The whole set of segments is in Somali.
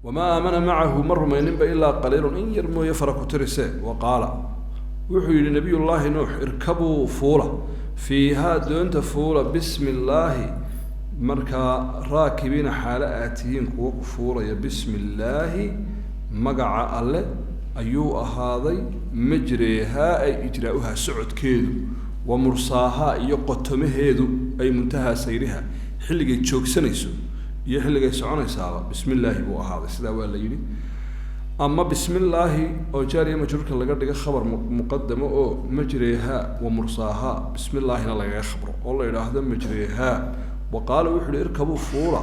Wamaa aamana macahu ma rumayninba ilaa qaliilun, in yar mooye, fara ku tirise. Wa qaala, wuxuu yidhi Nabiyullaahi Nuux: irkabuu, fuula, fiihaa, doonta fuula, bismi illaahi. Markaa raakibiina, xaalo aad tihiin kuwa ku fuulaya, bismi illaahi, magaca Alle ayuu ahaaday, majreehaa ay ijraa'uhaa, socodkeedu, wa mursaahaa, iyo qotomaheedu, ay muntahaa sayriha, xilligay joogsanayso iyo xilligay soconaysaaba bismi illaahi buu ahaaday. Sidaa waa la yidhi. Ama bismi illaahi oo jaariya majruurka laga dhigo khabar muqadamo, oo majreehaa wa mursaahaa bismi illaahina lagaga khabro, oo la idhaahdo majreehaa. Wa qaala, wuxuu yihi: irkabuu, fuula.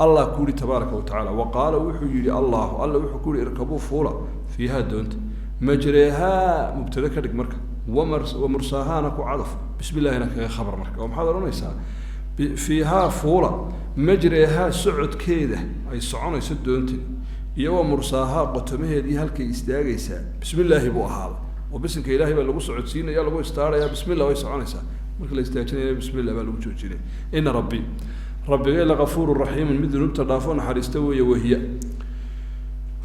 Allah ku yihi tabaaraka wa tacala. Wa qaala, wuxuu yihi Allahu, Alla wuxuu ku yihi: irkabuu, fuula, fiihaa, doonta, majreehaa mubtado ka dhig marka, wa mursaahaana ku cadaf, bismi illahina kaga khabar. Marka oo maxaad odhanaysaa? Fiihaa fuula, majreehaa, socodkeeda ay soconayso doonta, iyo wa mursaahaa, qotomaheedii, halkay istaagaysaa, bismi illaahi buu ahaaday. Oo bisinka Ilahay baa lagu socodsiinaya, lagu istaaraya, bismi llah way soconaysaa, marka la istaajinaya bismi llah baa lagu joojinaya. Ina rabbi, rabbigay, lagafuuru raxiimun, mid dunuubta dhaafo naxariista weeye. Wahiya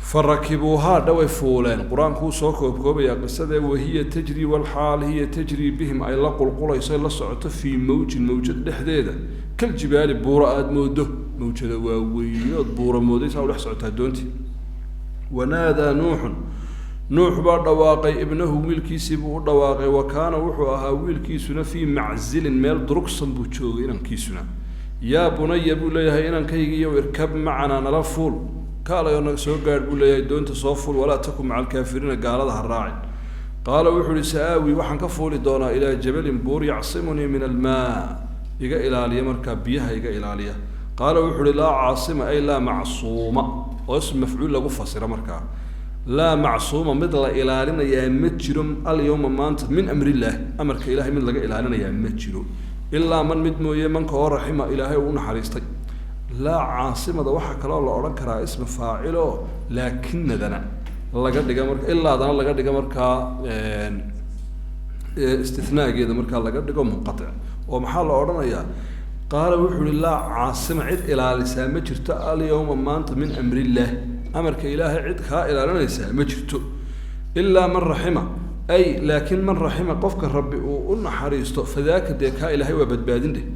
farakibuuhaa, dhaway fuuleen. Qur-aankuu soo koobkoobayaa qisadee. Wahiya tajri, walxaal hiya tajrii bihim, ay la qulqulayso, ay la socoto, fii mawjin, mawjad dhexdeeda, kaljibaali, buura aada moodo, mawjada waaweynood buura moodaysaa u dhex socotaa doontii. Wanaadaa Nuuxun, Nuux baa dhawaaqay, ibnahu, wiilkiisii buu u dhawaaqay. Wa kaana, wuxuu ahaa wiilkiisuna, fii maczilin, meel durugsan buu joogay inankiisuna. Yaa bunaya, buu leeyahay, inankaygiiyow, irkab macanaa, nala fuul, kaalayoo naga soo gaadh, buu leeyahay, doonta soo fuul, walaa takun maca alkaafiriina, gaalada ha raacin. Qaala, wuxuu uhi: sa'aawi, waxaan ka fuuli doonaa, ilaa jabalin, buur, yacsimunii min almaa, iga ilaaliya markaa biyaha iga ilaaliya. Qaala, wuxuu uhi: laa caasima, ay laa macsuuma, oo ism mafcuul lagu fasiro markaa, laa macsuuma, mid la ilaalinayaa ma jiro, alyawma, maanta, min amrillaah, amarka Ilahay mid laga ilaalinayaa ma jiro, ilaa man, mid mooye, manka oo raxima, Ilaahay uu u naxariistay. Laa caasimada waxaa kaloo la odhan karaa isma faacilo, laakinadana laga dhiga marka, ilaadana laga dhiga markaa istinaageeda markaa laga dhigo munqatic. Oo maxaa la odhanayaa? Qaala, wuxuu uhi: laa caasima, cid ilaalisaa ma jirto, alyawma, maanta, min amrillaah, amarka Ilaahay cid kaa ilaalinaysaa ma jirto, ilaa man raxima, ay laakiin man raxima, qofka Rabbi uu u naxariisto, fadaaka, dee kaa Ilaahay waa badbaadin dheh.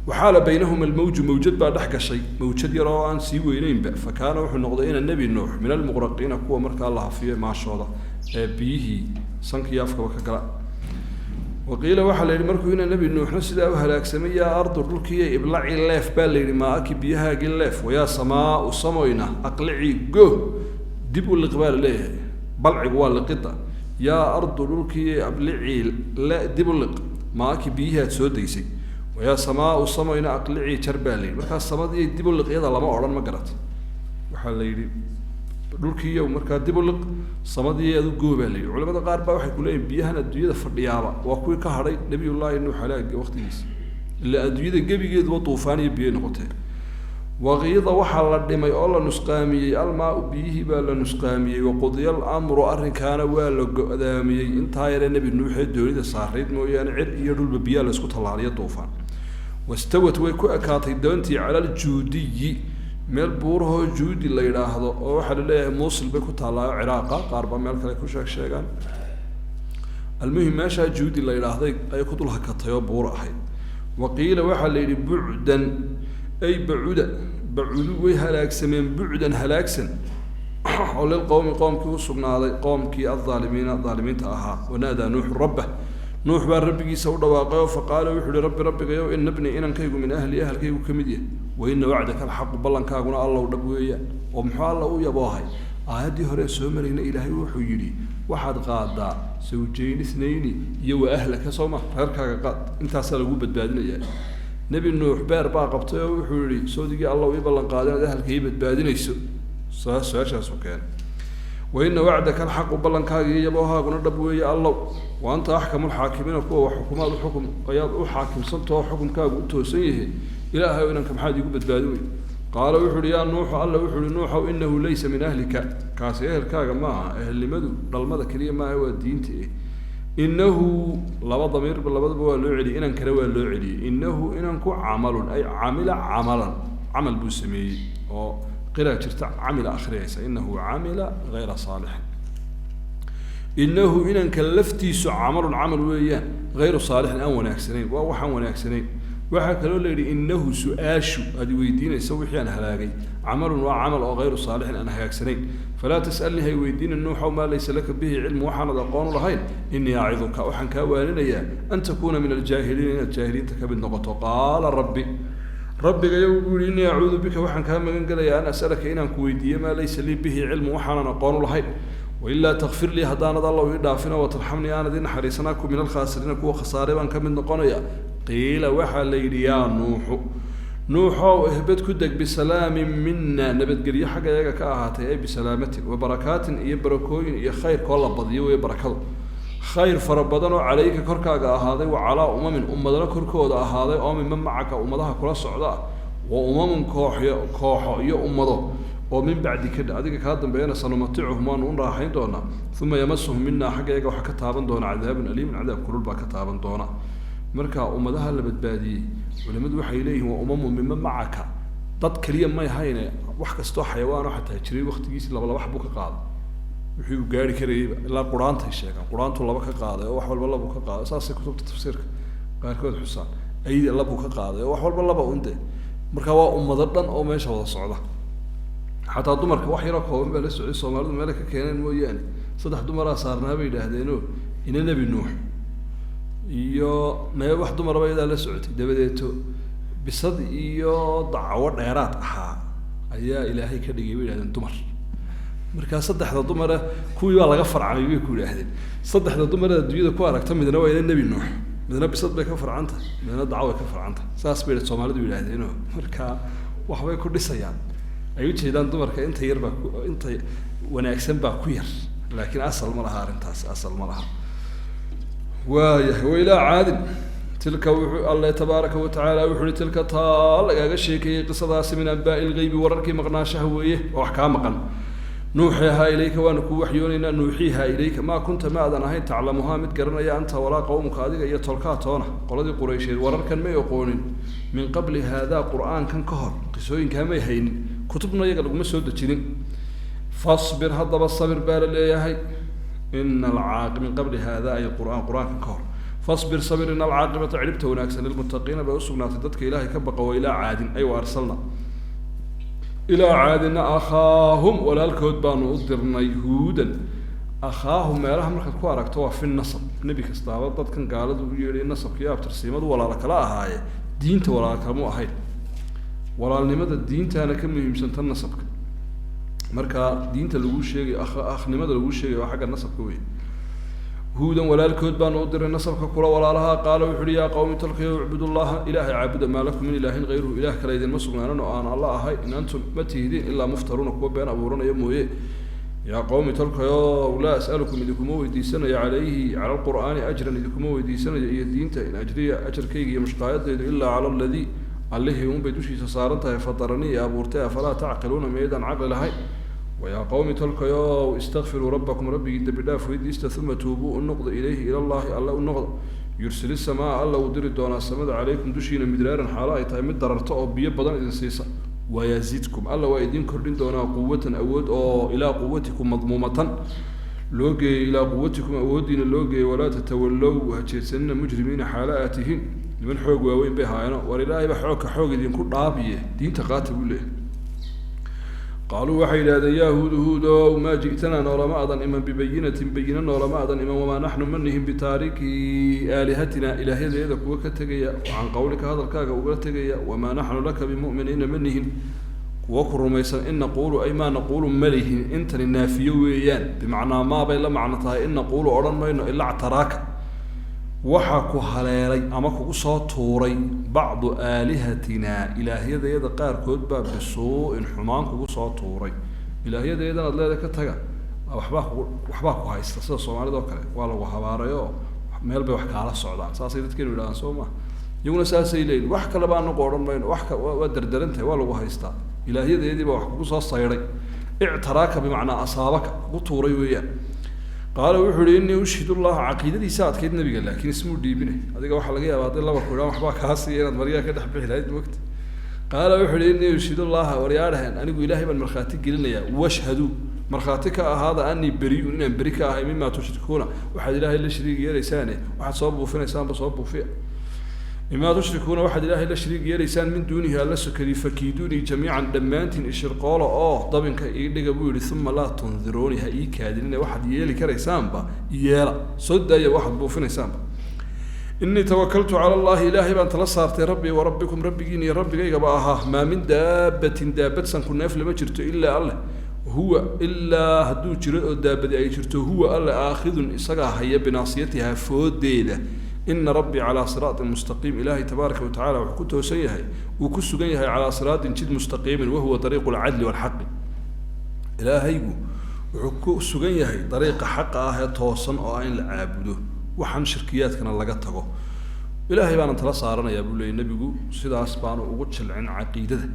Waxaala baynahuma almawju, mawjad baa dhex gashay, mawjad yar oo aan sii weyneynba. Fa kaana, wuxuu noqday ina Nebi Nuux, min almuqraqiina, kuwa markaa la hafiyo maashooda ee biyihii sankiiyo afkaba ka gala. Waqiila, waxaa la yidhi, markuu ina Nebi Nuuxna sidaa u halaagsamay: yaa ardu, dhulkiiya, iblaci, leef, baa la yidhi, maaki, biyahaagii leef, wayaa samaau, samoyna, aqlicii, go, dib u liq baa la leeyahay. Balcigu waa liqida. Yaa ardu, dhulkiiya, ablicii, le dib u liq, maaki, biyihii aad soo daysay, wayaa samaau, samoyna, aqlicii, jar, baa la yidhi. Markaa samadii dib u liq iyada lama odhan, ma garat? Waxaa la yidhi dhulkiiyow markaa dib u liq, samadii adu goo, baa la yidhi. Culamada qaar baa waxay kuleeyihin biyahan adduunyada fadhiyaaba waa kuwii ka hadhay Nabiyullaahi Nuux halaagi waqtigiisa, ila adduunyada gebigeeduba duufaan iyo biyay noqotee. Waqiida, waxaa la dhimay oo la nusqaamiyey, almaau, biyihii baa la nusqaamiyey. Waqudiya alamru, arrinkaana waa la go-daamiyey. Intaa yaree Nebi Nuuxee doonida saarayd mooyaane, cir iyo dhulba biyaa la isku tallaaliyo duufaan. Wastawat, way ku ekaatay doontii, cala aljuudiyi, meel buurahoo Juudi la yidhaahdo, oo waxaa la leeyahay Muusil bay ku taallaayo Ciraaqa, qaar baa meel kale ku sheeg sheegaan. Almuhim, meeshaa Juudi la yidhaahday ayay ku dul hakatay oo buur ahayd. Waqiila, waxaa la yidhi: bucdan, ay bacuda, bacudu, way halaagsameen, bucdan, halaagsan oo lilqowmi, qoomkii u sugnaaday, qoomkii aldaalimiina, daalimiinta ahaa. Wanaadaa Nuuxu rabbah, Nuux baa rabbigiisa u dhawaaqay oo faqaala, wuxuu uhi: rabbi, rabbigayow, ina bnii, inankaygu, min ahli, ahalkaygu ka mid yahay, wa ina wacdaka alxaqu, ballankaaguna Allow dhab weeyaan. Oo muxuu Alla u yaboohay? Aayaddii hore soo marayna Ilaahay wuxuu yidhi: waxaad qaadaa sawjayn ithnayni iyo wa ahlaka, soo ma, reerkaaga qaad, intaasaa lagu badbaadinayaa. Nebi Nuux beer baa qabtay oo wuxuu yihi: soodigii Allow ii ballan qaada inaad ahalka ii badbaadinayso? Su-aashaasu keenay. Wa ina wacdaka alxaqu, ballankaaga iyo yaboohaaguna dhab weeye Allow, wa anta axkamu lxaakimiina, kuwa wax xukumaad u xukum ayaad u xaakimsantao xukumkaagu u toosan yahay. Ilaahay, inanka maxaad iigu badbaadin wey? Qaala, wuxu uhi: yaa Nuuxu, Alla wuxu uhi: Nuuxow, inahu laysa min ahlika, kaasi ehelkaaga ma aha. Ehelnimadu dhalmada keliya maaha, waa diinta. Eh, inahu, laba damiirba labadaba waa loo celiyey, inankana waa loo celiyey. Inahu, inanku, camalun, ay camila camalan, camal buu sameeyey oo Qiraa jirta camila akhriyaysa, inahu camila hayra saalixin. Inahu inanka laftiisu camalun camal weeyaan, hayru saalixin aan wanaagsanayn, waa waxaan wanaagsanayn. Waxaa kaloo la yidhi inahu su-aashu aad weydiinaysa wixii aan halaagay camalun waa camal oo hayru saalixin aan hagaagsanayn. Falaa tas'alnii hay weydiinin Nuuxow maa laysa laka bihi cilmu, waxaanad aqoon u lahayn. Inii aciduka, waxaan kaa waaninayaa, an takuuna min aljaahiliin, inaad jaahiliinta ka mid noqoto. Qaala rabbi, rabbigayow buu yihi, innii acuudu bika, waxaan kaa magan gelayaa, an as'alaka, inaan ku weydiiyo, maa laysa lii bihi cilmu, waxaanan aqoon u lahayn. Wailaa takfir lii, haddaanad Allow ii dhaafina, watarxamnii, aanad ii naxariisanaa, ku min alkhaasiriina, kuwa khasaaray baan ka mid noqonaya. Qiila waxaa la yidhi, yaa Nuuxu, Nuuxow, ihbid, ku deg, bisalaamin mina, nabadgelyo xagga iyaga ka ahaatay, ay bisalaamatin wa barakaatin, iyo barakooyin iyo khayrkoo la badiyo wey barakadu, khayr fara badan oo calayka korkaaga ahaaday, wa calaa umamin, ummadana korkooda ahaaday, oo mima macaka, ummadaha kula socda ah, wa umamun, kooxyo, kooxo iyo ummado oo min bacdika, adiga kaa dambeeyana, sanumaticuhum, waanu u raaxayn doonaa, uma yamasuhum minaa, xagga iyaga waxaa ka taaban doona, cadaabun aliimun, cadaab kulul baa ka taaban doona. Marka ummadaha la badbaadiyey, culimadu waxay leeyihin waa umamun mima macaka, dad keliya may hayne, wax kastoo xayawaano xataa jiray waktigiisii laba laba xabuu ka qaaday wixii uu gaari karayeyba, ilaa quraantay sheegaan, quraantu laba ka qaaday oo wax walba labu ka qaaday. Saasay kutubta tafsiirka qaarkood xusaan, aydi labuu ka qaaday oo wax walba laba unde. Marka waa ummado dhan oo meesha wada socda. Xataa dumarka wax yaroo kooban baa la socday, Soomaalidu meela ka keeneen mooyaane. Saddex dumaraa saarnaa bay yidhaahdeeno, ina Nebi Nuux iyo mee wax dumaraba iyadaa la socotay. Dabadeeto bisad iyo dacwo dheeraad ahaa ayaa Ilaahay ka dhigay bay yidhahdeen dumar. Markaa saddexda dumara kuwii baa laga farcamay bay ku yidhaahdeen. Saddexda dumarada adduunyada ku aragta, midna waa ina Nebi Nuux, midna bisad bay ka farcanta, midna dacwo bay ka farcanta. Saas bay Soomaalidu yidhaahdeeno. Marka waxbay ku dhisayaan ay ujeedaan dumarka inta yar baa ku, inta wanaagsan baa ku yar, laakiin asal ma laha arrintaas, asal ma laha. Waayahay, wailaa caadin tilka, wuxuu Alle tabaaraka watacaala wuxu uhi, tilka taa lagaaga sheekeeyey qisadaasi, min anbaa'i lgaybi, wararkii maqnaashaha weeye, oo wax kaa maqan, nuuxihaa ilayka, waanu kuu waxyoonaynaa, nuuxiihaa ilayka, maa kunta, ma aadan ahayn, taclamuhaa, mid garanaya, anta walaa qawmuka, adiga iyo tolkaa toona. Qoladii Quraysheed wararkan may oqoonin min qabli haadaa, qur-aankan ka hor qisooyinkaa may haynin, kutubna iyaga laguma soo dejinin. Fasbir, haddaba sabir baa la leeyahay. Ina alcaaqi min qabli hada, ay qur'aan, qur-aankan ka hor, fasbir, sabir, ina alcaaqibata, cidhibta wanaagsan, lilmuttaqiina bay usugnaatay, dadka Ilaahay ka baqa. Wa ilaa caadin, ay wa arsalna ilaa caadina akhaahum, walaalkood baanu u dirnay, huudan. Akhaahum meelaha markaad ku aragto waa fi nasab. Nebi kastaaba dadkan gaaladu u yeedhay nasabka iyo abtirsiimadu walaalo kala ahaaye, diinta walaalo kalamu ahayn. Walaalnimada diintaana ka muhiimsan tan nasabka. Marka diinta laguu sheegayo, akhnimada laguu sheegayo waa xagga nasabka wey. Huudan walaalkood baanu u diray, nasabka kula walaalaha. Qaala wuxu uhi, yaa qawmi, tolkayo, icbudullaha, Ilaahay caabuda, maa lakum min ilaahin hayruhu, ilaah kale idinma sugnaanan oo aan Alla ahay, in antum, ma tihidiin, ilaa muftaruuna, kuwa been abuuranaya mooye. Yaa qawmi, tolkayo, laa as'alukum, idinkuma weydiisanayo, calayhi, cala alqur'aani, ajran idinkuma weydiisanayo iyo diinta, in ajriya, ajarkayga iyo mushqaayadaydu, ilaa cala aladii, allihii unbay dushiisa saaran tahay, fataranii, i abuurtay. Afalaa tacqiluuna, miyaydaan caqli lahayn? Wayaa qawmi, tolkayow, istakfiruu rabbakum, rabbigii dembi dhaaf weydiista, uma tuubuu, u noqda, ilayhi, ilallahi, Alle u noqda. Yursil isamaa, Alla uu diri doonaa samada, calaykum dushiina, midraaran, xaalo ay tahay mid dararto oo biyo badan idin siisa, wayazidkum, Alla waa idin kordhin doonaa, quwatan, awood, oo ilaa quwatikum madmuumatan loo geeyey, ilaa quwatikum, awooddiina loo geeyey. Walaa tatawallow, ha jeedsanina, mujrimiina, xaalo aad tihiin niman xoog waaweyn bay haayeeno. War Ilaahay ba xoogka xoog idinku dhaabiye, diinta qaata buu leeyahay. Qaaluu waxay yidhahdeen, yaa Huudu, Huudow, maa ji'tanaa, noolama adan iman, bibayinatin, bayina noolama adan iman, wamaa naxnu, ma nihin, bitaariki aalihatina, ilaahyadeeda kuwa ka tegaya, can qawlika, hadalkaaga uga tegaya, wamaa naxnu laka bimu'miniina, ma nihin kuwa ku rumaysan, in naquulu, ay maa naquulu, ma lihin. Intani naafiyo weeyaan, bimacnaa maa bay la macno tahay. In naquulu, odhan mayno, ilaa ctaraaka, waxaa ku haleelay ama kugu soo tuuray, bacdu aalihatina, ilaahyadayada qaarkood baa, bisuu'in, xumaan kugu soo tuuray. Ilaahyadeedan aad leedahay ka taga, waxbaa kugu, waxbaa ku haysta, sida Soomaalida oo kale, waa lagu habaaray oo meel bay wax kaala socdaan, saasay dadkeenu yidhahdaan, soo ma? Iyaguna saasay leeyihin. Wax kaleba anagu odhan mayno, wax ka waa derderan tahay, waa lagu haystaa, ilaahyadeedii baa wax kugu soo saydhay. Ictaraaka bimacnaa asaabaka, kugu tuuray weeyaan. Qaala wuxuu ihi, innii ushhid llaha. Caqiidadiisa adkayd nabiga, laakiin ismuu dhiibinay. Adiga waxaa laga yaaba hadii laba ku idhaan waxbaa kaa siiya inaad maryaha ka dhex bixi lahayd, mogta. Qaala wuxuu ihi innii ushhidullaha, waryaadhahen, anigu ilaahay baan markhaati gelinayaa, washhaduu, markhaati ka ahaada, anii beriun, inaan beri ka ahay, mima tushrikuuna, waxaad ilaahay la shariig yeelaysaane, waxaad soo buufinaysaanba soo buufiya. Mima tushrikuuna, waxaad ilaahay la shariig yeelaysaan, min duunihi, alla sokadii. Fakiiduunii jamiican, dhammaantiin ishirqoola oo dabinka ii dhiga, buu yihi. Uma laa tundiruuni, ha ii kaadinina, waxaad yeeli karaysaanba yeela, soo daaya waxaad buufinaysaanba. Inii tawakaltu cala allahi, ilaahay baan tala saartay, rabbii wa rabbikum, rabbigiin iyo rabbigaygaba ahaa. Maa min daabatin, daabad sanku neef lama jirto, ilaa alleh huwa, ilaa hadduu jiro oo daabadi ay jirto, huwa alle aakhidun, isagaa haya, binaasiyatihaa, foodeeda. Ina rabbii calaa siraatin mustaqiim. Ilaahay tabaaraka wa tacala wuxuu ku toosan yahay, uu ku sugan yahay, calaa siraatin, jid, mustaqiimin, wahuwa dariiqu alcadli walxaqi. Ilaahaygu wuxuu ku sugan yahay dariiqa xaqa ah ee toosan, oo ah in la caabudo, waxaan shirkiyaadkana laga tago. Ilaahay baanan tala saaranayaa, buu leeyay nebigu. Sidaas baanu ugu jilcin caqiidada.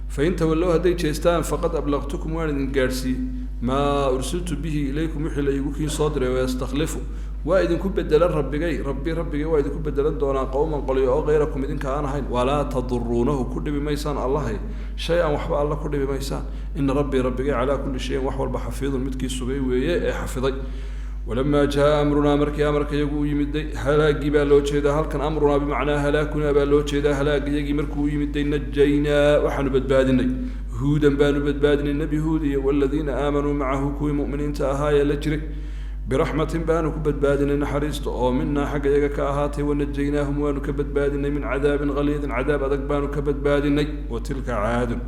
Fain tawallow, hadday jeestaan, faqad ablaqtukum, waan idin gaadhsiiyey, maa ursiltu bihi ilaykum, wixii la iigu kiin soo diray. Wayastakhlifu, waa idinku bedelan, rabbigay, rabbi, rabbigay waa idinku bedelan doonaa, qowman, qolyo oo kayrakum, idinka aan ahayn. Walaa taduruunahu, ku dhibi maysaan allahay, shay-an, waxba alla ku dhibi maysaan. Ina rabbii, rabbigay, calaa kulli shayin, wax walba, xafiidun, midkii sugay weeye ee xafiday. Walamaa jaa amrunaa, markii amarka iyagu u yimiday, halaagii baa loo jeedaa halkan, amrunaa bimacnaa halaakunaa baa loo jeedaa, halaag iyagii markuu u yimiday, najaynaa, waxaanu badbaadinay, huudan baanu badbaadinay, nebi Huud iyo waladiina aamanuu macahu, kuwii mu'miniinta ahaa ee la jiray, biraxmatin baanu ku badbaadinay, naxariista oo minaa, xagga iyaga ka ahaatay. Wanajaynaahum, waanu ka badbaadinay, min cadaabin qaliidin, cadaab adag baanu ka badbaadinay. Wa tilka caadun,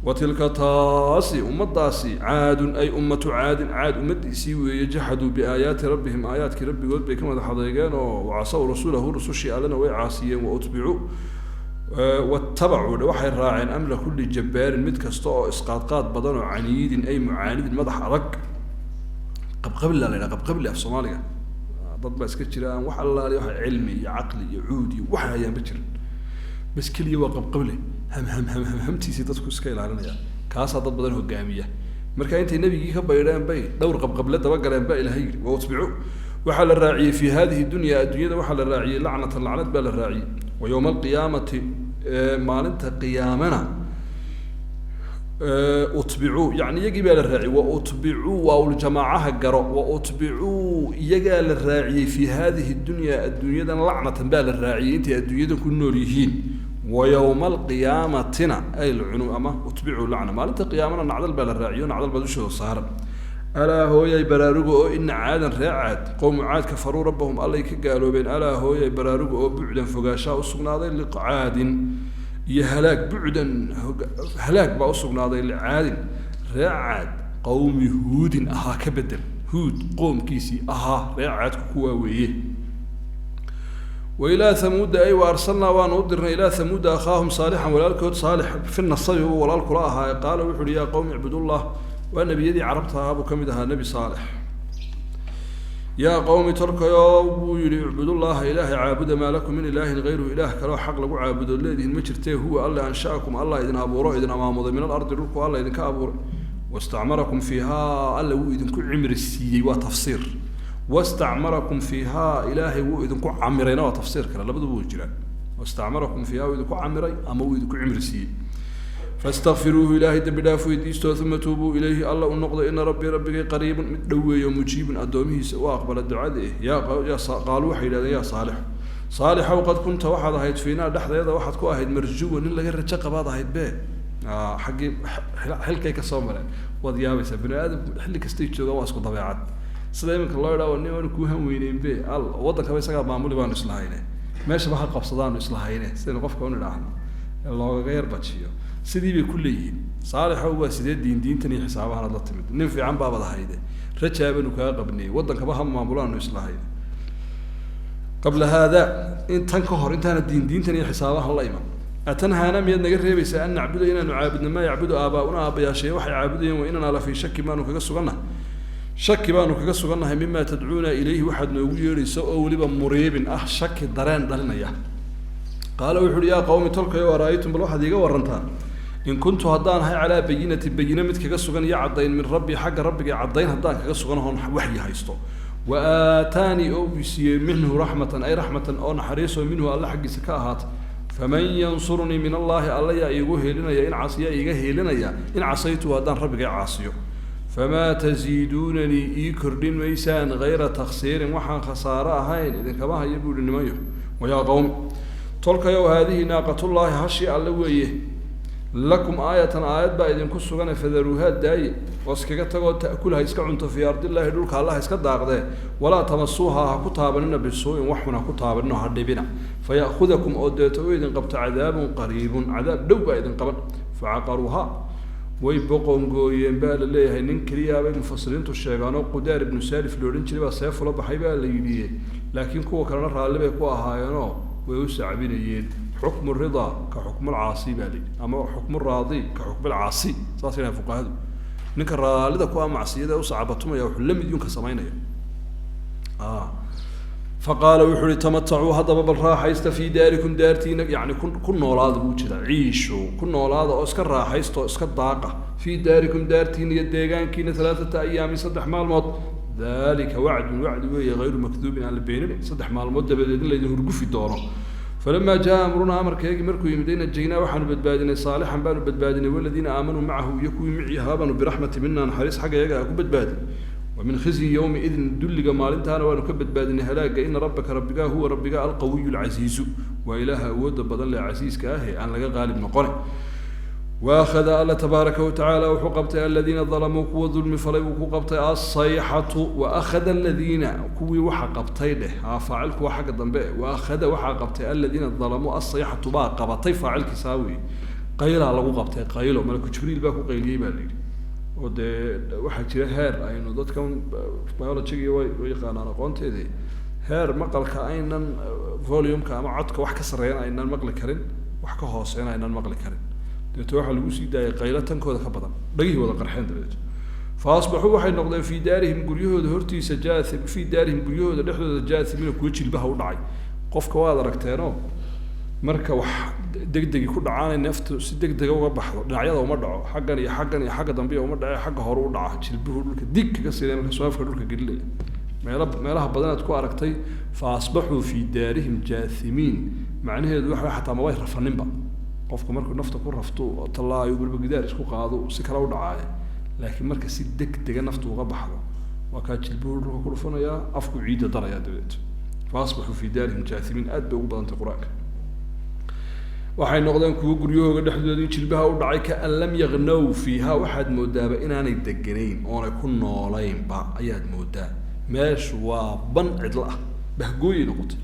wa tilka, taasi, ummaddaasi, caadun, ay ummatu caadin, caad ummaddiisii weeye. Jaxaduu biaayaati rabbihim, aayaadkii rabbigood bay ka madax adeegeen oo wacasaw rasuulahu, rusushii allena way caasiyeen. Wa utbicuu, watabacuu, waxay raaceen, amra kulli jabbaarin, mid kasta oo isqaadqaad badan oo caniidin, ay mucaanidin, madax adag. Qabqabli la yidhaha, qabqabli af Soomaaliga. Dad baa iska jira aan wax allaali waxa cilmi iyo caqli iyo cuud iyo wax hayaan ma jirin, bas keliya waa qabqable, ham ham ham ham hamtiisii dadku iska ilaalinaya. Kaasaa dad badan hogaamiya. Marka intay nebigii ka baydheen bay dhowr qabqable dabagaleen, baa Ilahay yidhi. Wa utbicu, waxaa la raaciyey, fi hadihi dunya, adduunyada waxaa la raaciyey, lacnatan, lacnad baa la raaciyey. Wa yowma alqiyaamati, maalinta qiyaamana, utbicuu, yani iyagii baa la raaciyey. Wa utbicuu, waaljamaacaha garo. Wa utbicuu, iyagaa la raaciyey, fi hadihi dunya, adduunyadan, lacnatan baa la raaciyey intay adduunyadan ku nool yihiin. Wa yowma alqiyaamatina ay lcunu ama utbicuu lacna, maalinta qiyaamana nacdal baa la raaciyo, nacdal baa dushooda saaran. Alaa hooyay, baraaruga oo, ina caadan, ree Caad, qowmu Caad, kafaruu rabbahum, allay ka gaaloobeen. Alaa hooyay, baraaruga oo, bucdan, fogaashaa usugnaaday, licaadin, iyo halaag, bucdan, halaag baa usugnaaday, licaadin, ree Caad, qowmi Huudin ahaa, ka bedel, Huud qoomkiisii ahaa ree Caadku kuwaa weeye. Wa ilaa Hamuuda, ay wa arsalnaa, waanu u dirnay, ilaa Hamuuda akhaahum Saalixan, walaalkood Saalix, fi nasabi buu walaal kula ahaa. Qaala wuxu uhi: yaa qowmi icbudullah. Waa nebiyadii carabta ahaa buu ka mid ahaa nebi Saalix. Yaa qowmi, tolkayo, buu yihi, icbudullaha, ilaahay caabuda. Maa lakum min ilaahin hayruhu, ilaah kaleo xaq lagu caabudo leedihin ma jirtee. Huwa alle ansha'akum, allah idin abuuro, idin amaamuday, min alardi, dhulku alla idinka abuuray. Wastacmarakum fiihaa, alla wuu idinku cimri siiyey, waa tafsiir. Wastacmarakum fiihaa, ilaahay wuu idinku camirayna, waa tafsiir kale. Labaduba way jiraan. Wastacmarakum fiihaa, wuu idinku camiray ama wuu idinku cimri siiyey. Fastakfiruuhu, ilaahay dembi dhaaf weydiisto. Uma tuubuu ilayhi, alla u noqdo. Ina rabbii, rabbigay, qariibun, mid dhoweeyo, mujiibun, addoomihiisa u aqbala ducada eh. Yaa qaaluu, waxay yidhahdeen: yaa Saalix, Saalixow, qad kunta, waxaad ahayd, fiinaa, dhexdeeda waxaad ku ahayd, marjuwa, nin laga rajo qabaad ahayd be. Xaggii xilkay ka soo mareen waad yaabaysaa. Bani aadamku xilli kastay joogaan waa isku dabeecad. Sida iminka loo idhaho nin aanu kuu han weyneyn be, al waddankaba isagaa maamuli baanu islahayne, meeshaba ha qabsadaanu islahayne, sidaynu qofka un idhaahno loogaga yar bajiyo, sidii bay ku leeyihiin: Saalixow, waa sidee diin diintan iyo xisaabahan aad la timid? Nin fiican baabad ahayde, rajaabanu kaa qabniyey, waddankaba ha maamulaanu islahayne. Qabla haada, in tan ka hor, intaana diin diintan iyo xisaabahan la iman, atanhaana, miyaad naga reebaysaa, an nacbuda, inaanu caabudno, maa yacbudu aabaa'una, aabbayaashee waxay caabudayeen? Wa inanaa la fii shaki, baanu kaga sugannahay, shaki baanu kaga sugannahay, mima tadcuuna ilayhi, waxaad noogu yeedhayso, oo weliba muriibin ah, shaki dareen dhalinaya. Qaala wuxu uhi: yaa qawmi, tolkayo, ara'aytum, bal waxaad iiga warantaan, in kuntu, haddaan ahay, calaa bayinati, bayine mid kaga sugan iyo caddayn, min rabbi, xagga rabbiga caddayn haddaan kaga sugan oon waxyi haysto, wa aataanii, oo uu siiyey, minhu raxmatan, ay raxmatan, oo naxariisoo, minhu, alle xaggiisa ka ahaatay. Faman yansurunii min allaahi, alla yaa iigu heelinaya, in yaa iiga heelinaya in casaytu, haddaan rabbigay caasiyo? Famaa taziiduunanii, ii kordhin maysaan, hayra taksiirin, waxaan khasaaro ahayn idinkama hayo, buu yihi. Nimanyo, wayaa qowm, tolkayow, haadihi naaqatullaahi, hashii alle weeye, lakum aayatan, aayad baa idinku sugane, fadaruuhaa, daaye oo iskaga tagoo, ta'kul, ha iska cunto, fii ardillaahi, dhulka alla ha iska daaqdee, walaa tamasuuhaa, ha ku taabanina, bisuu'in, waxun ha ku taabanino, ha dhibina, faya'khudakum, oo deeto u idin qabto, cadaabun qariibun, cadaab dhow baa idin qaban. Facaqaruuhaa, way boqongooyeen baa la leeyahay. Nin keliyaabay mufasiriintu sheegaanoo Qudaar ibnu Salif la odhan jiray baa seefula baxay baa la yidhi, laakiin kuwa kalena raalli bay ku ahaayeenoo way u sacbinayeen. Xukmu ridaa ka xukmulcaasi baa la yidhi, ama xukmu raadi ka xukmilcaasi, saas yidhahan fuqahadu. Ninka raallida ku ah macsiyada ee u sacabatumaya wuxuu la mid yunka samaynaya. Fa qaala, wuxuu uhi, tamatacuu, haddaba bal raaxaysta, fii daarikum, daartiina, yani ku noolaada buu jiraa, ciishu ku noolaada oo iska raaxaysta oo iska daaqa, fii daarikum, daartiina iyo deegaankiina, alaaata ayaamin, 3 maalmood. Dalika wacdun, wacdi weeye, hayru makduubin, aan la beeninin, 3 maalmood dabadeed in laydin hurgufi doono. Falama jaa amrunaa, amarkeygii markuu yimid, najaynaa, waxaanu badbaadinay, saalixan baanu badbaadinay, waladiina aamanuu macahu, iyo kuwii micii ahaa baanu, biraxmati mina, naxariis xagga iyaga ah ku badbaadin, wa min khizyi yowmiidin, dulliga maalintaana waanu ka badbaadinay, halaaga. Ina rabbaka, rabbigaa, huwa rabbigaa, alqawiyu alcasiizu, waa ilaaha awoodda badan leh, casiiska ah ee aan laga qaalib noqone. Waakhada alla tabaaraka watacaala wuxuu qabtay aladiina dalamuu, kuwa dulmi falay buu ku qabtay, alsayxatu. Waakhada aladiina, kuwii waxa qabtay dheh, haa, faacilku waa xagga dambe. Waakhada, waxaa qabtay, aladiina dalamuu, alsayxatu baa qabatay, faacilkiisaa weeye. Qaylaa lagu qabtay, qaylo malaku Jibriil baa ku qayliyey baa la yidhi. Oo dee waxaa jira heer aynu dadkan biologyga way yaqaanaan aqoonteedii, heer maqalka aynan volumeka ama codka wax ka sarreeyana aynan maqli karin, wax ka hooseena aynan maqli karin. Dabeeto waxaa lagu sii daayay qaylo tankooda ka badan, dhagihii wada qarxeen. Dabadeeto fa asbaxuu, waxay noqdeen, fii daarihim, guryahooda hortiisa, jaathi, fii daarihim, guryahooda dhexdooda, jaathimiina, kuwo jilbaha u dhacay. Qofka waad aragteenoo, marka wax degdegi ku dhacaanay, neeftu si degdega uga baxdo, dhinacyada uma dhaco, xaggan iyo xaggan iyo xagga dambe uma dhace, xagga hore u dhaca, jilbuhu dhulka dig kaga siinaya, marka soo dhulka gelinaya. Meelo meelaha badanaad ku aragtay fa asbaxuu fii daarihim jaathimiin, macnaheedu waxa xataa mabay rafaninba. Qofku markuu nafta ku rafto, tallaayo, weliba gidaar isku qaado, si kale u dhacaayo, laakiin marka si degdega naftu uga baxdo, waa kaa jilbuhu dhulka ku dhufanayaa, afku ciidda darayaa. Dabadeed fa asbaxuu fii daarihim jaathimiin aad bay ugu badantay Qur-aanka. Waxay noqdeen kuwo guryahooga dhexdoodii jilbaha u dhacay, kaan lam yagnaw fiiha, waxaad moodaaba inaanay deganayn oonay ku noolaynba ayaad moodaa. Meeshu waa ban cidlo ah, bahgooyay noqotay.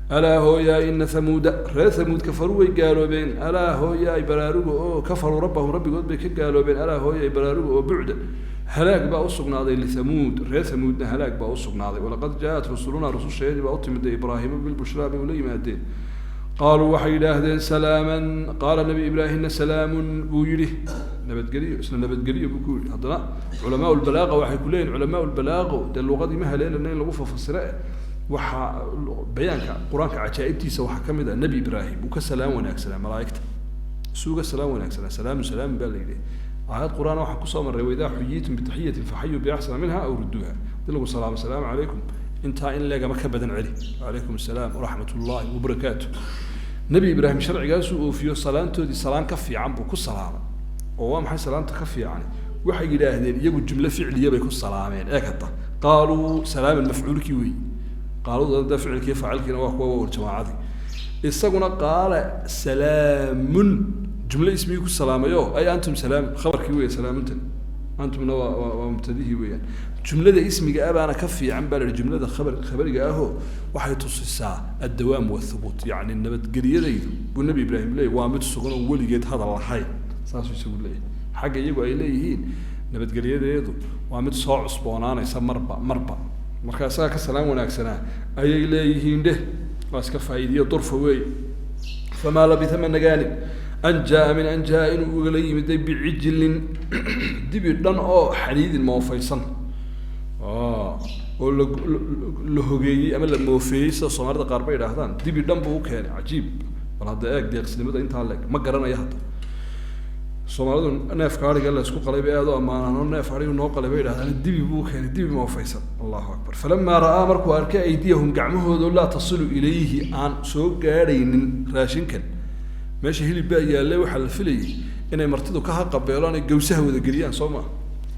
Alaa hooyaay, ina hamuuda, reer Hamuud, kafaruu, way gaaloobeen. Alaa hooyaay, baraaruga oo, kafaruu rabbahum, rabbigood bay ka gaaloobeen. Alaa hooyaay, baraaruga oo, bucda, halaag baa usugnaaday, lithamuud, reer Hamuudna halaag baa usugnaaday. Walaqad jaaat rusulunaa, rususheedii baa u timiday, Ibraahiima bilbushraa bay ula yimaadeen. Qaaluu, waxay yidhaahdeen, salaaman. Qaala Nabi Ibraahimna salaamun buu yidhi, nabadgeliyo, isla nabadgeliyo buu ku yidhi. Haddana culamaa lbalaaqa waxay ku leeyihin, culamaa lbalaaqo dee luqadii ma haleelana in lagu fafasire. Waxaa bayaanka Qur-aanka cajaa'ibtiisa waxaa ka mid ah Nebi Ibraahim uu ka salaam wanaagsanaa malaa'igta. Isuu salaam wanaagsanaa, salaamu salaamun baa la yidhi. Aayad Qur-aan waxaan kusoo marray, waidaa xuyiitum bitaxiyatin faxayuu biaxsana minha aw rudduuha. Hadii lagu salaamo, salaamu calaykum, intaa in leegama ka badan celi, wacalaykum assalaam waraxmat ullahi wabarakaatu. Nebi Ibraahim sharcigaasuu oofiyo, salaantoodii salaan ka fiican buu ku salaamay. Oo waa maxay salaanta ka fiicani? Waxay yidhaahdeen iyagu jumlo ficliya bay ku salaameen. Eeg hadda, qaaluu salaaman, mafcuulkii weeyi. Qaaluda da ficilkii faacilkiina waa kuwa waa jamaacadii. Isaguna qaala salaamun, jumlo ismigii ku salaamayo, ay antum salaam, khabarkii weya, salaamuntan, antumna waa mubtadihii weeyaan. Jumlada ismiga ah baana ka fiican baa la yihi jumlada khabariga ahoo, waxay tusisaa addawaam wathubuut, yacni nabadgelyadaydu buu Nebi Ibraahim leeyahy waa mid sugan oo weligeed hadal lahayn, saasuu isagu leeyahay. Xagga iyagu ay leeyihiin nabadgelyadeedu waa mid soo cusboonaanaysa marba marba, marka isagaa ka salaam wanaagsanaa ayay leeyihiin dheh. Waa iska faa'iidiyo durfa weeye. Famaa labitha, ma nagaanin, an jaa min an jaa, inuu ugala yimiday, bicijlin, dibi dhan oo xaniidin, moofaysan, oo la hogeeyey ama la moofeeyey, sida Soomaalida qaar bay idhaahdaan. Dibi dhan buu u keenay, cajiib. Bal hadda eeg deeqsinimada intaa leeg, ma garanaya. Hadda Soomaalidu neefka ariga la isku qalay bay aada u ammaanaan, oo neef arigu noo qalay bay idhahdaan. Dibi buu keenay, dibi moofaysan. Allahu akbar. Falamaa ra'aa, markuu arkay, aydiyahum, gacmahooda, laa tasilu ilayhi, aan soo gaadhaynin raashinkan. Meesha hilib baa yaallay, waxaa la filayay inay martidu ka haqabeelaan ay gawsaha wada geliyaan, soo maa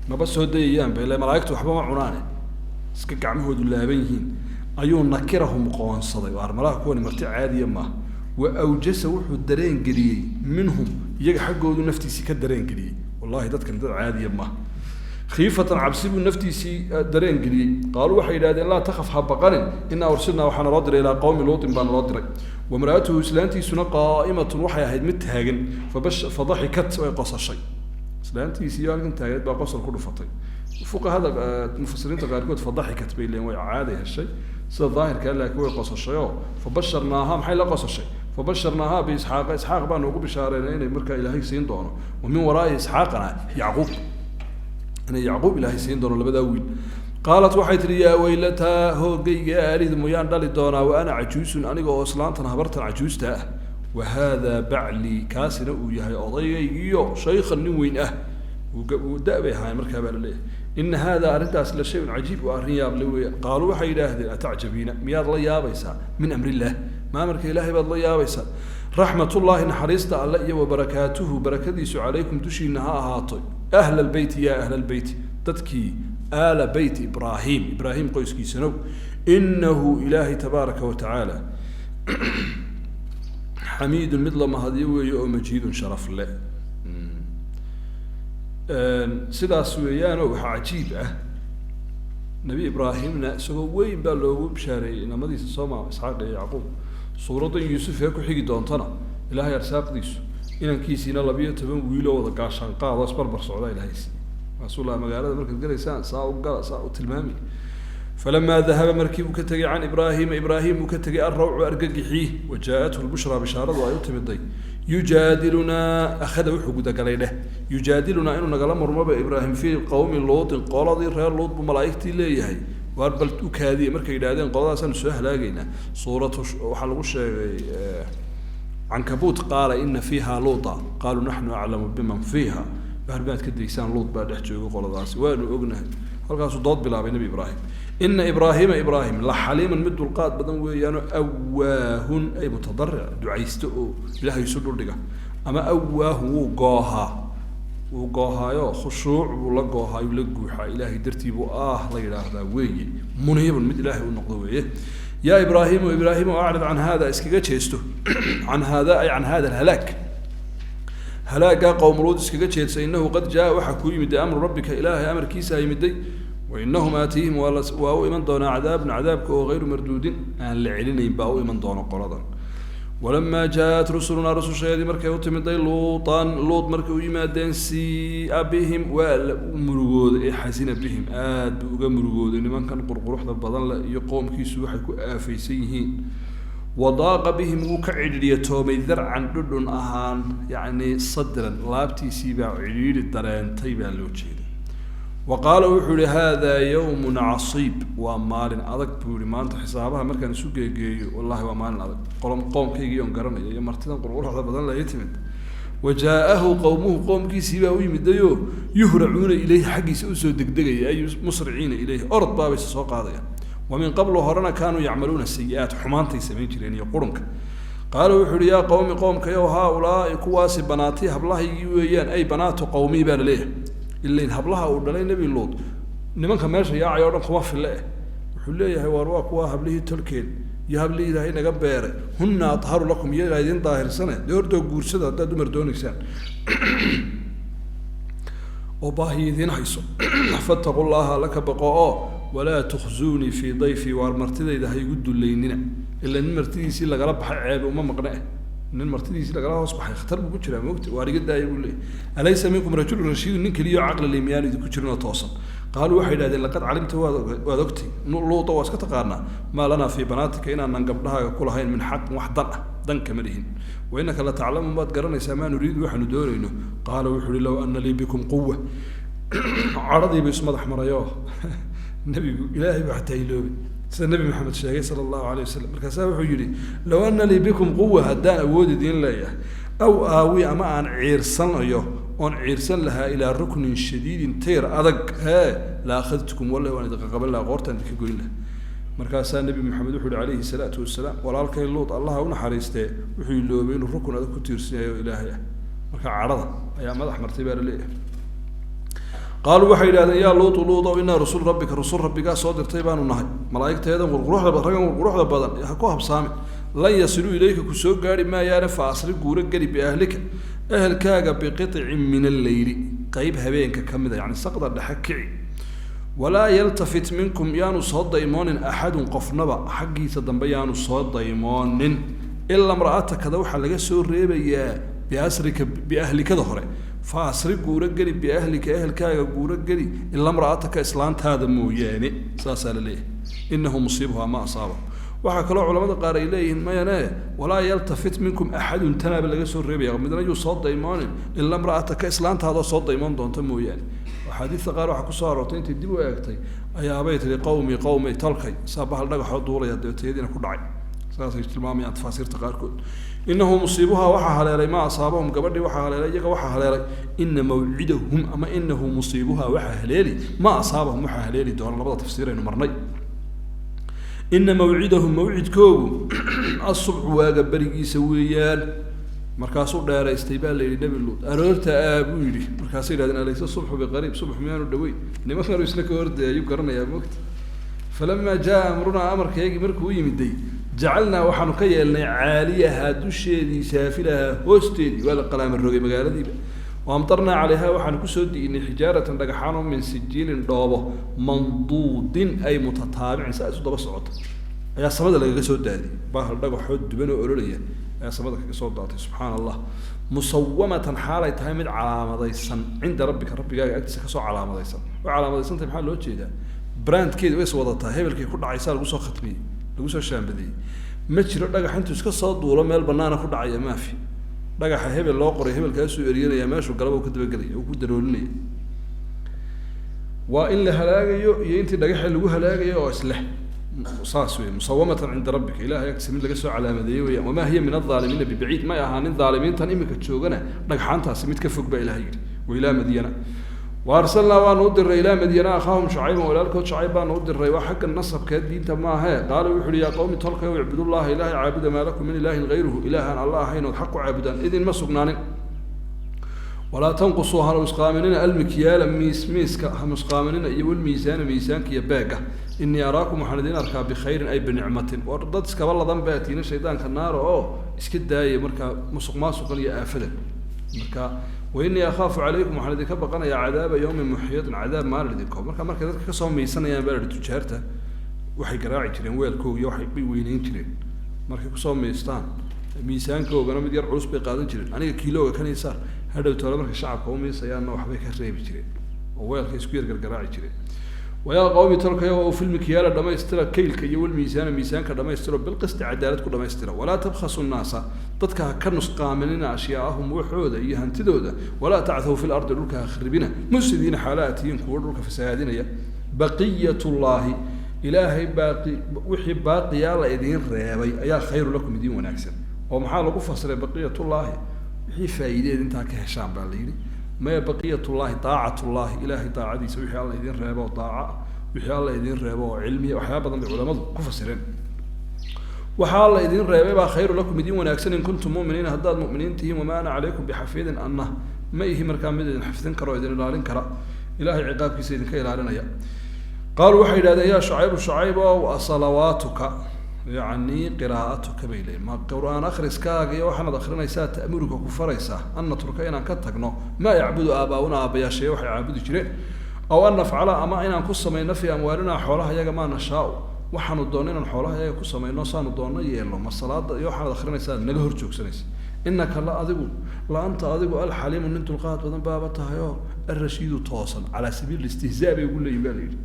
maba soo dayayaan ba, ila malaa'igtu waxba ma cunaane, iska gacmahoodu laaban yihiin. Ayuu nakirahum qoonsaday, waar malaha kuwani marti caadiya maaha. Wa awjasa wuxuu dareen geliyey minhum, iyaga xaggoodu naftiisii ka dareen geliyey, wallahi dadkan dad caadiya maaha. Khiifatan cabsi buu naftiisii dareen geliyey. Qaaluu waxay yidhahdeen, laa takhaf, ha baqanin, innaa ursilnaa, waxaa naloo diray, ilaa qowmi Luutin baa naloo diray. Wamra'atuhu islaantiisuna qaa'imatun waxay ahayd mid taagan, fabash fadaxikat, way qosashay. Islaantiisii halkan taagneed baa qosol ku dhufatay. Fuqahada mufasiriinta qaarkood fadaxikat bay leeyihin, way caaday heshay sida daahirkaa, laakiin way qosashay oo fabasharnaaha, maxay la qosashay? Fabasharnaaha biisxaaqa, Isxaaq baanu ugu bishaareynay inay markaa Ilaahay siin doono, wa min waraa'i Isxaaqana Yacquub, inay Yacquub Ilaahay siin doono labadaa wiil. Qaalat waxay tihi, yaa weylataa, hoogayga, aalid muyaan dhali doonaa wa ana cajuusun, aniga oo islaantan habartan cajuusta ah, wa haadaa baclii, kaasina uu yahay odaygaygiyo, shaykhan, nin weyn ah, uu da' bay ahaayeen markaa baa laleeyahay. Ina haadaa arrintaas la shayun cajiib, waa arrin yaab le weeyaan. Qaaluu waxay yidhaahdeen, atacjabiina, miyaad la yaabaysaa, min amrillaah, ma amarka Ilaahay baad la yaabaysaa? Raxmatullaahi, naxariista Alle iyo wabarakaatuhu, barakadiisu, calaykum, dushiina ha ahaato, ahla albeyti, yaa ahla albeyti, dadkii aala beyt Ibraahim, Ibraahim qoyskiisanow. Inahu Ilaahay tabaaraka wa tacaala xamiidun, mid la mahadiyo weeye oo majiidun, sharaf le. Sidaas weeyaanoo waxaa cajiib ah, Nebi Ibraahimna isagoo weyn baa loogu bishaareeyey inamadiisa, sooma, Isxaaq iyo Yacquub. Suuraddan Yuusuf ee ku xigi doontana Ilaahay arsaaqdiisu inankiisiina 12 wiiloo wada gaashaan qaado isbarbar socdaa Ilaahay siiyey. Maasuu lahaa, magaalada markaad gelaysaan saa u gala, saa u tilmaami. Falamaa dahaba, markii uu ka tegay, can Ibraahima, Ibraahim uu ka tegay, alrawcu, argagixii, wa jaa-athu lbushraa, bishaaradu ay u timiday, yujaadilunaa, akhada wuxuu gudagalay dheh, yujaadilunaa, inuu nagala murmaba Ibraahim, fii qowmi Luutin, qoladii reer Luut buu malaa'igtii leeyahay, waar bal u kaadiye markay yidhahdeen qoladaasaan soo halaagaynaa. Suuratu waxaa lagu sheegay Cankabuut, qaala ina fiiha Luuta, qaaluu naxnu aclamu biman fiiha, waar maad ka daysaan, Luut baa dhex jooga qoladaasi, waanu ognahay. Halkaasuu dood bilaabay Nebi Ibraahim. Ina Ibraahiima, Ibraahim, la xaliiman, mid dulqaad badan weeyaano, awaahun, ay mutadaric, ducaysto oo Ilaahay isu dhuldhiga, ama awaahun, wuu goohaa, wuu goohaayo khushuuc buu la goohaayuu la guuxaa, Ilaahay dartii buu ah la yidhaahdaa weeye, muniibun, mid Ilaahay u noqdo weeye. Yaa Ibraahimu, Ibraahimu, acrid can hada, iskaga jeesto, can hada, ay can hada alhalaag, halaagaa qowmuluud iskaga jeedsa. Inahu qad jaa, waxaa kuu yimiday, amru rabbika, Ilaahay amarkiisaa yimiday, wainahum aatiihim, waa u iman doonaa, cadaabun, cadaabka oo hayru marduudin, aan la celinayn baa u iman doono qoladan. Walamaa jaaat rusulunaa, rususheedii markay u timiday, Luutan, Luut markay u yimaadeen, siia bihim, waa la u murugooday, ee xasina bihim, aad buu uga murugooday nimankan qurquruxda badan leh iyo qoomkiisu waxay ku aafaysan yihiin. Wadaaqa bihim, wuu ka cidhiidhiyatoomay, darcan, dhudhun ahaan, yacni sadran, laabtiisii baa cidhiidhi dareentay baa loo jeeday. Wa qaala wuxuu yihi, haadaa yawmun casiib, waa maalin adag buu yihi maanta, xisaabaha markaan isu geegeeyo, wallahi waa maalin adag, qolom qoomkaygii oon garanaya iyo martidan qurquruxda badan la ii timid. Wa jaa-ahu qowmuhu, qoomkiisii baa u yimidayo, yuhracuuna ilayhi, xaggiisa usoo degdegaya, ay musriciina ilayhi, orod baabayse soo qaadaya. Wa min qablu, horena, kaanuu yacmaluuna sayi-aat, xumaantay samayn jireen iyo qurunka. Qaala wuxuu yihi, yaa qowmi, qoomkayow, haa-ulaai, kuwaasi, banaatii, hablahaygii weeyaan, ay banaatu qowmii baa laleeyahay, ilain hablaha uu dhalay Nebi Luut nimanka meesha yaacay o dhan kuma fille eh. Wuxuu leeyahay, waar waa kuwa hablihii tolkeen iyo hablihii Ilaahay naga beeray, hunna atharu lakum, iyagaa idin daahirsane, dee ordoo guursada haddaad dumar doonaysaan oo baahi idiin hayso. Fattaqu llaha, laka baqo oo, walaa tukhzuunii fii dayfii, waar martidayda ha igu dullaynina, ila nin martidiisii lagala baxay ceebe uma maqne eh, nin martidiisii lagala hoos baxay khatar buu ku jiraa moogta, waar iga daaya buu leeyahy. Alaysa minkum rajulun rashiidun, nin keliyo caqli le miyaanu idinku jirin oo toosan? Qaaluu waxay yidhahdeen, laqad calimta, waad ogtay, Luuta waa iska taqaanaa, maa lanaa fii banaatika, inaanan gabdhahaaga ku lahayn, min xaqin, wax dan ah, dan kama lihin, wa innaka la taclamu, maad garanaysaa, maa nuriidu, waxaanu doonayno. Qaala wuxuu uhi, low ana lii bikum quwa, cadhadiibu ismadax marayo nebigu, Ilaahay baa xataa iloobay, sida Nebi Maxamed sheegay sala allahu alayh wasalam. Markaasaa wuxuu yihi, low ana lii bikum quwa, haddaan awood idiin leeyahay, aw aawi, ama aan ciirsanayo oon ciirsan lahaa, ilaa ruknin shadiidin, tayr adag, hee, la akhadtukum, wallahi waan idinka qaban lahaa, qoortaan idinka goyn lahaa. Markaasaa Nebi Maxamed wuxu uhi calayhi salaatu wasalaam, walaalkay Luut Allaha u naxariistee wuxuu iloobay inuu rukun adag ku tiirsan yahay oo Ilaahay ah. Marka cadhada ayaa madax martay baa laleeyahay. Qaaluu waxay yidhahdeen, yaa Luutu, Luudow, innaa rusul rabbika, rusul rabbigaa soo dirtay baanu nahay. Malaa'igteedan qurquruxda, raggan qurquruxda badan ha ku habsaame. Lan yasiluu ilayka, ku soo gaari maayaane. Fa asri, guuro geli, biahlika, ehelkaaga, biqiطcin min alleyli, qeyb habeenka ka mid a, yani saqda dhexe kici. Walaa yaltafit minkum, yaanu soo daymoonin, axadun, qofnaba xaggiisa dambe yaanu soo daymoonin, ilaa imra'atakada waxaa laga soo reebayaa. Biasrika, biahlikada hore, fa asri, guuro geli, biahlika, ehelkaaga guuro geli, ilaa imra'ataka, islaantaada mooyaane, saasaa la leeyahay. Inahu musiibuhaa ma asaaba. Waxaa kaloo culamada qaar ay leeyihiin mayane, walaa yaltafit minkum axadun tanaaba laga soo reebaya, midna yuu soo daymoonin ilaa imra'ataka, islaantaadoo soo daymoon doonta mooyaane. Axaadiista qaar waxaa kusoo aroortay intay dib u eegtay ayaabay tihi, qawmi, qawmi, tolkay, saa bahal dhagaxoo duulaya dabeetayadiina ku dhacay. Saasay tilmaamayaan tafaasiirta qaarkood. Inahu musiibuhaa, waxaa haleelay, maa asaabahum, gabadhii waxaa haleelay, iyaga waxaa haleelay. Ina mawcidahum ama inahu musiibuhaa, waxaa haleeli, maa asaabahum, waxaa haleeli doona. Labada tafsiir aynu marnay. Ina mawcidahum, mawcidkoogu, asubxu, waaga berigiisa weeyaan. Markaasuu dheeraystay baa la yidhi Nebi Luut, aroorta aa buu yidhi. Markaasay yidhahdeen, alaysa subxu biqariib, subx miyaanu dhaweyn? Nimankanu isna ka hordaya ayuu garanayaa mogta. Falamaa jaa amrunaa, amarkaygii markuu u yimiday, jacalnaa, waxaanu ka yeelnay, caaliyahaa, dusheedii, saafilahaa, hoosteedii. Waa la qalaama rogay magaaladiiba. Waamtarnaa calayha, waxaanu kusoo di'inay, xijaaratan, dhagaxaano, min sijiilin, dhoobo, manduudin ay mutataabicin, saa isu daba socota ayaa samada lagaga soo daadiyey. Bahal dhagaxoo duban oo ololaya ayaa samada kaga soo daatay, subxaana Allah. Musawamatan, xaalay tahay mid calaamadaysan, cinda rabbika, rabbigaaga agtiisa kasoo calaamadaysan. Way calaamadaysantahay, maxaa loo jeedaa? Brandkeedi way is wadataa, hebelkay ku dhacaysaa lagu soo khatmiyey, lagu soo shaambadeeyey. Ma jiro dhagax intuu iska soo duulo meel banaana ku dhacaya, maafi. Dhagaxa hebel loo qoray hebelkaasuu eryanaya, meeshuu galaba uu ka dabagelaya, uu ku daroolinaya. Waa in la halaagayo iyo intii dhagaxa lagu halaagayo oo isleh, saas wey. Musawamatan cinda rabbika, Ilahay agtiisa mid laga soo calaamadeeyey weeyaan. Wamaa hiya min aldaalimiina bibaciid, may ahaanin dhaalimiintan iminka joogana dhagxaantaasi mid ka fog baa Ilahay yidhi. Wa ilaa Madyana wa arsalnaa, waanu u diray, ilaa Madyana, akhaahum Shucayban, walaalkood Shucayb baanu u diray. Waa xagga nasabkee, diinta maahee. Qaala wuxu uhi, yaa qawmi, tolkayow, icbudullaha, Ilaahay caabuda, maa lakum min ilaahin hayruhu, ilaahaan Alla ahayn ood xaq ku caabudaan idinma sugnaanin. Walaa tanqusuu, ha nusqaaminina, almikyaala, miis miiska ha nusqaaminina, iyo walmiisaana, miisaanka iyo beega. Inii araakum, waxaan idin arkaa, bikhayrin ay binicmatin. War dad iskaba ladan baa tiina, shaydaanka naara oo iska daaya markaa musuq maasuqan iyo aafadan. Marka wa inii akhaafu calaykum, waxaan idinka baqanayaa, cadaaba yawmin muxiitin, cadaab maalin idinko. Marka markay dadka kasoo miisanayaan baa la tujaarta waxay garaaci jireen weelkooga iyo waxay bay weyneyn jireen. Markay kusoo miistaan miisaankoogana mid yar culus bay qaadan jireen, aniga kiilooga kan isaar. Hadhow toole markay shacabka u miisayaanna waxbay ka reebi jireen oo weelka isku yar gargaraaci jireen. Wayaa qawmi, tolkayo, oo filmikyaala dhamaystira, kaylka, iyo walmiisaana, miisaanka dhamaystiro, bilqisti, cadaalad ku dhamaystira. Walaa tabkhasu nnaasa, dadka ha ka nusqaaminina, ashyaa'ahum, waxooda iyo hantidooda. Walaa tacthaw fi lardi, dhulka ha kharibina, mufsidiina, xaala atiyiin kuwa dhulka fasahaadinaya. Baqiyatullaahi, Ilaahay baaqi, wixii baaqiyaa la idiin reebay ayaa khayru lakum, idiin wanaagsan. Oo maxaa lagu fasiray baqiyatullaahi? Wixii faa'iideed intaa ka heshaan baa la yidhi. Maya, baqiyatullaahi daacatullaahi, Ilaahay daacadiisa, wixii Alla idiin reebo oo daaca ah, wixii Alla idiin reebo oo cilmiya. Waxyaaba badan bay culamadu ku fasireen. Waxaa la idin reebay baa khayru lakum, idiin wanaagsan, in kuntum mu'miniina, haddaad mu'miniin tihiin. Wamaa ana calaykum bixafiidin, anna ma ihi markaa mid idin xafidin kara oo idin ilaalin kara, Ilahay ciqaabkiisa idinka ilaalinaya. Qaaluu waxay yidhahdeen, yaa Shucaybu, Shucayb ow, asalawaatuka, yacni qiraa'atuka bay leeyihin, ma qur-aan akhriskaaga iyo waxaanaad akrinaysaa, ta'muruka, ku faraysaa, an natruka, inaan ka tagno, maa yacbudu aabaa'una, aabbayaashaya waxay caabudi jireen, aw an nafcala, ama inaan ku samayno, fii amwaalinaa, xoolaha yaga, maa nashaau, waxaanu doonno inaan xoolaha yaga ku samayno, saanu doonno yeelno? Ma salaada iyo waxaanaad akrinaysaa naga hor joogsanaysa? Inaka la adigu, la anta, adigu, alxaliimu, nin dulqaad badan baaba tahay oo alrashiidu, toosan. Calaa sabiil istihzaa bay ugu leeyihin baa la yidhi,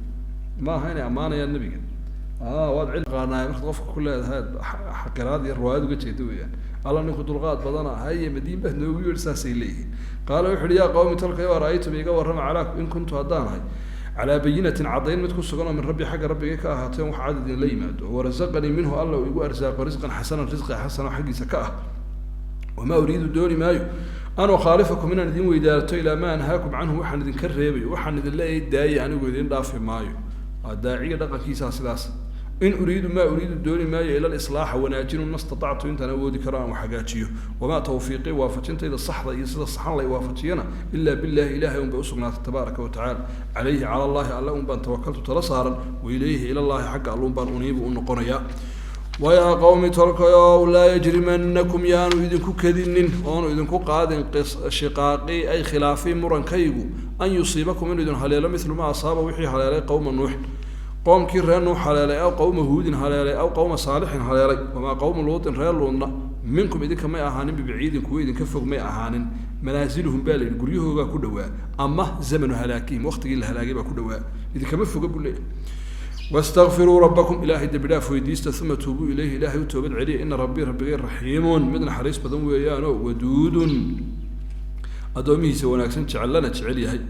ma aha inay ammaanayaan nebiga. Waad cilmi qaanaay markaad qofka ku leedahay xaqiraad iyo riwaayad uga jeeda weeyaan. Alla ninku dulqaad badana haye, madiin baad noogu yeedhi, saasay leeyihiin. Qaala wuxu uhi, yaa qawmi, tolkayo, ara'aytum, iga warrama, calaa in kuntu, haddaan ahay, calaa bayinatin, caddayn mid ku sugan oo min rabbi, xagga rabbigay ka ahaatay, wax cad idinla yimaado, warasaqanii minhu, Alla uu igu arsaaqo, risqan xasanan, risqi xasano xaggiisa ka ah. Wamaa uriidu, dooni maayo, an ukhaalifakum, inaan idin weydaarto, ilaa maa anhaakum canhu, waxaan idinka reebayo. Waxaan idin leeyahay daaya, anigu idin dhaafi maayo. Waa daaciga dhaqankiisaa sidaas. In uriidu maa uriidu, dooni maayo, ila alislaaxa, wanaajinu, ma statactu, intaan awoodi karo aan wax hagaajiyo. Wamaa tawfiiqii, waafajintayda saxda iyo sida saxan lay waafajiyana, ilaa billahi, ilahay un bay usugnaatay, tabaaraka watacala. Calayhi, cala allahi, alle un baan tawakaltu, tala saaran. Wailayhi, ilallahi, xagga alluun baan uniibu, u noqonayaa. Wayaa qowmi, tolkayow, laa yajrimanakum, yaanu idinku kadinin oonu idinku qaadin, shiqaaqii, ay khilaafii, murankaygu, an yusiibakum, inuu idin haleelo, milu maa asaaba, wixii haleelay, qowma Nuux, qoomkii reer Nuux haleelay, aw qowma Huudin haleelay, aw qowma Saalixin haleelay. Wamaa qowmu Luutin, reer Luudna, minkum, idinka may ahaanin, bibaciidin, kuwa idinka fog may ahaanin. Manaasiluhum baa la yidhi, guryahoogaa ku dhowaa, ama zamanu halaakihim, waqtigii la halaagay baa ku dhowaa, idinkama foga buu leeyahy. Wastakfiruu rabbakum, ilaahay dembi dhaaf weydiista, uma tuubuu ilayhi, ilaahay u toobad celiya. Ina rabbii, rabbigay, raxiimun, mid naxariis badan weeyaano, waduudun, addoomihiisa wanaagsan jecellana jecel yahay.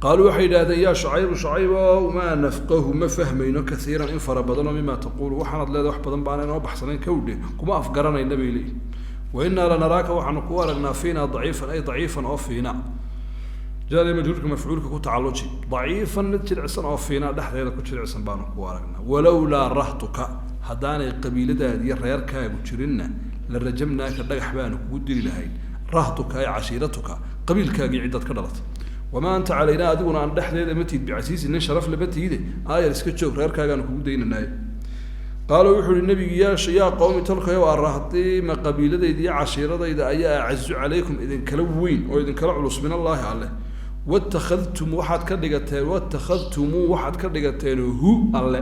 Qaaluu, waxay yidhahdeen: yaa Shucaybu, Shucaybow, maa nafqahu, ma fahmayno, kaiiran, in fara badanoo, mima taquulu, waxaanaad leedahay wax badan baana inoo baxsanayn, kawdhe, kuma afgaranayna, bay leeyihin. Wa innaa lanaraaka, waxaanu ku aragnaa, fiina daciifan, ay daciifan oo fiina, jaali majruurka mafcuulka ku tacalluji, daciifan, mid jilicsan oo fiina, dhexdeeda ku jilicsan baanu ku aragnaa. Walowlaa rahtuka, haddaanay qabiiladaadi iyo reerkaagu jirinna, la rajamnaaka, dhagax baanu kugu dili lahayn. Rahtuka ay cashiiratuka, qabiilkaagii, ciddaad ka dhalatay. Wamaa anta calaynaa, adiguna aan dhexdeeda ma tiid, bicasiisin, nin sharaf lama tiide, aayar iska joog, reerkaagaanu kugu daynanaaye. Qaala, wuxuu uhi nabigi: yaa qowmi, tolkayow, arahtii, ma qabiiladayda iyo cashiiradayda ayaa, acazu calaykum, idinkala weyn oo idinkala culus, min allaahi, alleh? Watakhadtum, waxaad ka dhigateen, watakhadtumuu, waxaad ka dhigateen, hu, alle,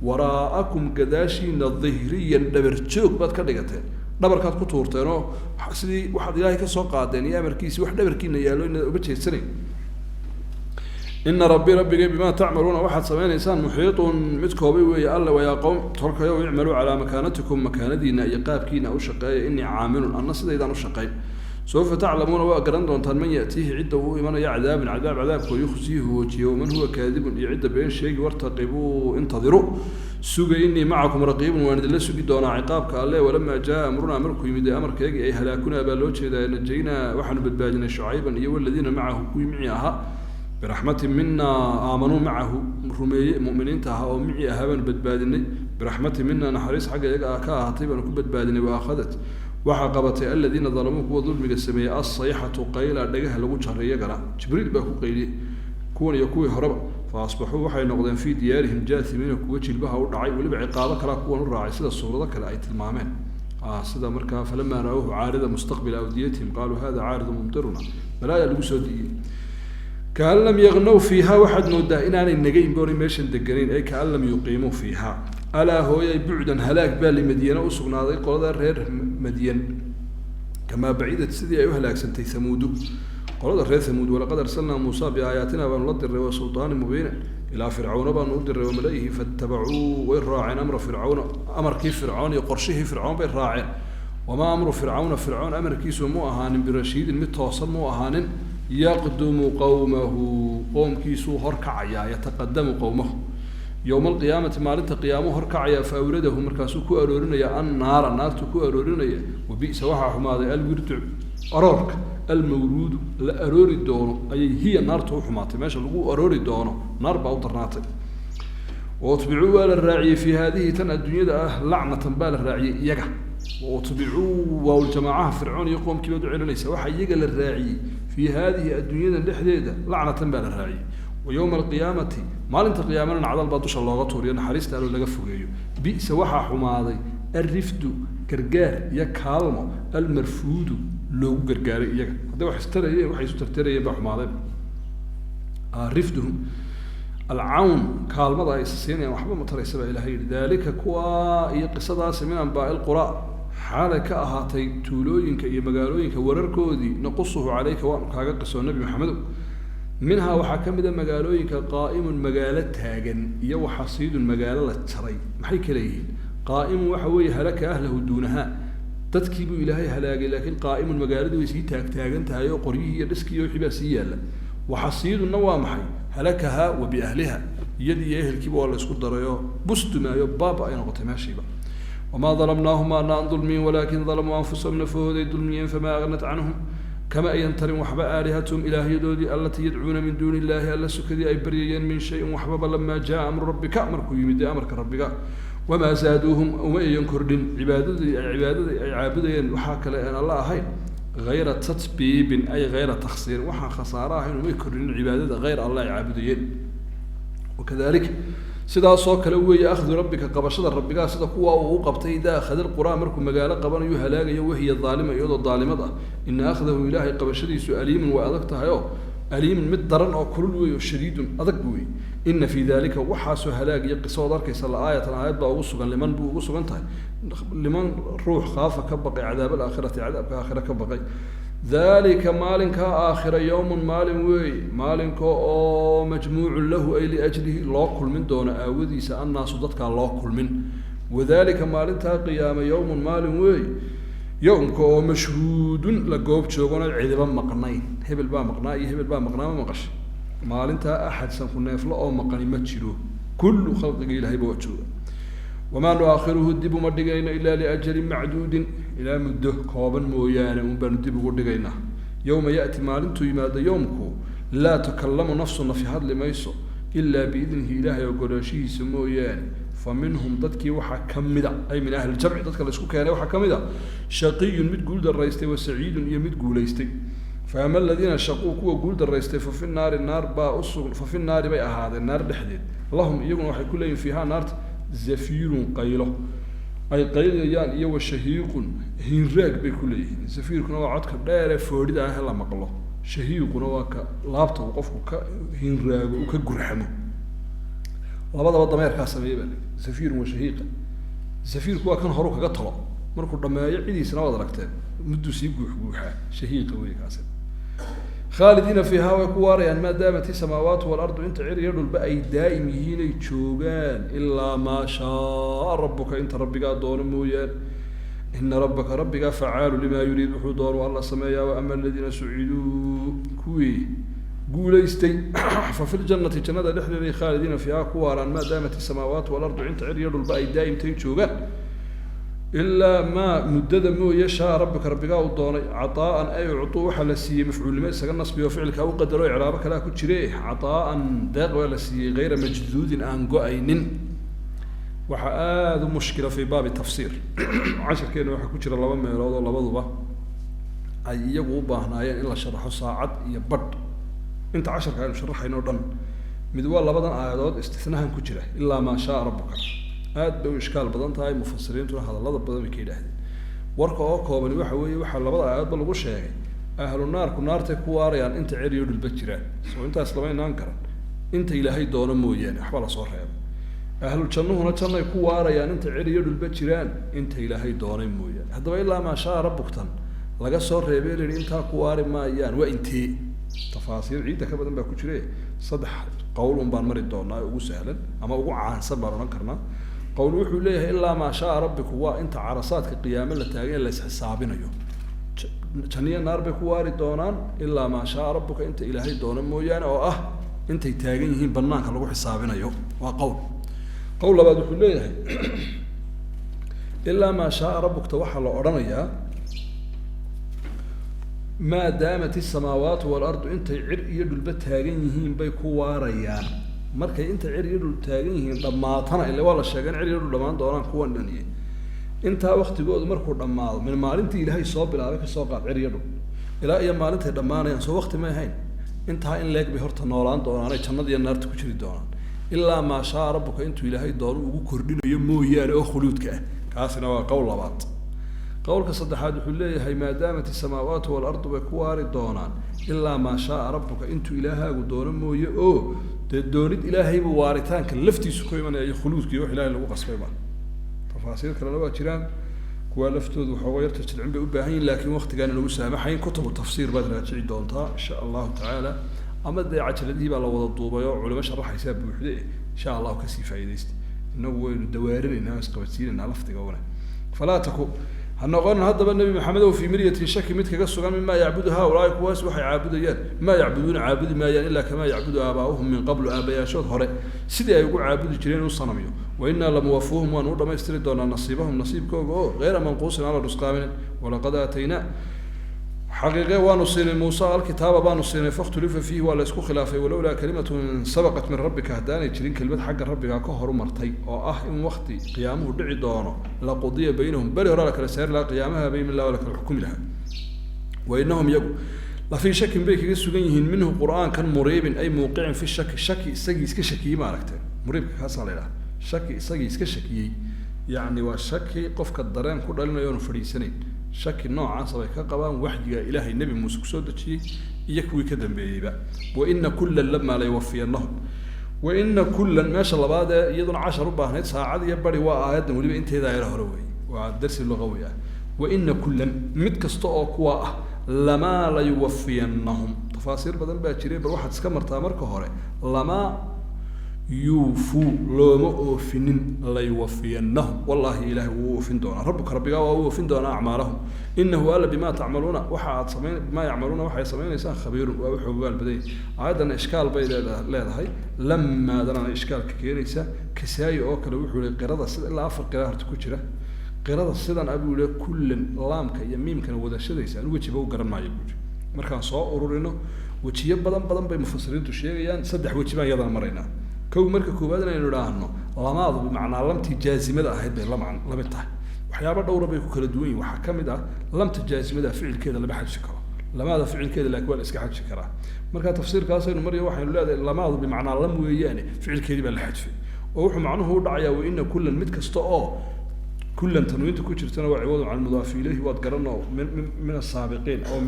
waraa'akum, gadaashiina, dihriyan, dhabar joog baad ka dhigateen, dhabarkaad ku tuurteen oo sidii waxaad ilaahay ka soo qaadeen iyo amarkiisii wax dhabarkiina yaallo inaad uga jeedsanayn. Ina rabbii, rabbigay, bimaa tacmaluuna, waxaad samaynaysaan, muxiitun, mid koobay weeye alle. Wayaa qowm, tolkayow, icmaluu calaa makaanatikum, makaanadiina iyo qaabkiina u shaqeeya, inii caamilun, anna sidaydaan u shaqayn. Sawfa taclamuuna, waa garan doontaan, man ya'tiihi, cidda uu imanaya, cadaabun, cadaab, cadaabkoo, yukhsiihi, hoojiye, waman huwa kaadibun, iyo cidda been sheegi. Wartaqibuu, intadiru, suga, inii macakum raqiibun, waan idinla sugi doonaa ciqaabka alle. Walamaa jaa amrunaa, markuu yimid ee amarkeygii, ay halaakunaa baa loo jeedaa, najaynaa, waxaanu badbaadinay, Shucayban iyo waladiina macahu, kuwii micii ahaa, biraxmatin mina, aamanuu macahu, rumeeye, muminiinta ahaa oo micii ahaa baanu badbaadinay, biraxmatin mina, naxariis xagga iyaga ah ka ahaatay baanu ku badbaadinay. Wa akhadat, waxaa qabatay, aladiina dalamuu, kuwa dulmiga sameeyey, alsayxatu, qayla dhagaha lagu jaray, iyagana Jibriil baa ku qayliyey, kuwan iyo kuwii horeba. Fa asbaxuu, waxay noqdeen, fii diyaarihim jaasimiina, kuwa jilbaha u dhacay. Weliba ciqaabo kalaa kuwan u raacay, sida suurado kale ay tilmaameen, sida markaa falamaa ra-awhu caarida mustaqbila awdiyatihim qaaluu hada caaridu mumtiruna, balaayaa lagu soo diiyey. Kaan lam yagnow fiiha, waxaad moodaa inaanay negayn boonay meeshan deganayn, ay kaan lam yuqiimuu fiiha. Alaa hooyay, bucdan, halaag baa limadyana u sugnaaday, qolada reer Madyan, kamaa bacidat, sidii ay u halaagsantay, Hamuudu, qolada reer Hamuud. Walaqad arsalnaa Muusa biaayaatina, baanu la diray, wa sultaanin mubiina, ilaa Fircawna baanu u diray, wamala'ihi, fatabacuu, way raaceen, amra Fircawna, amarkii Fircoon iyo qorshihii Fircoon bay raaceen. Wamaa amru Fircawna, Fircoon amarkiisu mu ahaanin, birashiidin, mid toosan mu ahaanin. Yaqdumu qowmahu, qoomkiisuu horkacayaa, yataqadamu qowmahu, yowma alqiyaamati, maalinta qiyaamuu horkacayaa. Fa awradahu, markaasuu ku aroorinaya, annaara, naartuu ku aroorinaya. Wabi'sa, waxaa xumaaday, alwirdu, aroorka, almawruudu, la aroori doono ayay, hiya, naartu u xumaatay, meesha lagu aroori doono naar baa u darnaatay. Wautbicuu, waa la raaciyey, fii haadihi, tan adduunyada ah, lacnatan baa la raaciyey iyaga. Wautbicuu, waawljamaacaha Fircoon iyo qoomkii baad u celinaysa, waxaa iyaga la raaciyey, fii haadihi, adduunyadan dhexdeeda, lacnatan baa la raaciyey. Wa yowma alqiyaamati, maalinta qiyaamana, nacdal baa dusha looga tuuriyo, naxariista aloo laga fogeeyo. Bi'sa, waxaa xumaaday, alrifdu, gargaar iyo kaalmo, almarfuudu, loogu gargaaray iyaga. Hadday wax istarayeen, waxay isu tartarayeen baa xumaaday. Rifduhum alcawn, kaalmada ay is siinayaan waxba ma taraysa, baa ilahay yidhi. Daalika, kuwaa iyo qisadaasi, min anbaa'i lquraa, xaalay ka ahaatay, tuulooyinka iyo magaalooyinka wararkoodii, naqusuhu calayka, waanu kaaga qisoo, Nebi Maxamedow. Minhaa, waxaa ka mid a magaalooyinka, qaa'imun, magaalo taagan, iyo waxasiidun, magaalo la jaray. Maxay kala yihiin? Qaa'imun waxa weeye halaka ahlahu duunahaa, dadkii buu ilaahay halaagay, laakiin qaa'imun, magaaladii way sii taagtaagan tahay oo qoryihii iyo dhiskii iyo wixii baa sii yaalla. Waxasiidunna waa maxay? Halakahaa wa biahliha, iyadii iyo ehelkiiba waa la isku darayoo bustumaayo, baaba ay noqotay meeshiiba. Wamaa dalamnaahum, maanaan dulmiyin, walaakin dalamuu anfusahum, nafahooday dulmiyeen. Famaa agnat canhum, kama ayan tarin waxba, aalihatuhum, ilaahyadoodii, allatii yadcuuna min duuni illaahi, alla sukadii ay baryayeen, min shayin, waxbaba, lamaa jaa amru rabbika, markuu yimid dee amarka rabbiga. Wamaa zaaduuhum, uma ayan kordhin cibaadadii ay cibaadadii ay caabudayeen waxaa kale aan Alla ahayn, hayra tatbiibin ay hayra taksiirin, waxaan khasaaro ahayn umay kordhinin cibaadada hayr Alla ay caabudayeen. Wakadalika, sidaasoo kale weeye, akhdu rabbika, qabashada rabbigaa, sida kuwa uu u qabtay, idaa akhada alquraa, markuu magaalo qabanayo halaagayo, wahiya daalima, iyadoo daalimad ah. Ina akhdahu, Ilaahay qabashadiisu, aliimun, way adag tahay oo aliimun, mid daran oo kulul wey oo shadiidun, adag wey. Ina fii dalika, waxaasoo halaag iyo qiso ood arkaysa, la aayatan, aayad baa ugu sugan, liman buu ugu sugan tahay, liman ruux khaafa, ka baqay, cadaab alaakhirati, cadaabka aakhira ka baqay. Dalika, maalinkaa aakhira, yowmun, maalin weey, maalinka oo majmuucun lahu ay liajlihi, loo kulmin doono aawadiisa, annaasu, dadkaa loo kulmin. Wadalika, maalintaa qiyaama, yowmun, maalin weey, yowmka oo mashhuudun, la goob joogona, cidiba maqnayn. Hebel baa maqnaa iyo hebel baa maqnaa ma maqashay. Maalintaa axad sanku neeflo oo maqani ma jiro, kullu khalqiga Ilahayba waa jooga. Wamaa nuaakhiruhu, dib uma dhigayno, ilaa liajalin macduudin, ilaa muddo kooban mooyaane un baanu dib ugu dhigaynaa. Yowma ya'ti, maalintuu yimaado yowmku, laa tukallamu nafsu, nafi hadli mayso, ilaa biidnihi, Ilaahay ogolaanshihiisa mooyaane. Fa minhum, dadkii waxaa ka mida, ay min ahli ljamci, dadka la isku keenay waxaa ka mid a, shaqiyun, mid guul daraystay, wa saciidun, iyo mid guulaystay. Fa ama aladiina shaquu, kuwa guul daraystay, fa fi naari, naar baa usug, fa fi naari bay ahaadeen, naar dhexdeed, lahum, iyaguna waxay ku leeyihin, fiihaa, naarta, zafiirun, qaylo ay qaylayaan, iyo wa shahiiqun, hinraag bay ku leeyihiin. Zafiirkuna waa codka dheer ee foodhida ah ee la maqlo, shahiiquna waa ka laabta uu qofku ka hinraago, uu ka gurxamo. Labadaba dameerkaa sameeyey baa layihi, zafiirun wa shahiiqa. Zafiirku waa kan horu kaga talo, markuu dhameeyo cidiisana waad aragteen mudduu sii guux guuxaa, shahiiqa wey kaasi. Khaalidiina fiihaa, way ku waarayaan, maa daamat isamaawaatu waalardu, inta cir iyo dhulba ay daa'im yihiin, ay joogaan, ilaa maa shaaa rabbuka, inta rabbigaa doono mooyaane. Ina rabbaka, rabbigaa, facaalu limaa yuriid, wuxuu doono Alla sameeyaa. Wa ama aladiina suciduu, kuwii guulaystay, fa fi ljannati, jannada dhexdeeday, khaalidiina fiihaa, ku waaraan, maa daamat isamaawaatu waalardu, inta cir iyo dhulba ay daa'imtay joogaan, ilaa maa, muddada mooye, shaa rabbika, rabbigaa uu doonay. Cataa'an ay uctuu, waxaa la siiyey, mafcuulnimo isaga nasbiyo, ficilkaa u qadaro, icraabo kalea ku jire, cataa'an, deeq baa la siiyey, hayra majduudin, aan go-aynin. Waxaa aada u mushkila fii baabi tafsiir, casharkeena waxaa ku jira laba meelood oo labaduba ay iyagu u baahnaayeen in la sharaxo saacad iyo badh, inta casharka aynu sharaxayno o dhan. Mid waa labadan aayadood istinahan ku jira, ilaa maa shaaa rabbuka. Aad bay u ishkaal badan tahay, mufasiriintuna hadallada badan bay ka yidhaahdeen. Warka oo koobani waxa weeye, waxaa labada aayadoodba lagu sheegay ahlu naarku naartay ku waarayaan inta cer iyo dhulba jiraan. Soo intaas lama inaan karan, inta Ilaahay doono mooyaane, waxba lasoo reebo. Ahlu jannuhuna jannay ku waarayaan inta cer iyo dhulba jiraan, inta Ilaahay doonay mooyaane. Haddaba ilaa maa shaa rabbuktan laga soo reebay, la yidhi intaa ku waari maayaan, waa intee? Tafaasiir ciidda ka badan baa ku jire, saddex qowl un baan mari doonaa, ugu sahlan ama ugu caansan baan odhan karnaa. Qowl wuxuu leeyahay ilaa maa shaa rabbiku waa inta carasaadka qiyaame la taagan, la isxisaabinayo, janniyo naar bay ku waari doonaan, ilaa maa shaa rabbuka, inta Ilaahay doono mooyaane, oo ah intay taagan yihiin banaanka lagu xisaabinayo. Waa qowl. Qowl labaad wuxuu leeyahay ilaa maa shaaa rabbukta waxaa la odhanayaa maa daamat isamaawaatu waalardu, intay cir iyo dhulba taagan yihiin bay ku waarayaan. Markay inta cir iyo dhul taagan yihiin dhammaatana, ile waa la sheegay in cir iyo dhul dhamaan doonaan kuwan dhaniye, intaa waktigoodu markuu dhammaado, min maalintii Ilaahay soo bilaabay kasoo qaad cir iyo dhul ilaa iyo maalintay dhammaanayaan, soo wakti may ahayn, intaa in leeg bay horta noolaan doonaanay jannada iyo naarta ku jiri doonaan, ilaa maa shaa rabbuka, intuu Ilaahay doono ugu kordhinayo mooyaane oo khuluudka ah. Kaasina waa qowl labaad. Qowlka saddexaad wuxuu leeyahay maadaamat isamaawaatu waalardu bay ku waari doonaan ilaa maa shaaa rabbuka, intuu Ilaahaagu doono mooye, oo dee doonid Ilaahaybuu waaritaanka laftiisu ku imanaya iyo khuluudka iyo wax Ilahay lagu qasbay ma. Tafaasiir kalena waa jiraan, kuwaa laftoodu waxooga yarta jilcin bay u baahan yihin, laakiin waktigaana lagu saamaxayn. Kutubu tafsiir baad raajici doontaa insha Allahu tacaala, ama dee cajaladihii baa la wada duubay oo culimo sharaxaysaa buuxde, insha Allahu kasii faa'iidaysta. Inagu waynu dawaarinaynaa, isqabadsiinaynaa lafdiga une. Falaa taku, ha noqonin haddaba Nebi Maxamedow, fii miryatin, shaki mid kaga sugan, mima yacbudu haaulaai, kuwaas waxay caabudayaan. Maa yacbuduuna, caabudi maayaan, ilaa kamaa yacbudu aabaa'uhum min qablu, aabayaashood hore sidii ay ugu caabudi jireen u sanamyo. Wa innaa lamuwafuuhum, waanu u dhamaystiri doonaa, nasiibahum, nasiibkooga oo hayra manquusin, aan la nusqaaminin. Walaqad aataynaa, Xaqiiqe waanu siinay Muuse alkitaaba baanu siinay, fakhtulifa fiihi, waa la isku khilaafay. Walowlaa kalimatun sabaqat min rabbika, haddaanay jirin kelimad xagga rabbigaa ka horumartay oo ah in wakti qiyaamuhu dhici doono, laqudiya baynahum, beri hore la kala saari lahaa, qiyaamaha baymin laha waa la kala xukumi lahaa. Wa inahum iyagu lafii shakin bay kaga sugan yihiin minhu qur'aankan, muriibin ay muuqicin fi shaki, shaki isagii iska shakiyey. Ma aragteen muriibka kaasaa la idhaha, shaki isagii iska shakiyey, yacni waa shaki qofka dareen ku dhalinayo oonu fadhiisanayn. Shaki noocaasa bay ka qabaan waxyiga Ilaahay Nebi Muuse kusoo dejiyey iyo kuwii ka dambeeyeyba. Wa ina kullan lamaa layuwafiyanahum. Wa ina kullan, meesha labaad ee iyaduna cashar u baahnayd saacad iyo bari waa aayaddan weliba inteeda yara hore weeye, waa darsi lugawi ah. Wa ina kullan, mid kasta oo kuwa ah, lamaa layuwafiyanahum, tafaasiir badan baa jiray, bal waxaad iska martaa marka hore lamaa yuufuu, looma oofinin, layuwafiyanahum, wallahi Ilahay wuu oofin doonaa, rabbuka rabbigaa waa u oofin doonaa, acmaalahum, inahu alla bimaa tacmaluuna, waxa aad samayn, bimaa yacmaluuna, waxay samaynaysaan, khabiirun, waa wuxuu ogaal badan yahay. Aayaddan ishkaal bay leedahay, lamaadanana ishkaalka keenaysa. Kisaayi oo kale wuxuu yihi qirada sida ilaa afar qira horta ku jira qirada sidan abuu yihi, kullan laamka iyo miimkana wadashadaysa anu wejiba u garan maayo buu yihi. Markaan soo ururino wejiyo badan badan bay mufasiriintu sheegayaan, saddex weji baan iyadana maraynaa. Kow, marka koowaad inaynu idhaahno lamaadu bimacnaa lamtii jaazimada ahayd bay la lamid tahay. Waxyaaba dhowra bay ku kala duwan yihin. Waxaa ka mid ah lamta jaazimada ficilkeeda lama xadfi karo, lamaada ficilkeeda laakiin waa la iska xadfi karaa. Marka tafsiirkaasaynu marya waxaynu leedahay lamaadu bimacnaa lam weeyaane, ficilkeedii baa la xadfay oo wuxuu macnuhu u dhacayaa wa ina kullan, mid kasta oo kullan tanwiinta ku jirtana waa ciwadun can mudaafi ilayhi, waad garanoo, min asaabiqiin aw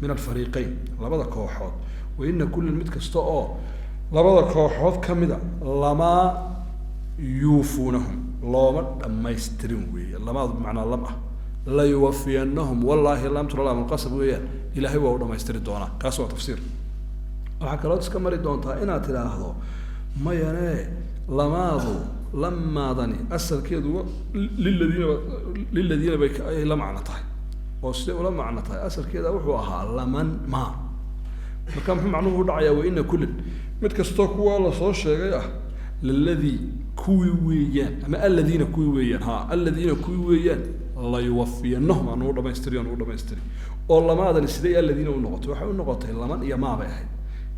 min alfariiqeyn, labada kooxood. Wa ina kullan, mid kasta oo labada kooxood ka mida, lamaa yuufuunahum, looma dhammaystirin weeye, lamaadu bimacnaa lam ah, layuwafiyanahum, wallaahi laamtuna laamulqasab weeyaan, Ilaahay waa u dhamaystiri doonaa. Kaas waa tafsiir. Waxaa kaloo iska mari doontaa inaad tidhaahdo mayane, lamaadu lamaadani asalkeedu liladiina, liladiina bay ayay la macno tahay, oo siday ula macno tahay asalkeeda wuxuu ahaa laman ma. Marka muxuu macnuhu u dhacayaa? Wa ina kullin, mid kastoo kuwa lasoo sheegay ah, liladii kuwii weeyaan ama aladiina kuwii weeyaan, ha, aladiina kuwii weeyaan, layuwafiyanahum, aan ugu dhamaystiri, aan ugu dhamaystiri. Oo lamaadani siday aladiina u noqotay? Waxay u noqotay laman iyo maa bay ahayd,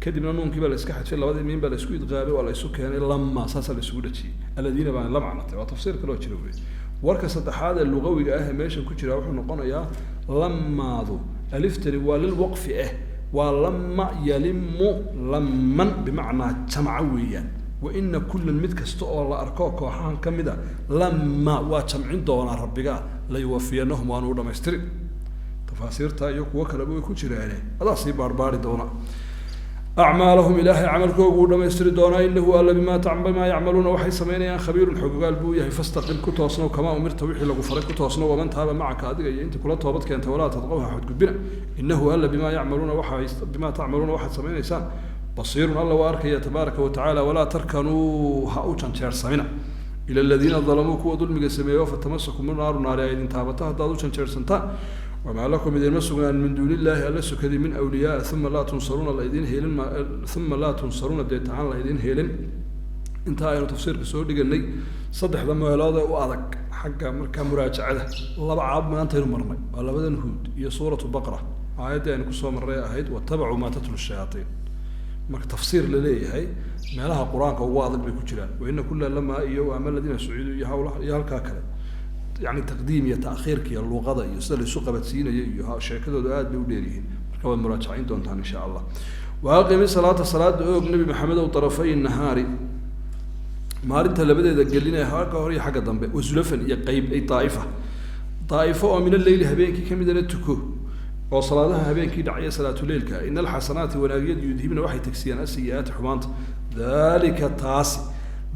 kadibna nuunkii baa la iska xadfay, labadii miin baa la isku idqaabay, waa la isu keenay, lama saasaa la isugu dhajiyey, aladiina baana la macnatay. Waa tafsiir kaloo jira wey. Warka saddexaad ee lugawiga ah ee meeshan ku jira wuxuu noqonayaa lamaadu aliftani waa lilwaqfi ah, waa lama yalimu laman bimacnaa jamca weeyaan. Wa ina kullan, mid kasta oo la arko kooxahan ka mid a, lama waa jamcin doonaa rabbiga, layuwafiyanahum, waanu u dhamaystiri. Tafaasiirta iyo kuwo kaleba way ku jiraane, adaa sii baarbaari doona. Acmaalahum, Ilaahay camalkoogu uu dhamaystiri doonaa, inahu alla bimaa yacmaluuna, waxay samaynayaan, khabiirun, xogogaal buu yahay. Fastaqim, ku toosnow, kamaa umirta, wixii lagu faray ku toosnow, waman taaba macaka, adiga iyo inta kula toobad keenta, walaa tadqaw, ha xadgudbina, inahu alla bimaa yacmaluuna, waxa bimaa tacmaluuna, waxaad samaynaysaan, basiirun, alla waa arkaya tabaaraka wa tacaala. Walaa tarkanuu, ha u janjeersamina, ila aladiina dalamuu, kuwa dulmiga sameeyo, fatamasakum naaru, naari ay idin taabata haddaad u janjeersantaan. Wamaa lakum, idinma sugnaan, min duuni illaahi, alla sokadii, min awliyaaa, uma laa tunsaruuna, la idin helin, uma laa tunsaruuna, deetahaan la idin helin. Intaa aynu tafsiirka soo dhiganay, saddexda meelood ee u adag xagga markaa muraajacada laba caab maantaynu marnay waa labadan Huud iyo suuratu Baqra, aayaddii aynu kusoo marray ahayd watabacuu maa tatlu shayaaiin. Marka tafsiir la leeyahay meelaha qur-aanka ugu adag bay ku jiraan, waina kula lamaa iyo ama aladiina suciidu iyo hawlaha iyo halkaa kale, yani taqdiim iyo taakhiirka iyo luqada iyo sida laisu qabadsiinayo iyo sheekadoodu aad bay u dheer yihiin. Marka waad muraajacayn doontaan insha Allah. Waaqimi salaata, salaada oog, Nabi Maxamedow, tarafay nahaari, maalinta labadeeda gelinaya, xagga hore iyo xagga dambe, wasulafan, iyo qeyb, ay daaifa, daaifo oo min alleyli, habeenkii kamidana tuko, oo salaadaha habeenkii dhacaya, salaatuleilka. Ina alxasanaati, wanaagyadu, yudhibna, waxay tagsiyaan, asayi-aati, xumaanta. Dalika, taasi,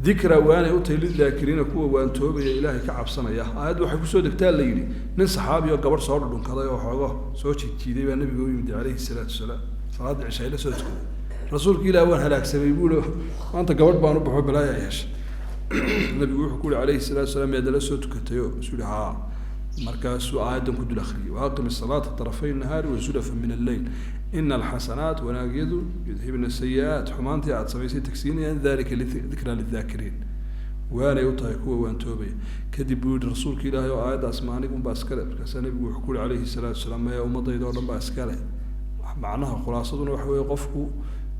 dikra, waanay u tahay, lidaakiriina, kuwa waantoobaya, Ilaahay ka cabsanaya. Aayaddu waxay kusoo degtaa la yidhi nin saxaabi oo gabadh soo dhudhunkaday oo xoogo soo jiidjiiday baa nabiga u yimid calayhi salaatu wasalaam, salaadda cishaay la soo tukaday. Rasuulka Ilaah, waan halaagsamay buuli, maanta gabadh baan u baxo, balaaya ay heshay. Nabigu wuxuu ku yihi calayhi salatu wasalaam, miyaad nala soo tukatayo? Isu yihi haa. Markaasuu aayaddan ku dul akriyay, waaqim isalaata tarafay nahaari wasulafa min alleyl, ina alxasanaat, wanaagyadu, yudhibna sayi-aat, xumaantii aad samaysay tagsiinayaan, dalika dikraa lidaakiriin. Waanay u tahay kuwa waantoobaya. Kadib buu yihi rasuulka Ilaahay oo aayaddaas ma anigun baa iskale? Markaasaa Nebigu wuxuu ku yihi calayhi salaatu wasalaam: maya, ummadayda oo dhan baa iskale. Macnaha khulaasaduna waxa weeye, qofku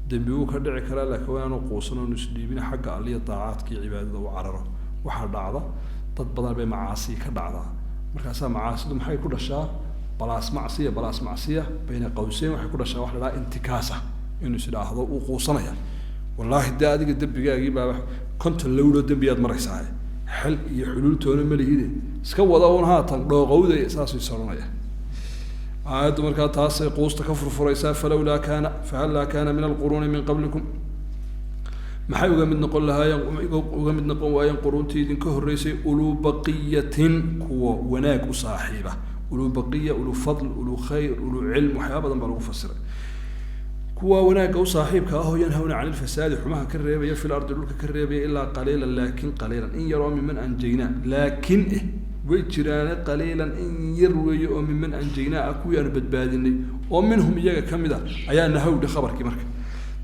dembi wuu ka dhici karaa, laakiin waa inaanu quusan oonu isdhiibin, xagga alliya daacaadka iyo cibaadada u cararo. Waxaa dhacda dad badan bay macaasi ka dhacdaa. Markaasaa macaasidu maxay ku dhashaa? Balaas macsiya, balaas macsiya, bayna qawseyn waxay ku dhashaa wax la dhaha intikaasa, inuu is idhaahdo uu quusanaya: wallaahi dee adiga dembigaagii baa 50 lowdoo dembiyaad maraysaa, xel iyo xuluultoona ma lihide, iska wada un haatan dhooqowda, saasuu is odhanaya. Aayaddu markaa taasay quusta ka furfuraysaa. Falawlaa kaana, fahallaa kaana min alquruuni min qablikum, maxay uga mid noqon lahaayeen, uga mid noqon waayeen quruuntii idinka horreysay, uluu baqiyatin, kuwa wanaag u saaxiiba? Uluu baqiya, uluu fadl, uluu khayr, uluu cilm, waxyaaba badan baa lagu fasiray. Kuwa wanaagga u saaxiibka ahoo yanhawna can ilfasaadi, xumaha ka reebaya, fi lardi, dhulka ka reebaya. Ilaa qaliilan, laakin qaliilan, in yaroo miman anjaynaa, laakin way jiraane qaliilan, in yar weeye oo miman anjaynaa ah, kuwii aanu badbaadinay oo minhum iyaga ka mid a ayaa nahawdhi khabarkii.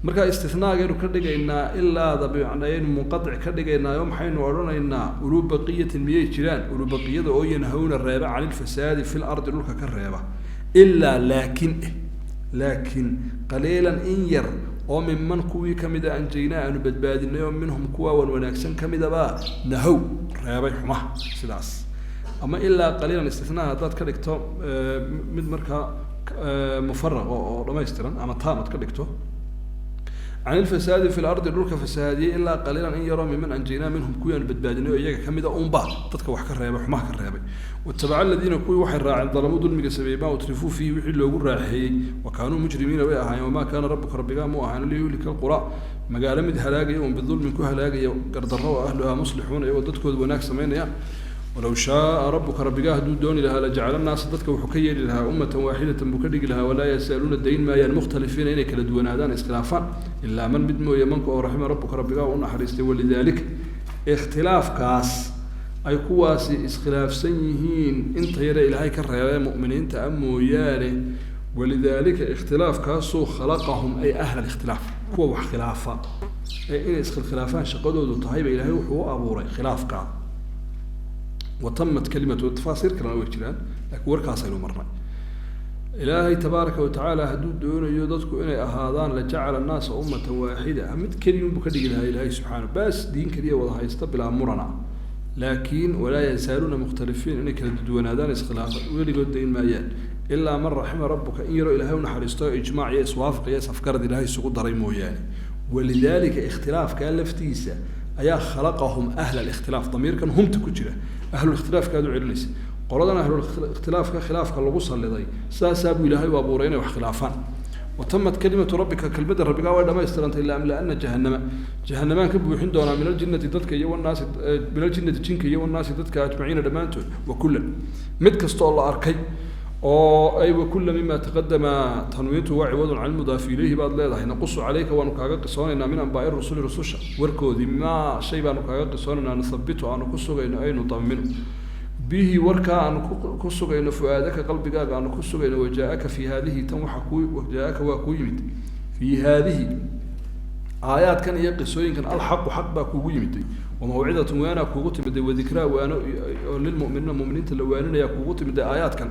Marka istinaagaynu ka dhigaynaa, ilaada bimacnayaynu munqatic ka dhigaynaa, oo maxaynu odhanaynaa? Uluu baqiyatin miyay jiraan? Uluu baqiyada oo yanhawna reeba can ilfasaadi fi lardi, dhulka ka reeba. Ilaa laakin laakiin qaliilan, in yar oo miman kuwii kamida anjaynaa, aanu badbaadinay, oo minhum kuwa wan wanaagsan kamidabaa nahow, reebay xumaha sidaas. Ama ilaa qaliilan istinaa haddaad ka dhigto mid markaa mufaraq oo dhamaystiran ama taamad ka dhigto, can ilfasaadi fi lardi, dhulka fasahaadiyey. Ilaa qaliilan, in yaroo miman anjaynaa minhum, kuwii aanu badbaadinay oo iyaga kamida unba dadka wax ka reebay, xumaha ka reebay. Watabaca aladiina, kuwii waxay raaceen, dalamuu, dulmiga sameeyey, maa utrifuu fiihi, wixii loogu raaxeeyey, wa kaanuu mujrimiina bay ahaayeen. Wamaa kaana rabuka, rabbigaa muu ahaan, liyuhlika alqura, magaalo mid halaagaya un bidulmin, ku halaagaya gardarro, oo ahluhaa muslixuuna, iyagoo dadkooda wanaag samaynayaan. Walow shaaa rabuka, rabbigaa hadduu dooni lahaa, lajacala annaasa, dadka wuxuu ka yeeli lahaa, ummatan waaxidatan buu ka dhigi lahaa, walaa yasaaluuna, dayn maayaan, mukhtalifiina, inay kala duwanaadaan, iskhilaafaan, ilaa man, mid mooye, manka oo raxima rabuka, rabbigaa u naxariistay. Walidaalika, ikhtilaafkaas ay kuwaasi iskhilaafsan yihiin, inta yare Ilaahay ka reebay mu'miniinta a mooyaane, walidaalika, ikhtilaafkaasuu, khalaqahum, ay ahla alikhtilaaf, kuwa wax khilaafa ee inay iskhilkhilaafaan shaqadoodu tahayba, Ilaahay wuxuu u abuuray khilaafkaa. Watamat kalimatu, tafaasiir kalena way jiraan, laakiin warkaasaynu marnay. Ilaahay tabaaraka watacaala hadduu doonayo dadku inay ahaadaan, lajacala annaasa ummatan waaxida, mid keliya unbuu ka dhigi lahaa Ilaahay subxaana, bas diin keliya wada haysta bilaa murana. Laakiin walaa yazaaluuna mukhtalifiin, inay kala duwanaadaan, iskhilaafa weligood dayn maayaan, ilaa man raxima rabuka, in yaroo Ilahay unaxariisto, ijmaac iyo iswaafaq iyo isafgarad Ilahay isugu daray mooyaane. Walidaalika, ikhtilaafkaa laftiisa ayaa khalaqahum ahla alikhtilaaf. Damiirkan humta ku jira ahlulikhtilaafka aad u celinaysa, qoladan ahlulikhtilaafka khilaafka lagu salliday, sidaasaa buu Ilaahay u abuuray inay wax khilaafaan. Watamat kalimatu rabbika, kelmadda rabbigaa way dhamaystirantay, laamlaana jahanama, jahanamaan ka buuxin doonaa, min aljinnati, dadka iyo wanaasi, min aljinnati, jinka, iyo wanaasi, dadka, ajmaciina, dhammaantood. Wa kullan, mid kasta oo la arkay oo ay wakula mima taqadama, tanwiintu waa ciwadun can lmudaafi ilayhi baad leedahay. Naqusu calayka, waanu kaaga qisoonaynaa, min anbaai rusuli, rususha warkoodii, maa shay baanu kaaga qisoonaynaa, nuthabitu, aanu ku sugayno, ay nudaminu bihi, warkaa aanu ku sugayno, fu'aadaka, qalbigaaga aanu ku sugayno. Wajaaaka fi haadihi, tan waxa ku wajaaaka, waa kuu yimid, fii haadihi, aayaadkan iyo qisooyinkan, alxaqu, xaq baa kuugu yimiday, wamawcidatun, waanaa kuugu timiday, wadikraa, waano oo lilmuminiina, muminiinta la waaninayaa kuugu timiday aayaadkan.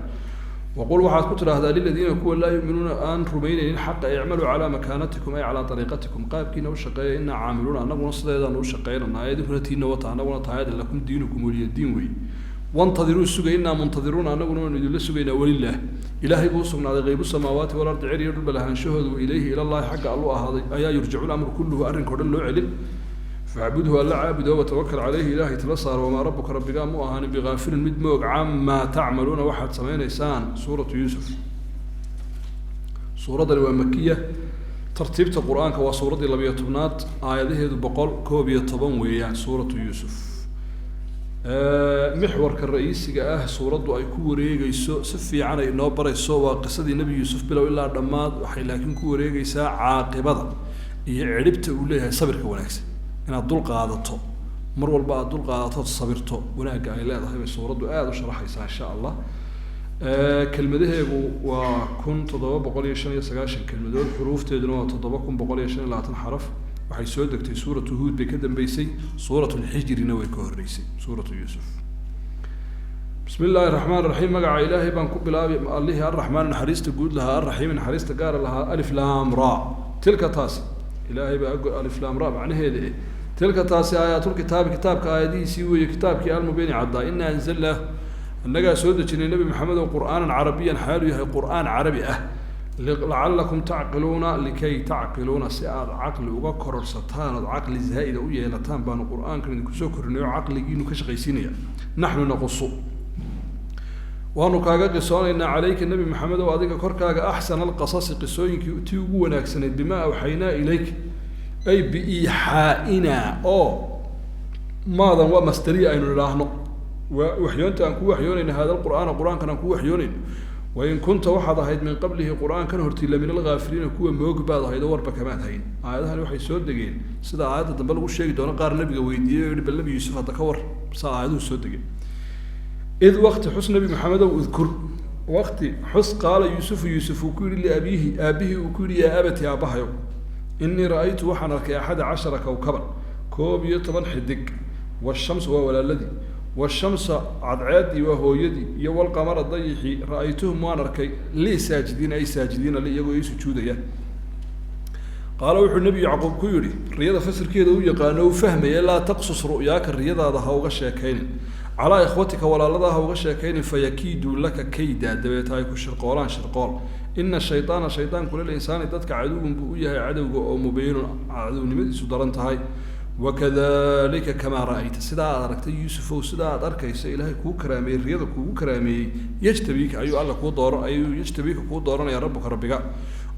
Waqul, waxaad ku tidhaahdaa, liladiina, kuwa, laa yuminuuna, aan rumaynaynin xaqa, icmaluu calaa makaanatikum, ay calaa ariiqatikum, qaabkiina u shaqeeya, inaa caamiluuna, annaguna sideedaanu u shaqeynanaa, idinkuna tiina wata, annaguna taayada, lakum diinukum waliya diin wey. Wantadiruu, suga, inaa muntadiruuna, annaguna waanu idinla sugaynaa. Walilaah, Ilaahay buu usugnaaday, qaybu samaawaati walardi, cer iyo dhulba lahaanshahooda, wa ilayhi, ilallahi, xagga allu ahaaday ayaa, yurjacu lamru kulluhu, arrinka o dhan loo celin. Facbudhu, alla caabudo, watawakal calayhi, Ilaahay tala saaro. Wamaa rabuka, rabbigaa mu ahaanin, bigaafilin, mid moog, camaa tacmaluuna, waxaad samaynaysaan. Suuratu Yuusuf, suuraddani waa makiya. Tartiibta Qur-aanka waa suuraddii 12aad, aayadaheedu 111 weeyaan. Suuratu Yuusuf, mixwarka ra-iisiga ah suuraddu ay ku wareegeyso, si fiican ay inoo barayso, waa qisadii Nebi Yuusuf bilow ilaa dhammaad. Waxay laakiin ku wareegeysaa caaqibada iyo cidhibta uu leeyahay sabirka wanaagsan, inaad dul qaadato, mar walba aad dul qaadatood sabirto, wanaagga ay leedahay bay suuraddu aada u sharaxaysaa insha Allah. Kelmadaheegu waa 1795 kelmadood, xuruufteeduna waa 7125 xaraf. Waxay soo degtay Suuratu Huud bay ka dambeysay, Suurat Lxijrina way ka horreysay Suuratu Yuusuf. Bismi illaahi raxmaan raxiim. Magaca Ilaahay baan ku bilaabay, allihii Arraxmaan naxariista guud lahaa, Arraxiim naxariista gaara lahaa. Alif laam ra, tilka taasi, Ilaahay baa og alif laam ra macnaheeda. Tilka taasi aayaatulkitaabi, kitaabka aayadihiisii weeye, kitaabkii almubiini caddaa. Inaa anzalnaahu, annagaa soo dejinay Nebi Maxamed oo qur'aanan carabiyan, xaalu yahay qur'aan carabi ah, lacalakum tacqiluuna, likay tacqiluuna, si aada caqli uga kororsataan ood caqli zaa'ida u yeelataan baanu qur'aankan idinku soo korinay oo caqligiinu ka shaqaysiinaya. Naxnu naqusu, waanu kaaga qisoonaynaa, calayka Nebi Maxamed oo adiga korkaaga, axsana alqasasi, qisooyinkii tii ugu wanaagsanayd, bimaa awxaynaa ilayk, ay biiixaa'inaa, oo maadan waa masdariya aynu idhaahno, waa waxyoonta aan ku waxyoonayna, hada alqur'aana, qur-aankan aan ku waxyoonayno. Wain kunta, waxaad ahayd, min qablihi, qur-aankan hortii, la min alghaafiliina, kuwa moog baad ahayd oo warba kamaad hayn. Aayadahani waxay soo degeen sida aayadda dambe lagu sheegi doono, qaar nabiga weydiiyey oo yihi: "Bal Nebi Yuusuf hadda ka war." Saa aayaduhu soo degeen. Id waqti xus, Nabi Maxamedow, udkur, waqti xus, qaala Yuusufu, Yuusuf uu ku yihi, liabiihi, aabihii uu ku yihi: yaa abati, aabbahayow, inii ra'aytu, waxaan arkay, 11 kawkaban, 11 xidig, washamsa, waa walaaladii, washamsa, cadceeddii, waa hooyadii, iyo walqamara, dayixii, ra'aytuhum, waan arkay, lii saajidiina, ay saajidiina li, iyagoo ii sujuudaya. Qaala, wuxuu Nebi Yacquub ku yidhi, riyada fasirkeeda u yaqaano, u fahmaya: laa taqsus ru'yaaka, riyadaada ha uga sheekaynin, calaa ikhwatika, walaaladaa ha uga sheekaynin, fayakiiduu laka kayda, dabeeta ay ku shirqoolaan shirqool. Ina shaydaana, shaydaanku, lilinsaani, dadka, caduwun buu u yahay cadowga oo mubiinun, cadownimadiisu daran tahay. Wakadalika kamaa ra'ayta, sidaa aad aragtay Yuusufow, sidaa aad arkaysa Ilaahay kuu karaameeyey, riyada kuugu karaameeyey, yajtabiika, ayuu Alla kuu dooro, ayuu yajtabiika kuu dooranaya rabbuka, rabbiga,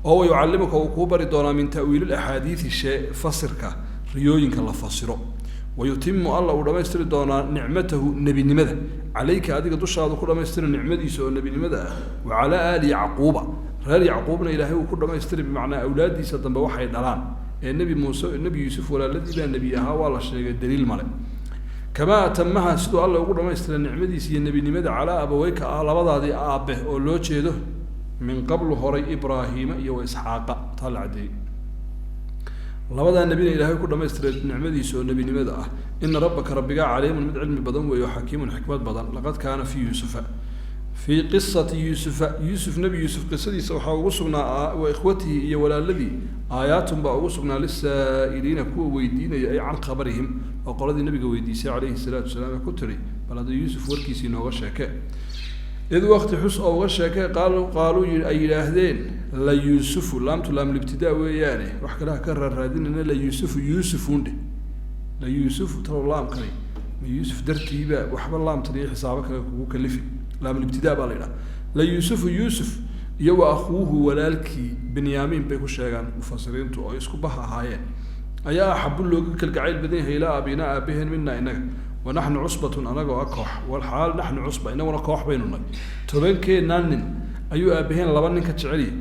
oo wayucallimuka, uu kuu bari doonaa, min ta'wiili laxaadiidi, shee fasirka riyooyinka la fasiro, wayutimu, Alla uu dhamaystiri doonaa, nicmatahu, nebinimada, calayka, adiga dushaadu ku dhamaystiri nicmadiisa oo nebinimada ah, wa calaa aali Yacquuba, reer Yacquubna Ilaahay uu ku dhamaystiri, bimacnaa awlaaddiisa dambe waxay dhalaan ee Nebi Muuse, Nebi Yuusuf walaaladii baa nebi ahaa, waa la sheegay, daliil male. Kamaa atamaha, siduu Alla ugu dhamaystiray nicmadiisa iyo nebinimada, calaa abaweyka, ah labadaadii aabe oo loo jeedo, min qablu, horay, Ibraahiima iyo wa Isxaaqa. Taa la caddeeyey, labadaa nebina Ilaahay ku dhamaystiray nicmadiisa oo nebinimada ah. Ina rabbaka, rabbigaa, caliimun, mid cilmi badan weeyo, xakiimun, xikmad badan. Laqad kaana fii Yuusufa, fii qisati Yuusufa, Yuusuf, Nebi Yuusuf qisadiisa waxaa ugu sugnaa, wa ikhwatihi, iyo walaaladii, aayaatun baa ugu sugnaa, lisaa'iliina, kuwa weydiinaya, ay can khabarihim, oo qoladii nabiga weydiisay calayhi salaatu wasalaam ee ku tiri: "Bal hadda Yuusuf warkiisii nooga sheeke." Id waqti xus oo uga sheekay, qaaluu ay yidhaahdeen, la Yuusufu, laamtu laamlibtidaa weeyaane, wax kale ha ka raaraadinayna, la Yuusufu, Yuusufundhe, la Yuusufu, talow laamkani ma Yuusuf dartiiba? Waxba laamtan iyo xisaabo kale kugu kalifi, laamlibtidaa baa la yidhaha. La Yuusufu, Yuusuf, iyo wa akhuuhu, walaalkii Binyaamiin bay ku sheegaan mufasiriintu, oo isku bah ahaayeen, ayaa axabu, looga kalgacayl badan yahay, ilaa abinaa, aabaheen, mina, inaga, wanaxnu cusbatun, anagoo ah koox, walxaal naxnu cusba, inaguna koox baynu nahay. 10-keennaa nin ayuu aabaheen laba nin ka jecelyahay.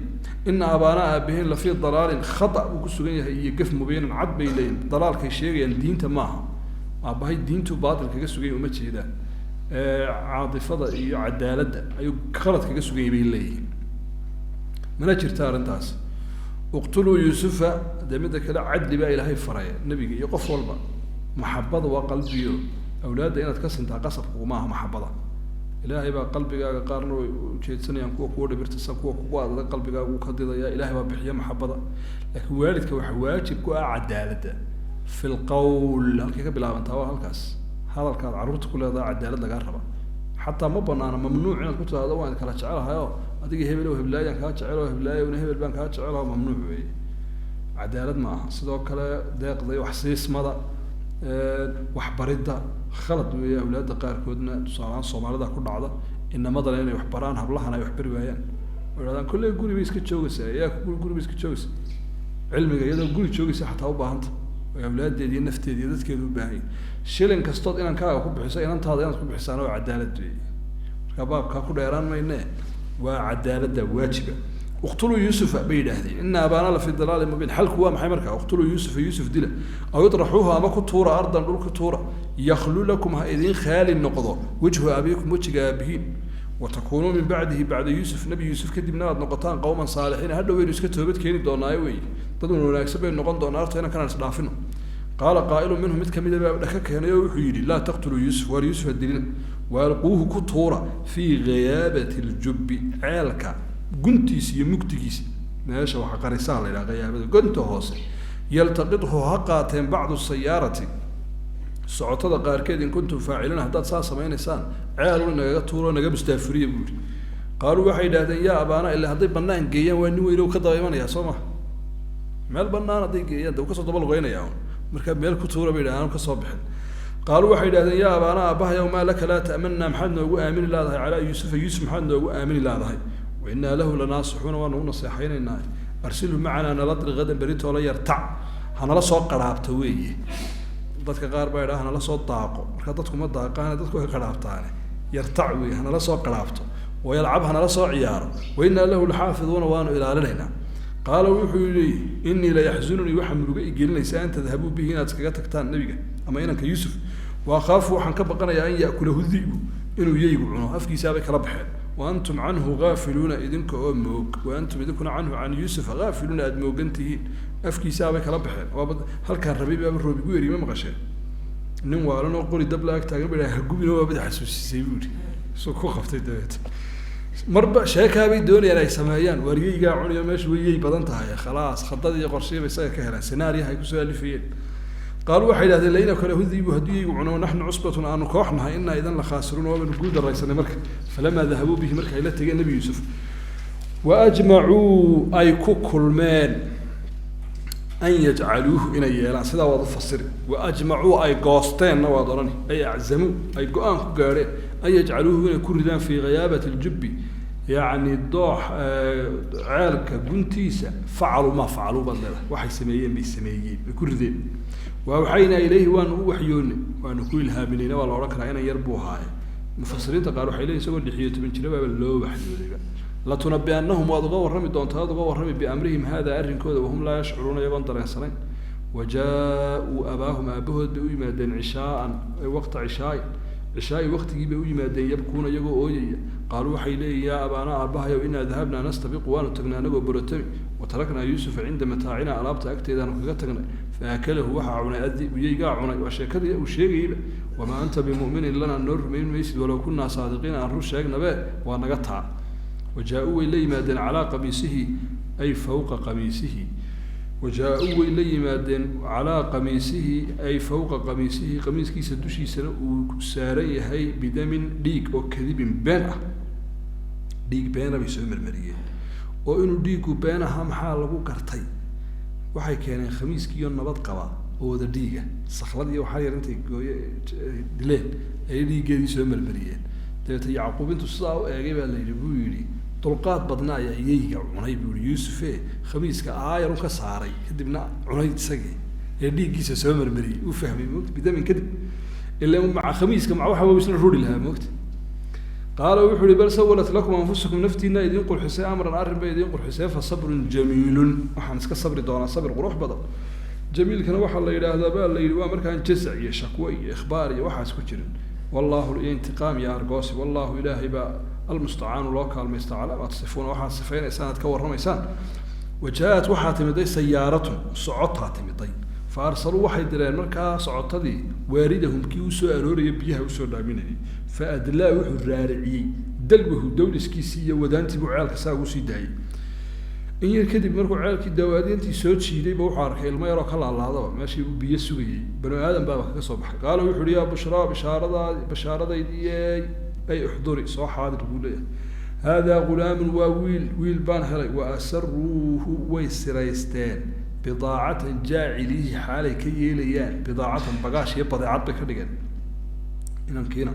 Ina abaanaa, aabaheen, lafii dalaalin, khata buu ku sugan yahay iyo gef, mubiinan, cad bay leeyihin. Dalaalkay sheegayaan diinta maaha, aabbahay diintu baatil kaga suganya uma jeedaan, caadifada iyo cadaaladda ayuu khalad kaga sugan yahay bay leeyihiin. Mana jirta arrintaas. Uqtuluu Yuusufa. Dee midda kale, cadli baa Ilaahay faraya nebiga iyo qof walba. Maxabada waa qalbiyo, awlaadda inaad ka sintaa qasabkuguma aha. Maxabada Ilaahay baa qalbigaaga, qaarna way ujeedsanayaan kuwa kuwa dhibirtasa, kuwa kugu adag qalbigaaga uu ka didaya. Ilahay baa bixiya maxabada, laakiin waalidka waxa waajib ku ah cadaaladda fi lqowl. Halkay ka bilaabantaa waa halkaas, hadalkaad carruurta ku leedaha cadaalad lagaa raba. Xataa ma banaana, mamnuuc inaad ku tidhahdo: "Waan kala jecelahay oo adiga hebel o heblaayaan kaa jecel oo heblaayona hebel baan kaa jecelaho." Mamnuuc weeye, cadaalad ma aha. Sidoo kale deeqda iyo waxsiismada, waxbaridda, khalad weeye. Awlaadda qaarkoodna, tusaalahaan Soomaalida ku dhacda, inamadana inay waxbaraan, hablahana ay waxbari waayaan oo yidhahdaan: "Kolley guri bay iska joogaysaa." Yaa guri bay iska joogaysa? Cilmiga iyadoo guri joogaysa xataa u baahanta oo awlaaddeeda iyo nafteeda iyo dadkeeda u baahan yahy. Shilin kastood inankaaga ku bixiso, inantaada inaad ku bixisaana waa cadaalad weeye. Marka baabkaa ku dheeraan mayne, waa cadaaladda waajiba. Uqtuluu Yuusufa bay yidhaahdeen, ina abaana la fi dalaalin mubiin. Xalku waa maxay marka? Uqtuluu Yuusufa, Yuusuf dila, aw idraxuuhu, ama ku tuura, ardan, dhul ku tuura, yakhlu lakum, ha idiin khaali noqdo, wajhu abiikum, wejiga aabihiin, watakuunuu min bacdihi, bacda Yuusuf, Nebi Yuusuf kadibna aad noqotaan, qowman saalixiin. Hadhow waynu iska toobad keeni doonaayo weeye. Dad wanaagsan baynu noqon doonaa, horta inaan kanaan isdhaafino. Qaala qaa'ilu minhum, mid kamida baa dhaka keenay oo wuxuu yidhi: laa taqtuluu Yuusuf, waar Yuusuf ha dilina, waalquuhu ku tuura fii ghayaabati ljubbi, ceelka guntiisa iyo mugdigiisa, meesha waxa qarisaa la yidhaha ghayaabada, gunta hoose. Yaltaqidhu ha qaateen bacdu sayaarati, socotada qaarkeed, in kuntum faaciliin, haddaad saa samaynaysaan, ceel un nagaga tuuro, naga mustaafuriya, buu yidhi. Qaaluu waxay yidhahdeen: yaa abaana, ilaa hadday banaan geeyaan waa nin weyn oo ka daba imanaya, soo ma? Meel banaan hadday geeyaan de uu kasoo daba lugeynaya un. Marka meel ku tuura bay yidhahdeen, kasoo bixin. Qaaluu waxay yidhahdeen: yaa abaana, aabbahayow, maa laka laa ta'manna, maxaad noogu aamini laadahay? Calaa Yuusufa, Yuusuf maxaad noogu aamini laadahay? Wa innaa lahu lanaasixuuna, waanu u naseexaynaynaa. Arsilhu macanaa, nala dir, gadan beritoola, yartac, hanala soo qaraabto weeye. Dadka qaar baa yidhaha hanala soo daaqo, marka dadku ma daaqaane, dadku way qaraabtaane. Yartac weeye, hanala soo qaraabto, wayalcab, hanala soo ciyaaro. Wa innaa lahu laxaafiduuna, waanu ilaalinaynaa. Qaala wuxuu yidhi: innii layaxzununii, waxaa murugo igelinaysaa, an tadhabuu bihi, inaad iskaga tagtaan nebiga ama inanka Yuusuf. Wa akhaafu, waxaan ka baqanayaa, an ya'kulahu dhi'bu, inuu yeygu cuno, afkiisaabay kala baxeen. Wa antum canhu gaafiluuna, idinka oo moog. Wa antum, idinkuna, canhu, can Yuusufa, gaafiluuna, aada moogan tihiin. Afkiisaabay kala baxeen. Waaba halkaan rabay baaba roob igu yeri. Ma maqasheen nin waalan oo qori dab la ag taagan ba yidhaha hagubina? Waa bada xasuusisay buu yidhi, isuu ku qabtay. Dabeet marba sheekaabay doonayaan ay sameeyaan, waaryeygaa cunayo, meeshu way yey badan tahay. Khalaas, khadadii iyo qorshihii bay isaga ka heleen, senaariyaha ay kusoo alifayeen. Qaaluu waxay yidhahdeen: lain akalahu dhi'bu, haddii yeygu cuno, naxnu cusbatun, aanu koox nahay, innaa idan la khaasiruun, waabanu guul daraysanay. Marka falamaa dahabuu bihi, marka ay la tegeen Nebi Yuusuf, wa ajmacuu, ay ku kulmeen, an yajcaluuhu, inay yeelaan. Sidaa waad u fasiri. Wa ajmacuu, ay goosteenna waad odhani, ay aczamuu, ay go-aan ku gaadheen, an yajcaluuhu, inay ku ridaan, fii ghayaabati ljubbi, yacni doox, ceelka guntiisa. Facaluu maa facaluu baad leedahay, waxay sameeyeen bay sameeyeen, bay ku rideen. Wa awxaynaa ilayhi, waanu u waxyoonay, waanu ku ilhaaminayna waa la odhan karaa, inan yar buu ahaaye. Mufasiriinta qaar waxay leeyihin isagoo 16 jira baaba loo waxyoodayba. Latunabi'annahum, waad uga warrami doontaa, waad uga warrami, biamrihim hada, arrinkooda, wahum laa yashcuruuna, iyagoon dareensanayn. Wa jaa-uu abaahum, aabahood bay u yimaadeen, cishaaan, ay waqta cishaain, cishaai waqtigii bay u yimaadeen, yabkuuna, iyagoo ooyaya. Qaaluu waxay leeyihin: yaa abaana, aabbahayow, innaa dahabnaa nastabiqu, waanu tagnay anagoo borotami, wa taraknaa Yuusufa cinda mataacina, alaabta agteedaanu kaga tagnay, fa akalahu, waxaa cunay, addi'bu, yeygaa cunay. Waa sheekadii uu sheegayeyba. Wamaa anta bimu'minin lana, noo rumayn maysid, walow kunnaa saadiqiina, aan run sheegnabe, waa naga taa. Wa jaa-uu, way la yimaadeen, calaa qamiisihi, ay fawqa qamiisihi. Wa jaa-uu, way la yimaadeen, calaa qamiisihi, ay fawqa qamiisihi, qamiiskiisa dushiisana uu saaran yahay, bidamin, dhiig oo kadibin, been ah. Dhiig beena bay soo marmariyeen. Oo inuu dhiiggu been ahaa maxaa lagu gartay? Waxay keeneen khamiiskiiyo nabad qaba oo wada dhiiga, saklad iyo waxaa yar intay gooye dileen ayay dhiiggeedii soo marmariyeen. Dabeete Yacquub intuu sidaa u eegay baa la yidhi, buu yidhi: dulqaad badna ayaa yeyga cunay, buu yihi Yuusufe, khamiiska aayarun ka saaray, kadibna cunay isagii ee dhiiggiisa soo marmariyey. Uu fahmay moogta, bidamin kadib, ila maca khamiiska maca waxa isla ruri lahaa moogta. Qaala wuxuu uhi: bal sawalat lakum anfusakum, naftiina idiin qurxisay, amran, arrin bay idiin qurxisay, fa sabrun jamiilun, waxaan iska sabri doonaa sabir qurux badan. Jamiilkana waxaa la yidhaahdaa baa la yidhi waa markaan jazac iyo shakwo iyo ikhbaar iyo waxaas ku jirin, wallahu, iyo intiqaam iyo argoosi. Wallahu, ilaahay baa, almustacaanu, loo kaalmaysta, calaa maa tasifuuna, waxaad sifaynaysaan, aad ka warramaysaan. Wa jaa-at, waxaa timiday, sayaaratun, socotaa timiday. Fa arsaluu, waxay direen markaa socotadii, waaridahum, kii usoo arooraya biyaha usoo dhaaminayay. Fa adlaa, wuxuu raariciyey, dalwahu, dawliskiisii iyo wadaantii buu ceelka saa ugu sii daayey. In yar kadib markuu ceelkii dawaadiintii soo jiidayba, wuxuu arkay ilmo yaroo ka laalaadaba meeshii uu biyo sugayey. Banu aadam baaba kaga soo baxay. Qaala wuxu uhi: yaa bushraa, bishaaradaa, bashaaradaydiyey, ay uxduri, soo xaadir, buu leeyahay. Haadaa ghulaamun, waa wiil, wiil baan helay. Wa asaruuhu, way siraysteen, bidaacatan, jaaciliihi, xaalay ka yeelayaan, bidaacatan, bagaash iyo badeecad bay ka dhigeen. Inankiina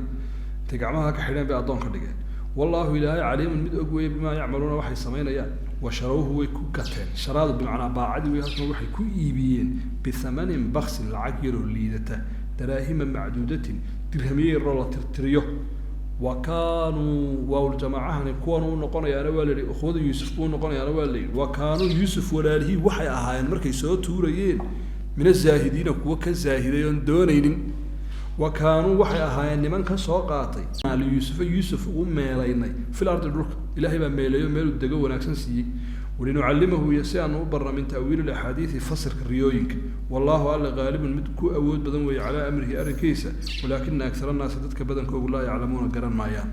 intay gacmaha ka xidheen bay addoon ka dhigeen. Wallaahu, ilaahay, caliimun, mid og weeye, bimaa yacmaluuna, waxay samaynayaan. Wa sharawhu, way ku gateen, sharaadu bimacnaa baacadii wey halkan, waxay ku iibiyeen, bithamanin baksin, lacag yaroo liidata, daraahima macduudatin, dirhamiye yaroo la tirtiriyo. Wa kaanuu, waawljamaacahani kuwan uu noqonayaana waa la yihi, ukhwada Yuusuf buu noqonayaana waa la yidhi. Wa kaanuu, Yuusuf walaalihii waxay ahaayeen markay soo tuurayeen, min azaahidiina, kuwa ka zaahiday oon doonaynin. Wa kaanuu, waxay ahaayeen niman ka soo qaatay liyuusufa, Yuusuf ugu meelaynay, fil ardi, dhulka. Ilaahay baa meeleeyo, meeluu dego wanaagsan siiyey. Walinucallimahu, iyo si aanu u barna, min ta'wiili laxaadiidi, fasirka riyooyinka. Wallaahu alla qaalibun, mid ku awood badan weeye, calaa amrihi, arrinkiisa, walaakina aksara annaasi, dadka badankoogu, laa yaclamuuna, garan maayaan.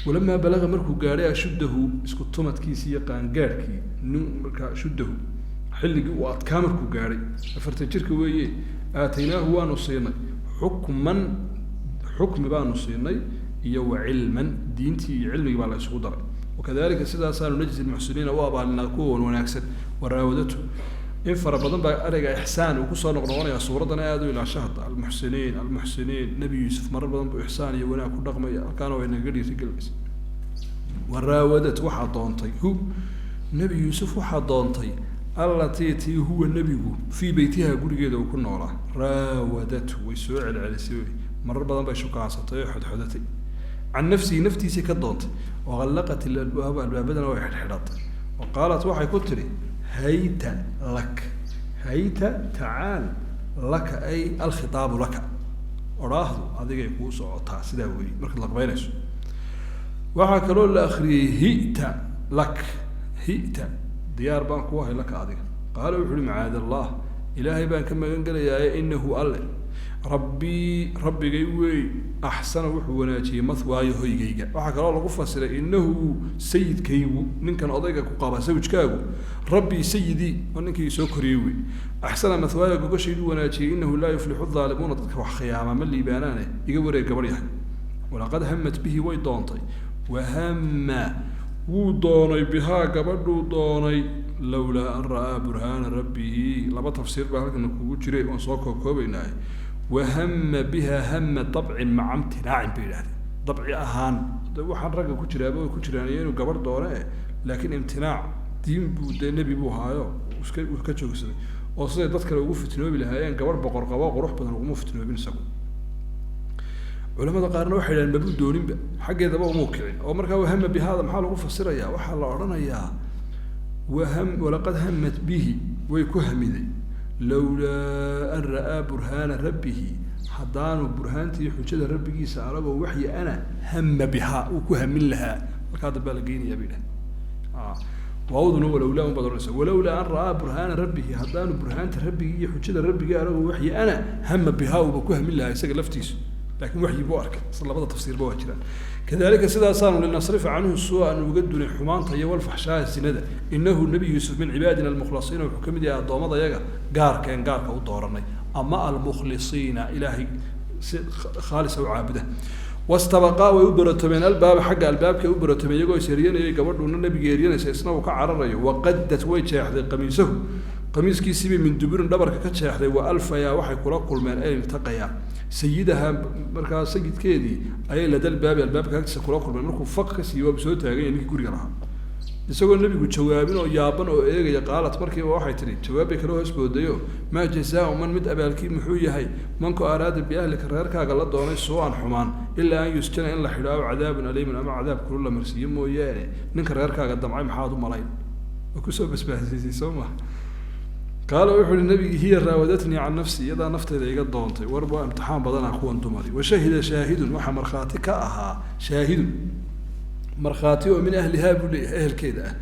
Walamaa balaga, markuu gaadhay, ashuddahu, isku tumadkiisi iyo qaangaadhkii nin, markaa ashuddahu xilligii uu adkaa markuu gaadhay, 40 jirka weeye, aataynaahu, waanu siinay, xukman, xukmi baanu siinay, iyo wa cilman, diintii iyo cilmigii baa la isugu daray. Wakadalika, sidaasaanu, najzi lmuxsiniina, u abaalinaa kuwa wan wanaagsan. Waraawadatu, in fara badan baa ereyga ixsaan uu kusoo noqnoqonaya suuraddana, aada u ilaasha hadda. Almuxsiniin, almuxsiniin, Nebi Yuusuf marar badan buu ixsaan iyo wanaag ku dhaqmaya, halkaana way nagaga dhiirigelinaysa. Waraawadat, waxaa doontay, hu, Nebi Yuusuf waxaa doontay, allatii, tii, huwa nebigu, fii beytiha, gurigeeda uu ku noolaa. Raawadatu, way soo celcelisay wey, marar badan bay shukaansatay oo xodxodatay. Can nafsihi, naftiisii ka doontay. Waqallaqat ilalbaaba, albaabadana way xidhxidhatay. Wa qaalat, waxay ku tidhi: hayta lak, hayta, tacaal, laka, ay alkhitaabu laka, odhaahdu adigay kuu socotaa. Sidaa weeye markaad laqbeynayso. Waxaa kaloo la akriyey hita lak, hita, diyaar baan ku ahay, laka, adiga. Qaala, wuxu uhi: macaad allah, Ilaahay baan ka magan gelayaaye, inahu alle rabbii, rabbigay wey, axsana, wuxuu wanaajiyey, mathwaayo, hoygayga. Waxaa kaloo lagu fasiray inahu sayidkaygu, ninkan odayga ku qaba, sawjkaagu, rabbii sayidii, oo ninkii soo koriyey wey, axsana mathwaaya, gogoshayduu wanaajiyey. Inahu laa yuflixu daalimuuna, dadka wax khiyaama ma liibaanaane, iga wareeg gabadh yahay. Walaqad hamat bihi, way doontay, wahama, wuu doonay, bihaa, gabadhuu doonay, lowlaa an ra'aa burhaana rabbihi. Laba tafsiir baa halkan kugu jiray, oon soo kookoobaynaaye. Wahama biha hama dabcin maca imtinaacin bay yidhahdeen. Dabci ahaan de waxaan ragga ku jiraaba way ku jiraan iyo inuu gabadh doone, laakiin imtinaac diin buu dee, nebi buu haayo, iska uu ka joogsaday, oo siday dad kale ugu fitnoobi lahaayeen gabadh boqor qabo qurux badan uguma fitnoobin isagu. Culamada qaarna waxay yidhahdeen mabuu dooninba, xaggeedaba umuu kicin. Oo markaa wahama bihaada maxaa lagu fasirayaa? Waxaa la odhanayaa waham, walaqad hamat bihi, way ku hamiday, lowlaa an ra'aa burhaana rabbihi, haddaanu burhaantii xujada rabbigiisa aragoo waxyi ana, hama bihaa, uu ku hamin lahaa. Halkaa dambaa la geynayaa bay idhahdeen. Waawduna walowlaa un baad ohanaysa. Walowlaa an ra'aa burhaana rabbihi, haddaanu burhaanta rabbigii iyo xujada rabbigii aragoo waxyi ana, hama bihaa, uuba ku hamin lahaa isaga laftiisu, laakiin waxyi buu arkay. Isla labada tafsiirba waa jiraan. Kadalika, sidaasaanu, linasrifa canhu suu, aanu uga dunay xumaanta iyo walfaxshaha, sinada. Inahu Nebi Yuusuf min cibaadina almukhlasiina, wuxuu ka mid yahay addoommada yaga gaarkeen gaarka u dooranay, ama almukhlisiina, Ilaahay si khaalisa u caabuda. Wastabaqaa, way u baratomeen, albaaba, xagga albaabkay u baratomeen, iyagoo is eryanayay, gabadhuuna nebiga eryanaysa, isna uu ka cararayo. Waqadat, way jeexday, qamiisahu, qamiiskiisiibay, min duburin, dhabarka ka jeexday. Wa alfayaa, waxay kula kulmeen, ay iltaqayaa, sayidaha, markaa sayidkeedii ayay, ladalbaabi, albaabka agtiisa kula kulmeen. Markuu faq ka siiyey, waaba soo taagan yahay ninkii guriga lahaa, isagoo nebigu jawaabin oo yaaban oo eegaya. Qaalat, markiiba waxay tidhi, jawaab bay kala hoos boodayo: maa jazaau man, mid abaalkii muxuu yahay, manku, araada biahlika, reerkaaga la doonay, suu-an, xumaan, ilaa an yusjana, in la xidho, aw cadaabun aliimun, ama cadaab kulul la marsiiyo mooyaane? Ninka reerkaaga damcay maxaad u malayn? Oo kusoo basbaasiisay, soo maha? Qaala, wuxu uhi nabigi: hiya raawadatnii can nafsi, iyadaa nafteyda iga doontay. War waa imtixaan badanaa kuwan dumari. Washahida shaahidun, waxaa markhaati ka ahaa, shaahidun, markhaati, oo min ahlihaa buu leeyahay, ehelkeeda ah.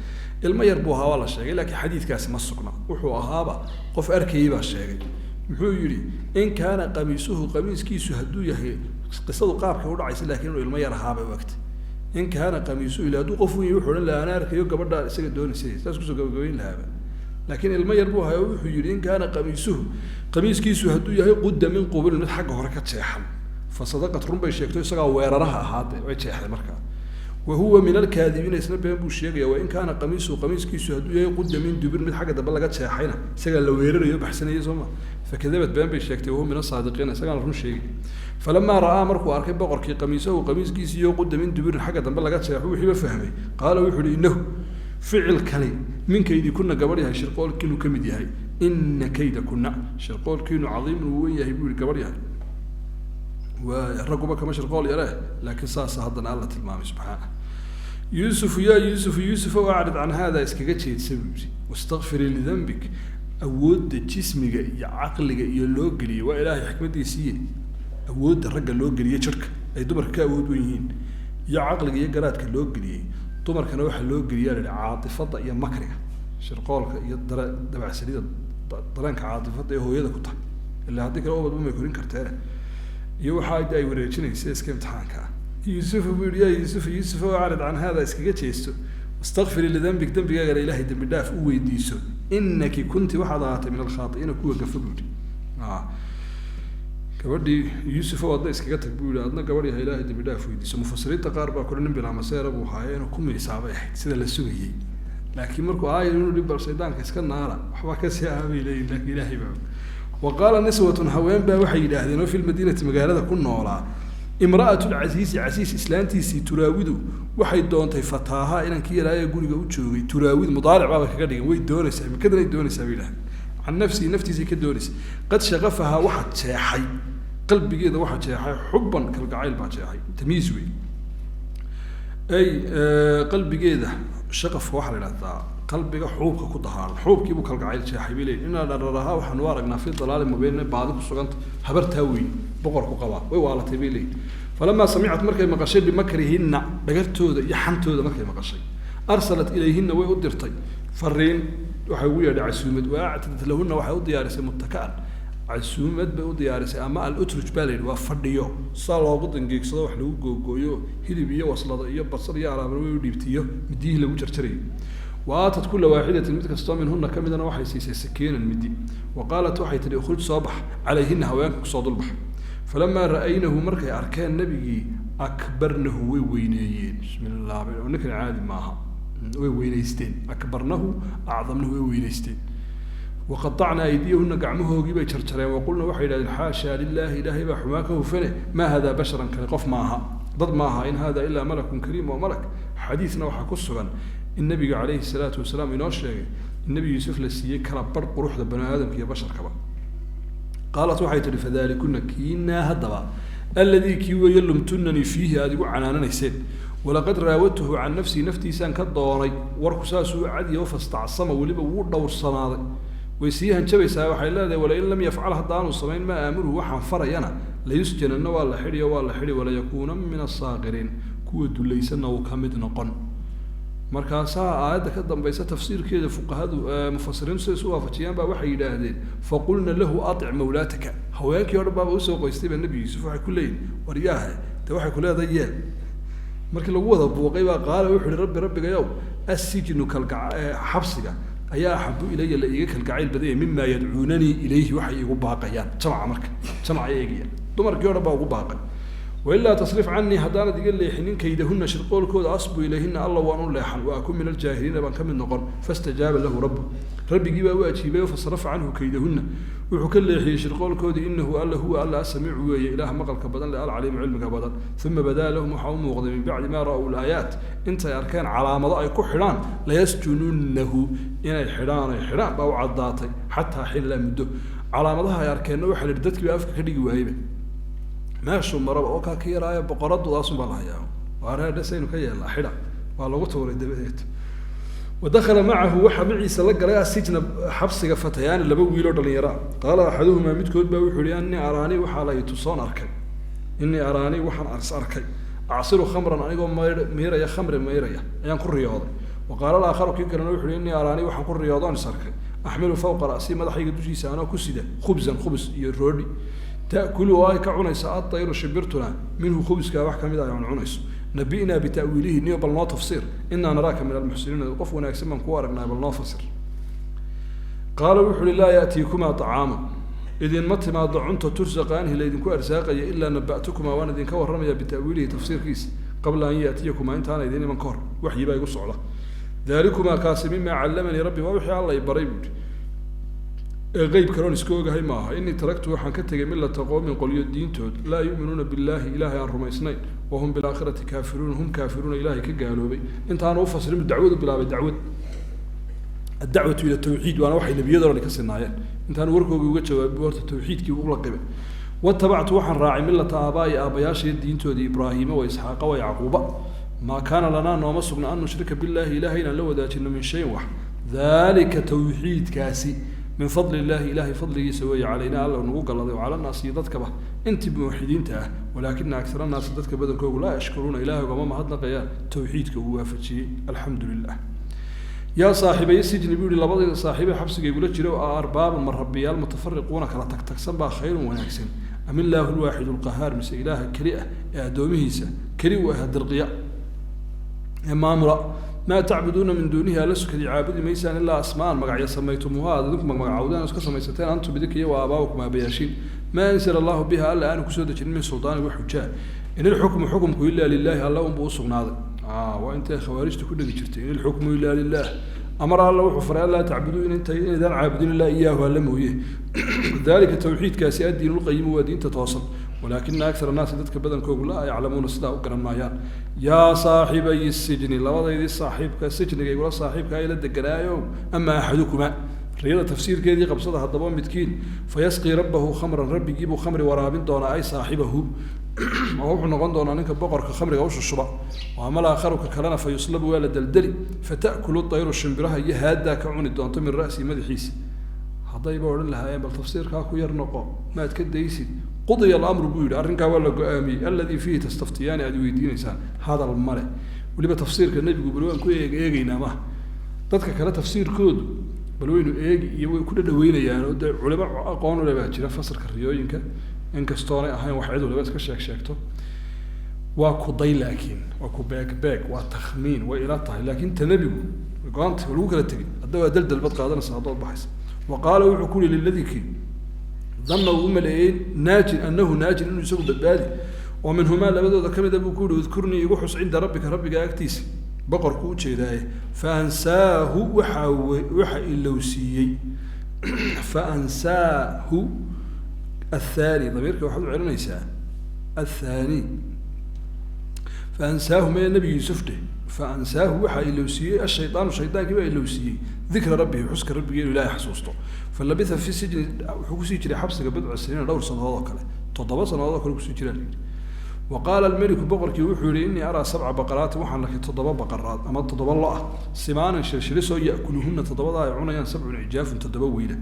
Ilmo yar buu ahaa waa la sheegay, laakiin xadiidkaasi ma sugna. Wuxuu ahaaba qof arkayay baa sheegay. Muxuu yidhi? In kaana qamiisuhu, qamiiskiisu hadduu yahay, qisadu qaabkay udhacaysa, lakin inuu ilmo yar ahaabay u egtay. In kaana qamiisuhu, ila hadduu qof weyn wuxuu odhan lahaa ana arkayo gabadha isaga doonaysay, saas kusoo gabagabayn lahaaba, laakiin ilmo yar buu ahay oo wuxuu yidhi: in kaana qamiisuhu, qamiiskiisu hadduu yahay, qudda min qubulin, mid xagga hore ka jeexan, fa sadaqat, run bay sheegto, isagaa weeraraha ahaade, way jeexday markaa. Wa huwa min alkaadibiina, isna been buu sheegaya. Wain kaana qamiisuhu, qamiiskiisu hadduu yahay, qudda min dubir, mid xagga dambe laga jeexayna, isagaa la weerarayo, baxsanaya, soo ma? Fakadabat, been bay sheegtay. Wahuwa min asaadiqiina, isagaana run sheegay. Falamaa ra'aa, markuu arkay boqorkii, qamiisahu, qamiiskiisiiyo, qudda min dubirin, xagga dambe laga jeexo, wixiiba fahmay. Qaala, wuxuu uhi: innahu, ficilkani, min kaydi kuna, gabadh yahay shirqoolkiinu ka mid yahay. Ina kayda kuna, shirqoolkiinu, cadiimun, uu wen yahay, buu yihi gabadh yahay. Waaya, ragguba kama shirqool yaree, laakiin saasa haddana Alla tilmaamay subxaana. Yuusufu, yaa Yuusufu, Yuusufow, acrid can haada, iskaga jeedsa buu yihi, wastakfirii lidanbik. Awoodda jismiga iyo caqliga iyo loo geliyey waa Ilaahay xikmaddiisiiye. Awoodda ragga loo geliyey jirka ay dumarka ka awood wen yihiin, iyo caqliga iyo garaadka loo geliyey, dumarkana waxaa loo geliyaa la yihi caatifadda iyo makriga. Shirqoolka iyo dabacsanida dareenka caatifada ee hooyada ku tahay, ilaa haddii kale ubadba may korin karteene, iyo waxaa ay wareejinaysa iska imtixaanka ah. Yuusufu buu yihi, yaa Yuusuf, Yuusuf ow, acrid can hada, iskaga jeesto, wastakfiri lidambik, dembigaagana Ilaahay dembi dhaaf u weydiiso, inaki kunti, waxaad ahaatay, min alkhaai'iina, kuwa gafa, buu yihi. Gabadhii Yuusuf ow, adna iskaga tag, buu yihi, adna gabadh yaha, Ilaahay dembi dhaaf weydiiso. Mufasiriinta qaar baa kule nin bilaamaseera buu haayo, inuu ku miisaabay ahayd sida la sugayey, laakiin markuu aayar inuu hi bal shaydaanka iska naara, waxbaa kasii ahaa bay leeyihin, laakiin Ilaahay baa. Wa qaala niswatun, haween baa waxay yidhaahdeen oo fi lmadiinati, magaalada ku noolaa, imra'atu lcasiisi, casiis islaantiisii, turaawidu, waxay doontay, fataaha, inankii yaraaye guriga u joogay. Turaawid mudaaric baaba kaga dhigan, way doonaysaa imikadan, ay doonaysaa bay yidhahdeen. Can nafsihi, naftiisay ka doonaysa. Qad shaqafahaa, waxa jeexay qalbigeeda, waxa jeexay xubban, kalgacayl baa jeexay. Tamyiiz wey ay qalbigeeda. Shaqafka waxaa la idhahdaa qalbiga xuubka ku dahaaran, xuubkiibuu kalgacayl jeexay bay leeyihin. Inaa dhararahaa, waxaanu aragnaa, fi dalaalin mubiin, inay baadi ku suganta habartaa weyn boqorku qabaa, way waalatay, bay leeyihin. Falamaa samicat, markay maqashay, bimakrihinna, dhagartooda iyo xantooda markay maqashay, arsalat ilayhina, way u dirtay fariin, waxay ugu yeedhay casuumad. Wa actadat lahuna, waxay u diyaarisay, muttaka'an, casuumad bay u diyaarisay, ama al-utruj baa la yidhi, waa fadhiyo saa loogu dangeegsado, wax lagu googooyo, hilib iyo waslado iyo basal iyo alaabana way u dhiibtiyo, midiyihii lagu jarjarayay. Wa aatat kula waaxidatin, mid kastoo minhuna ka midana waxay siisay, sakiinan, midi. Wa qaalat, waxay tihi, ukhruj, soo bax, calayhina, haweenka kusoo dulbax. Falamaa ra'aynahu, markay arkeen nabigii, akbarnahu, way weyneeyeen. Bismi llah, ninkan caadi maaha, way weynaysteen. Akbarnahu, acdamnahu, way weynaysteen. Waqatacna aydiyahuna, gacmahoogii bay jarjareen. Waqulna, waxay yidhahdeen, xaashaa lilaahi, Ilaahay baa xumaa ka hufane, maa hada basharan, kani qof maaha, dad maaha, in hada ilaa malakun kariim, waa malak. Xadiisna waxaa ku sugan in nabiga calayhi salaatu wasalaam inoo sheegay in Nebi Yuusuf la siiyey kala barh quruxda bani aadamka iyo basharkaba. Qaalat, waxay tihi, fadalikuna, kiinaa haddaba, alladii, kii weeye, lumtunanii fiihi, aada igu canaananayseen. Walaqad raawadtuhu can nafsii, naftiisaan ka doonay, warku saasuu cadiyo. Fastacsama, weliba wuu dhowrsanaaday. Way sii hanjabaysaa, waxay leedahay, walain lam yafcal, haddaanu samayn, maa aamuruhu, waxaan farayana, layusjananna, waa la xidhiyo, waa la xidhi, walayakuunan min asaakiriin, kuwa dulaysanna uu ka mid noqon. Markaasaa aayadda ka dambaysa tafsiirkeeda fuqahadu, mufasiriintu siday isu waafajiyaan baa waxay yidhaahdeen, faqulna lahu atic mawlaataka. Haweenkii o dhan baaba usoo qoystay baa Nebi Yuusuf, waxay ku leeyihin, waryaahe, dee waxay ku leedahay yeel. Markii lagu wada buuqay baa qaala, wuxu uhi, rabbi, rabbigayow, assijnu, kalgac xabsiga ayaa axabu ilaya, la iiga kalgacayl badanya, mima yadcuunanii ilayhi, waxay iigu baaqayaan. Jamca marka jamcay eegayaan, dumarkii o dhan baa ugu baaqay. Wailaa tasrif canii, haddaanad iga leexinin, kaydahuna, shirqoolkooda, asbu ilayhina, alla waan u leexan, wa akun min aljaahiliina baan ka mid noqon. Fastajaaba lahu rabu, rabbigii baa u ajiibay, fasarafa canhu kaydahuna, wuxuu ka leexiyey shirqoolkoodii. Inahu alla huwa alla asamiicu weeye, Ilaah maqalka badan le, alcaliimu, cilmiga badan. Uma badaa lahum, waxaa u muuqday, min bacdi maa ra'w laayaat, intay arkeen calaamado ay ku xidhaan, layasjununahu, inay xidhaan, ay xidhaan baa u caddaatay, xataa xilla, muddo. Calaamadaha ay arkeenna waxaa la yidhi dadkii baa afka ka dhigi waayeyba, meeshuu maraba oo kaa ka yaraayo boqoradudaasun baa la hayaa, waa reerdhasaynu ka yeelnaa, xidha waa lagu tuuray dabadeed. Wadakala macahu, waxaa maciisa la galay, asijna, xabsiga, fatayaani, laba wiiloo dhalinyaro ah. Qaala axaduhumaa, midkood baa wuxuu yihi, innii araanii, waxaa la itusoon arkay, innii araanii, waxaan is arkay, acsiru khamran, anigoo mayr miiraya, khamri mayraya ayaan ku riyooday. Wa qaala alaakharu, kii kalena wuxu uhi, innii araanii, waxaan ku riyoodoon is arkay, axmilu fawqa ra'sii, madaxayga dushiisa anoo ku sida, khubsan, khubs iyo roodhi, ta'kulu, oo ay ka cunayso, adayru, shimbirtuna, minhu, khubskaa wax kamid a ay cunayso. Nabi'naa bita'wiilihi, niyo bal noo tafsiir, innaa naraaka min almuxsiniina, qof wanaagsan baan kuu aragnaa, bal noo fasir. Qaala, wuxu uhi, laa ya'tiikumaa طacaamun, idinma timaado cunta, tursaqaanihi, laydinku arsaaqaya, ilaa naba'tukumaa, waan idinka warramaya, bita'wiilihi, tafsiirkiisa, qabla an ya'tiyakumaa, intaana idin iman ka hor, waxyi baa igu socda. Daalikumaa, kaasi, mimaa callamanii rabbi, waa wixii Alla i baray, buuhi, ee qeyb kaloon iska ogahay maaha. Inii taraktu, waxaan ka tegay, millata qowmin, qolyo diintood, laa yu'minuuna billaahi, Ilaahay aan rumaysnayn, wahum bilaakhirati kaafiruun, hum kaafiruuna, Ilaahay ka gaaloobay. Intaanu ufasirin buu dacwadu bilaabay, dacwad, addacwatu ila tawxiid, waana waxay nebiyadoo dhan ka sinaayeen. Intaanu warkoogii uga jawaabay horta tawxiidkii ula qibay. Watabactu, waxaan raacay, millata aabaa'i, aabbayaashaya diintoodii, Ibraahiima wa Isxaaqa wa Yacquuba. Maa kaana lanaa, nooma sugna, an nushrika billahi, Ilahay inaan la wadaajino, min shayin, wax. Dalika, tawxiidkaasi, min fadli illahi, Ilahay fadligiisa weeye, calaynaa, alla nagu galladay, o cala naasi, iyo dadkaba intii muwaxidiinta ah, walaakina aksara naasi, dadka badankoogu, laa yashkuruuna, Ilahay ugama mahadnaqayaan tawxiidka uu waafajiyey. Alxamdu lilah. Yaa saaxiibay sijni, buu yihi, labadayda saaxiibe xabsiga igula jira, oo arbaabun ma rabbiyaal mutafariquuna kala tagtagsan baa khayrun wanaagsan, am illaahu lwaaxidu lqahaar, mise ilaaha keli ah ee addoomihiisa keli u ah dirqiya ee maamula? Maa tacbuduuna min duunihi, alla sukadii caabudi maysaan, ilaa asmaan magacyo samaytumuuha aad idinku magmagacawdeen, iska samaysateen, antum idinka iyo wa aabaa'ukum aabayaashiin, maa anzala allahu biha, alla aanu kusoo dejinin, min suldaani wax xujaa. In ilxukmu xukumku ilaa lilahi, alla unbuu usugnaaday. Waa intay khawaarijta ku dhegi jirtay, in ilxukmu ilaa lilah. Amar alla wuxuu faray anlaa tacbuduu inaydaan caabudin ilaa iyaahu, alla mooye. Dalika tawxiidkaasi addiin lqayimu, waa diinta toosan, walaakina akthar annaasi, dadka badankoogu, laa yaclamuuna, sidaa u garan maayaan. Yaa saaxibay sijni, labadaydii saaxiibka sijniga igula saaxiibka ila deganaayo, ama axadukuma, riyada tafsiirkeedii qabsada haddaba, midkiin fayasqii rabbahu khamran, rabbigiibuu khamri waraabin doonaa, ay saaxibahu, oo wuxuu noqon doonaa ninka boqorka khamriga u shushuba. Ama alaakharuka kalena fa yuslabu, waa la deldeli, fata'kulu tayru, shimbiraha iyo haaddaa ka cuni doonto, min ra'si, madaxiisa. Haddayba odhan lahaayeen bal tafsiirkaa ku yar noqo, maad ka daysid. Qudiya alamru, buu yidhi, arrinkaa waa la go-aamiyey, alladii fiihi tastaftiyaani, aad weydiinaysaan. Hadal male. Weliba tafsiirka nebigu bal waan ku eeg eegeynaa maha, dadka kale tafsiirkoodu bal waynu eegi iyo way ku dhadhaweynayaan, oo dee culimo aqoon ule baa jira fasirka riyooyinka, inkastoonay ahayn wax cid waliba iska sheeg sheegto. Waa ku day, laakiin waa ku beeg beeg, waa takhmiin, way ila tahay. Laakiin ta nebigu go-aanta waa lagu kala tegey. Hadda waa daldal bad qaadanaysa haddood baxaysa. Wa qaala, wuxuu ku yihi, liladii kii danna uu u maleeyey naajin, anahu naajin, inuu isagu badbaadi, oo minhumaa labadooda ka mida, buu ku yihi: udkurnii, igu xus, cinda rabbika, rabbiga agtiisa, boqorku u jeedaaye. Fa ansaahu, waxaa waxa ilowsiiyey, fa ansaahu athaani, damiirka waxaad u celinaysaa athaani, fa ansaahu maya, nebi Yuusuf dheh. Fa ansaahu, waxaa ilowsiiyey, ashaydaanu, shaydaankii baa ilowsiiyey, dikra rabbihi, xuska rabbigii, inuu Ilahay xasuusto. Fa labitha fi sijni, wuxuu kusii jiray xabsiga, bidca siniina, dhowr sanadood oo kale, 7 sanadood oo kale kusii jiraa la yidhi. Wa qaala almeliku, boqorkii wuxuu yihi: innii araa sabca baqaraatin, waxaan arkay 7 baqaraad ama 7 lo ah, simaanan, shilshilisoo, ya'kuluhunna, toddobadaa ay cunayaan, sabcun cijaafun, 7 weyla,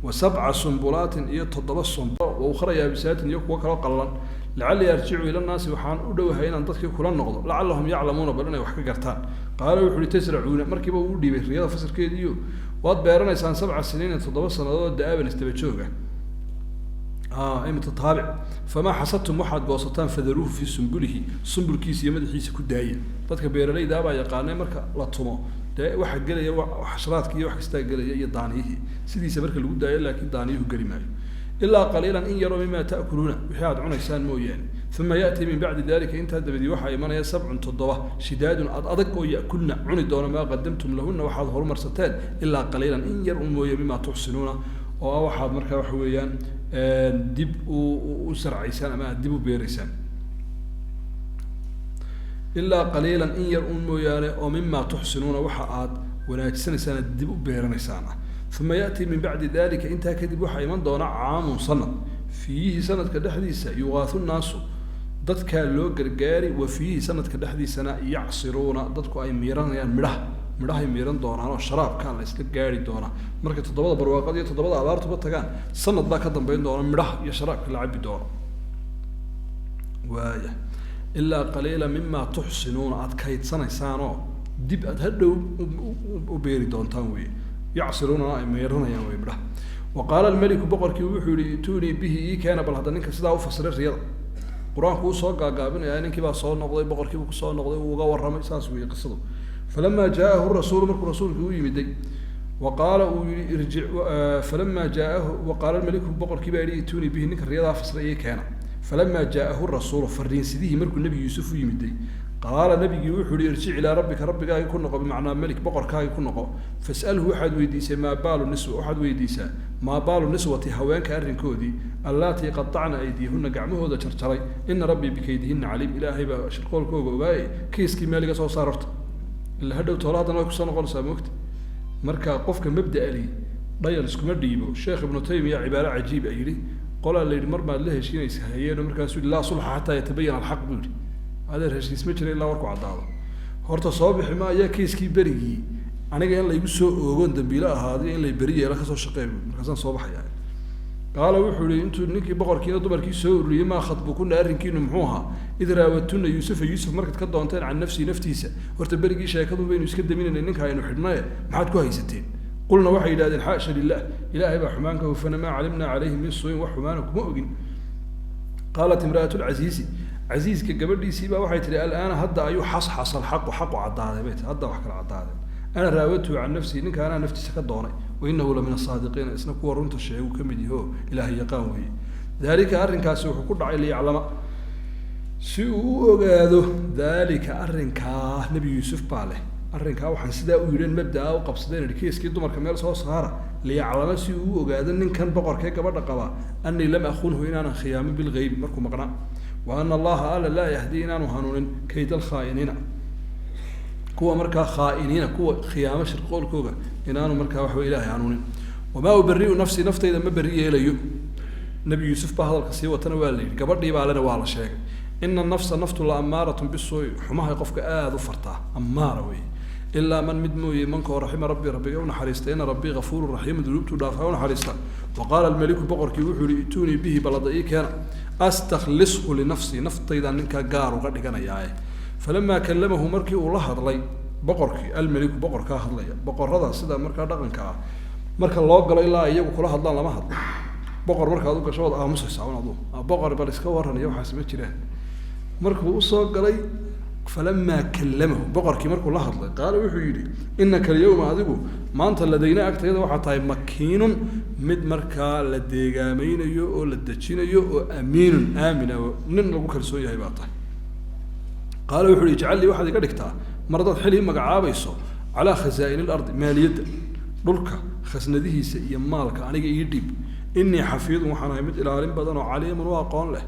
wa sabca sumbulaatin, iyo 7 sumbo, wa ukhra yaabisaatin, iyo kuwo kaloo qallalan. Lacallii arjicu ila nnaasi, waxaan u dhowahay inaan dadkii kula noqdo, lacallahum yaclamuuna, bal inay wax ka gartaan. Qaala wuxu uhi: tasracuuna, markiiba uu dhiibay riyada fasirkeediiyo, waad beeranaysaan, sabca siniina, 7 sannadood, da'aaban, isdaba jooga, ay mutataabic. Famaa xasadtum, waxaad goosataan, fadaruuhu fii sumbulihi, sumbulkiisa iyo madaxiisa ku daaya. Dadka beeralayda baa yaqaanay, marka la tumo dee waxa gelaya xasharaadki iyo wax kastaa gelaya iyo daaniyihii, sidiisa marka lagu daayo, laakiin daaniyuhu geli maayo, ilaa qaliilan, in yaroo, mima ta'kuluuna, wixii aad cunaysaan mooyaane. Uma ya'tii min bacdi dalika, intaa dabadii waxaa imanaya, sabcun, 7, shidaadun, ad adag, oo ya'kulna, cuni doona, maa qadamtum lahuna, waxaad horumarsateen, ilaa qaliilan, in yar un mooye, mima tuxsinuuna, oo ah waxaad markaa waxa weeyaan dib u sarcaysaan ama aad dib u beeraysaan. Ilaa qaliilan, in yar un mooyaane, oo mima tuxsinuuna, waxa aad wanaajisanaysaan aad dib u beeranaysaan ah. Uma ya'tii min bacdi dalika, intaa kadib waxaa iman doona, caamun, sanad, fiihi, sanadka dhexdiisa, yugaathu nnaasu, dadkaa loo gargaari, wa fiihi, sanadka dhexdiisana, yacsiruuna, dadku ay miiranayaan midhaha, midhahay miiran doonaan oo sharaabkaa la isla gaari doonaa. Markay 7da barwaaqada iyo 7da abaartuba tagaan, sanad baa ka dambeyn doona midhaha iyo sharaabka la cabi doono. Waaya, ilaa qaliila mima tuxsinuuna, aad kaydsanaysaanoo dib aad hadhow u beeri doontaan weye, yacsiruunana, ay miiranayaan wey midhaha. Wa qaala almeliku, boqorkii wuxuu yihi: ituunii bihi, ii keena bal hadda ninka sidaa u fasiray riyada. Qur-aanku uu soo gaagaabinaya, ninkii baa soo noqday, boqorkiibuu kusoo noqday, uu uga warramay. Saas weeye qisadu. Falama jaa'ahu rasuulu, markuu rasuulkii u yimiday, wa qaala, uu yihi: irjic. Falama jaa'ahu, wa qaala almeliku, boqorkii baa yihi: ituunii bihi, ninka riyadaa fasiray ii keena. Falama jaa'ahu rasuulu, fariinsidihii markuu nebi Yuusuf u yimiday, qaala, nabigii wuxuu yihi: irjic ilaa rabbika, rabbigaagi ku noqo, bimacnaa melik, boqorkaagi ku noqo. Fas'alhu, waxaad weydiisay, maa baalu niswa, waxaad weydiisaa, maa baalu niswati, haweenka arrinkoodii, allaatii qatacna aydiyahunna, gacmahooda jarjaray. Ina rabbii bikaydihinna caliim, ilaahay baa shirqoolkooga ogaaye. Kiiskii meel iga soo saar horta, ila hadhow toola haddana way kusoo noqonaysaa moogta. Marka qofka mabda'ali dhayal iskuma dhiibo. Sheekh Ibnu Taymiya cibaaro cajiib a yidhi. Qolaa la yidhi: mar maad la heshiinaysa hayeeno? Markaasuu yihi: laa sulxa xataa yatabayana alxaq, buu yidhi. Adeer, heshiis ma jira ilaa warku caddaado. Horta soo bixi maayo kiiskii berigii aniga in laygu soo oogoon dambiilo ahaaday, in lay beri yeelo kasoo shaqeey, buui. Markaasaan soo baxaya. Qaala wuxuu ihi intuu ninkii boqorkiina dumarkii soo ururiyey, maa khatbukuna, arrinkiinu muxuu ahaa? Id raawadtuna Yuusufa, Yuusuf markaad ka doonteen, can nafsihi, naftiisa. Horta berigii sheekadu baynu iska daminaynay ninka aynu xidhnaye, maxaad ku haysateen? Qulna, waxay yidhahdeen, xaasha lilah, ilaahay baa xumaan ka hufana, maa calimnaa calayhi min suuin, wax xumaana kuma ogin. Qaalat imra'atu lcasiizi, casiiska gabadhiisii baa waxay tihi, alaana, hadda ayuu, xasxasa alxaqu, xaqu caddaaday bay tii, hadda wax kala caddaadeen. Ana raawadtuhu can nafsihi, ninka anaa naftiisa ka doonay, wa inahu la min asaadiqiina, isna kuwa runta sheegu ka mid yaho, ilaahay yaqaan weeye. Daalika, arrinkaasi wuxuu ku dhacay, liyaclama, si uu u ogaado, daalika, arrinkaa Nebi Yuusuf baa leh, arrinkaa waxaan sidaa u yidheen, mabdaa u qabsadeen, idhi kiiskii dumarka meel soo saara, liyaclama, si uu u ogaado ninkan boqorkee gabadha qaba, anii lam akhunhu, inaanan khiyaamin, bilgaybi, markuu maqnaa, wa ana allaha, alla, laa yahdii, inaanu hanuunin, kayd alkhaa'iniina, kuwa markaa khaa'iniina, kuwa khiyaamo shirqoolkooga inaanu markaa waxba ilaahay hanuunin. Wamaa ubari'u nafsii, naftayda ma beri yeelayo. Nebi Yuusuf baa hadalka sii watana, waa la yidhi, gabadhii baa lena waa la sheegay. Ina nafsa, naftu, la ammaaratun bisuu'i, xumahay qofka aada u fartaa, ammaara weeye, ilaa man, mid mooye, mankoo, raxima rabbi, rabbiga u naxariista, ina rabbii gafuurun raxiimu, dunuubtuu dhaafa, u naxariista. Wa qaala almeliku, boqorkii wuxuu yihi, ituunii bihi, balada ii keena, astakhlishu linafsii, naftaydan ninkaa gaar uga dhiganayaaye. Falamaa kallamahu, markii uu la hadlay boqorkii, almeliku, boqorkaa hadlaya. Boqorada sida markaa dhaqanka ah, marka loo galo ilaa iyagu kula hadlaan lama hadlo. Boqor markaad u gasho waad aamusaysaa un, adu boqor bal iska waran iyo waxaas ma jiraan. Markuu usoo galay, falamaa kallamahu, boqorkii markuu la hadlay, qaala, wuxuu yidhi, inaka alyawma, adigu maanta, ladayna, agtayada waxaa tahay, makiinun, mid markaa la deegaamaynayo oo la dejinayo, oo amiinun, aamina, nin lagu kalsoon yahay baa tahay. Qaala wuxu uhi, ijcal lii, waxaad iga dhigtaa, mar haddaad xil ii magacaabayso, calaa khazaa'ini alardi, maaliyadda dhulka, khasnadihiisa iyo maalka aniga ii dhiib. Inii xafiidun, waxaan ahay mid ilaalin badan oo caliimun, u aqoon leh.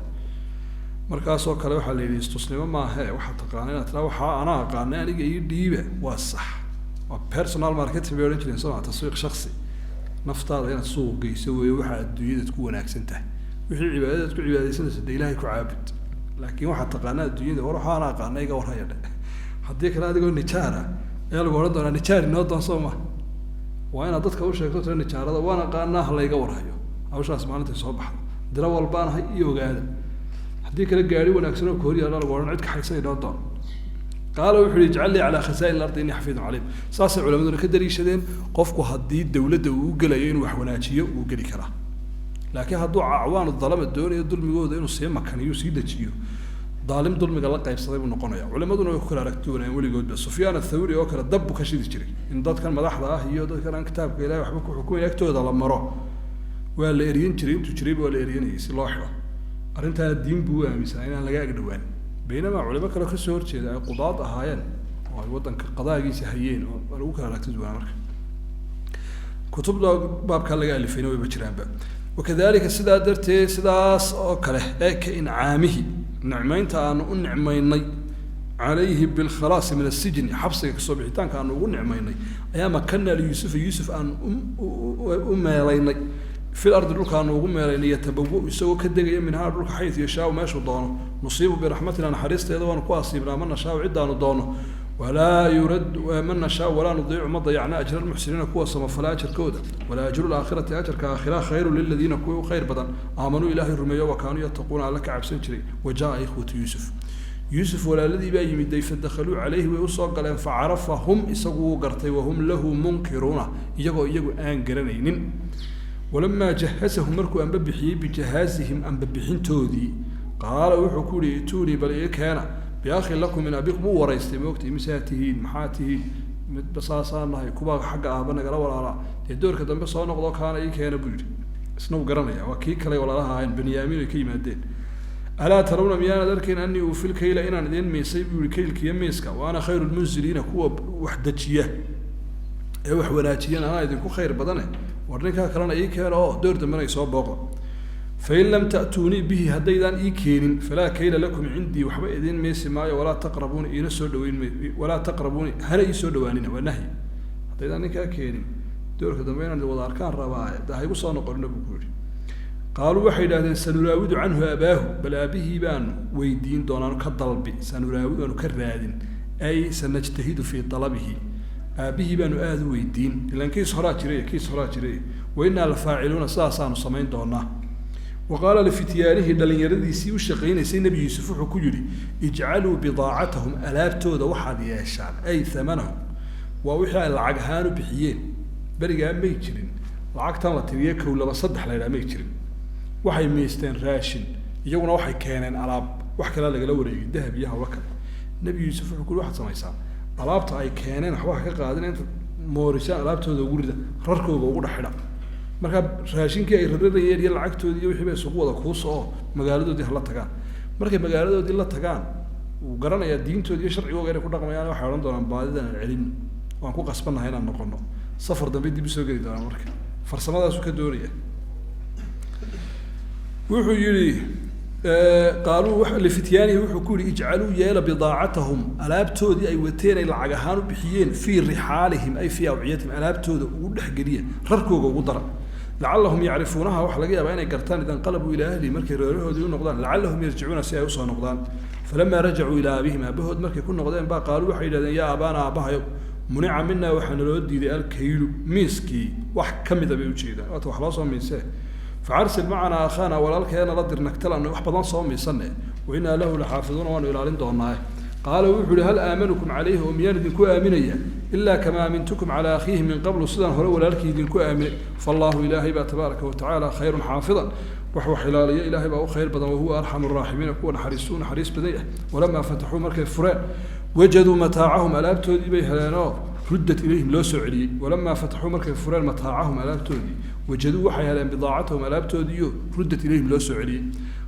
Markaasoo kale waxaa la yidhi, istusnimo maahe, waxaa taqaana inaad tiraa waxaa anaa aqaanay, aniga ii dhiiba, waa sax, waa personal marketing bay odhan jireen, soo ma? Taswiiq shaksi, naftaada inaad suuq geyso weeye. Waxaa adduunyadaad ku wanaagsan tahay, wixii cibaadadaad ku cibaadaysanayso, dee ilaahay ku caabud, laakiin waxaad taqaanaa adduunyada, war waxaa anaa aqaana, iga warhaya dhe. Haddii kale adigoo nijaara ayaa lagu odhan doonaa, nijaar inoo doon, soo ma? Waa inaad dadka u sheegto, tira nijaarada waan aqaanaa, ha layga warhayo, hawshaas maalintay soo baxdo, diro walbaanahay iyo ogaada. Haddii kale gaari wanaagsan oo kahor yaalla lagu odhan, cid kaxaysa inoo doon. Qaala wuxu uhi, ijcal lii calaa khasaa'in alardi, innii xafiidun caliim. Saasay culimaduna ka daliishadeen, qofku haddii dawladda uu u gelayo inuu wax wanaajiyo, wuu geli karaa, laakiin hadduu acwaanu dalama doonayo dulmigooda inuu sii makaniyo, sii dejiyo, daalim dulmiga la qaybsaday buu noqonaya. Culimaduna way ku kala aragti wanayeen weligoodba. Sufyaan Athawri oo kale dab buu ka shidi jiray in dadkan madaxda ah iyo dadkan aan kitaabka Ilahay waxba ku xukumayn agtooda la maro. Waa la eryan jiray, intuu jirayba waa la eryanayay si loo xidho. Arrintaana diin buu u aaminsanaa inaan laga agdhowaan, baynamaa culimo kale kasoo horjeeda ay qudaad ahaayeen oo ay waddanka qadaagiisa hayeen, oo waa lagu kala aragti duwanaa. Marka kutubda baabkaa laga alifayna wayba jiraanba. Wakadalika, sidaa darteed, sidaas oo kale ee ka incaamihi, nicmaynta aanu u nicmaynay, calayhi bilkhalaasi min asijni, xabsiga kasoo bixitaanka aanu ugu nicmaynay, ayaa makana liyuusufa, Yuusuf aanu u meelaynay, fil ardi, dhulka aanu ugu meelaynay, yatabawa, isagoo ka degaya, minhaa, dhulka, xaytu yashaau, meeshuu doono. Nusiibu biraxmatina, naxariisteeda waanu ku asiibnaa, man nashaau, ciddaanu doono, walaa yurad, man nashaau, walaa nudiicu, ma dayacna, ajra almuxsiniina, kuwa samafala ajarkooda. Wala ajru laakhirati, ajarka aakhira, khayru liladiina, kuwii u khayr badan, aamanuu, ilaahay rumeeyo, wa kaanuu yattaquuna, alla ka cabsan jiray. Wa jaa ikhwatu Yuusuf, Yuusuf walaaladii baa yimiday, fadakhaluu calayhi, way usoo galeen, facarafahum, isagu wuu gartay, wahum lahu munkiruuna, iyagoo iyagu aan garanaynin. Walamaa jahasahum, markuu amba bixiyey, bijahaazihim, amba bixintoodii, qaala wuxuu ku yihi, ituunii, bal ii keena, biakhin lakum min abikum. U waraystay, moogtay, imisaa tihiin, maxaa tihiin? Midba saasaan nahay, kuwaa xagga aaba nagala walaalaa, dee doorka dambe soo noqdo, kaana ii keena buu yidhi. Isna uu garanaya, waa kii kale walaalaha ahayn, Benyaamiin ay ka yimaadeen. Alaa tarawna, miyaanad arkayn, anii uufil kayla, inaan idiin miisay, buu yihi, kaylkiiyo miiska, wa ana khayru lmunziliina, kuwa wax dejiya ee wax wanaajiyana anaa idinku khayr badane. War ninkaa kalena ii keeno oo door dambena isoo booqda. Fain lam ta'tuunii bihi, haddaydaan ii keenin, falaa kayla lakum cindii, waxba idiin miisi maayo, walaa taqrabuuni, iina soo dhaweyn may, walaa taqrabuuni, hana ii soo dhawaanina. Waa nahyi. Haddaydaan ninkaa keenin, doorka dambe inaan wada arkaan rabaaye, da ha igu soo noqonina, buu ku yidhi. Qaaluu, waxay yidhahdeen, sanuraawidu canhu abaahu, bal aabihii baanu weydiin doonaanu ka dalbi, sanuraawidu, aanu ka raadin, ay sanajtahidu fii dalabihi. Aabbihii baanu aada u weydiin, ilan kiis horaa jiray, kiis horaa jiray. Wa innaa la faaciluuna, sidaasaanu samayn doonaa. Wa qaala lifityaanihi, dhallinyaradiisii u shaqaynaysay Nebi Yuusuf wuxuu ku yidhi: ijcaluu bidaacatahum, alaabtooda waxaad yeeshaan, ay thamanahum, waa wixii ay lacag ahaan u bixiyeen. Berigaa may jirin lacagtan la tiriye kow, laba, saddex la yidhaha, may jirin. Waxay miisteen raashin, iyaguna waxay keeneen alaab, wax kalaa lagala wareegay, dahab iyo hawlo kale. Nebi Yuusuf wuxuu ku yidhi: waxaad samaysaan, alaabta ay keeneen waxba ha ka qaadin, inta moorisaan alaabtooda ugu rida, rarkooga ugu dhex xidha. Markaa raashinkii ay rararayeen iyo lacagtoodii iyo wixii ba isugu wada kuusa oo magaaladoodii hala tagaan. Markay magaaladoodii la tagaan, wuu garanayaa diintoodi iyo sharcigooga inay ku dhaqmayaan. Waxay odhan doonaan: baadidan aan celin, waan ku qasbannahay inaan noqono. Safar dambe dib usoo geli doonaan. Marka farsamadaasuu ka doonaya. Wuxuu yihi: qaaluu lifityaanihi, wuxuu ku yihi: ijcaluu, yeela, bidaacatahum, alaabtoodii ay wateen ay lacag ahaan u bixiyeen, fii rixaalihim, ay fii awciyatihim, alaabtooda ugu dhexgeliya, rarkooga ugu dara. Lacalahum yacrifuunaha, waxaa laga yaabaa inay gartaan, ida inqalabuu ilaa ahlihim, markay reerahoodii u noqdaan. Lacalahum yarjicuuna, si ay usoo noqdaan. Falamaa rajacuu ilaa abihim, aabahood markay ku noqdeen baa, qaaluu, waxay yidhahdeen: yaa abaana, aabahayo, munica minaa, waxaa naloo diiday, alkaylu, miiskii wax ka mida bay ujeedaan, waata wax loo soo miisee. Faarsil macanaa akhaana, walaalkeena la dir, naktal, anu wax badan soo miisane, wa innaa lahu laxaafiduuna, waanu ilaalin doonaaye. Qaala wuxuu uhi: hal aamanukum calayhi, oo miyaan idinku aaminaya, ilaa kamaa aamintukum calaa akhiihi min qablu, sidaan hore walaalkii idinku aaminay. Faallaahu, ilaahay baa, tabaaraka watacaala, khayrun xaafidan, wax wax ilaaliya ilaahay baa u khayr badan, wahuwa arxamu raaximiina, kuwa naxariistu u naxariis badan yahay. Walamaa fataxuu, markay fureen, wajaduu mataacahum, alaabtoodii bay heleenoo, ruddat ilayhim, loo soo celiyey. Walamaa fataxuu, markay fureen, mataacahum, alaabtoodii, wajaduu, waxay heleen, bidaacatahum, alaabtoodiiyo, ruddat ilayhim, loo soo celiyey.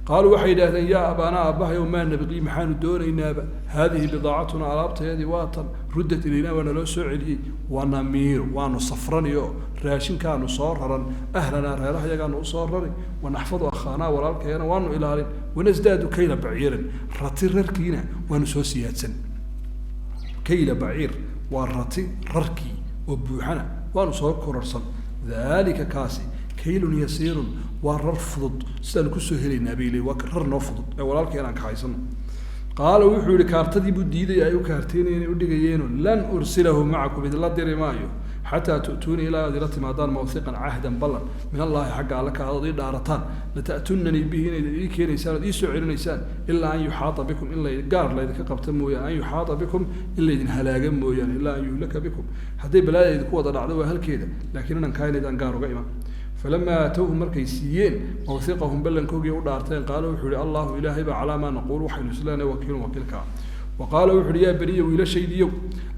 Qaaluu, waxay yidhahdeen: yaa abaanaa, aabbahayow, maa nabqii, maxaanu doonaynaaba? Haadihi bidaacatuna, alaabtayadii waa tan, ruddat ilaynaa, waa naloo soo celiyey. Wanamiiru, waanu safraniyo raashinkaanu soo raran, ahlanaa, reerahayagaanu usoo rari, wanaxfadu akhaanaa, walaalkayana waanu ilaalin, wanasdaadu kayla baciirin, rati rarkiina waanu soo siyaadsan. Kayla baciir waa rati rarkii oo buuxana waanu soo kororsan. Dalika, kaasi, kaylun yasiirun, waa rar fudud, sidaanu kusoo helaynaa bay leeyihin, waa rar noo fudud ee walaalkeen aan kaxaysano. Qaala wuxuu yihi, kaartadii buu diiday ay u kaarteynayeen, u dhigayeeno: lan ursilahu macakum, idinla diri maayo, xataa tu'tuunii, ilaa aad ila timaadaan, mawhiqan, cahdan, ballan, min allaahi, xagga alle ka adood ii dhaarataan, lata'tunanii bihi, inayd ii keenaysaan ood ii soo celinaysaan, ilaa an yuxaata bikum, in la gaar laydinka qabta mooyaane, an yuxaata bikum, in laydin halaaga mooyaane, ilaa an yuhlaka bikum, hadday balaaya idinku wada dhacdo waa halkeeda, laakiin inankaa inaydaan gaar uga iman. Falamaa aatowhu, markay siiyeen, mawhiqahum, ballankoogii u dhaarteen, qaala wuxuu yihi: allahu, ilaahay baa, calaa maa naquulu, waxaynu isleenahay, wakiilun, wakiilkaa. Wa qaala wuxu uhi: yaa baniya, wiilashaydiyow,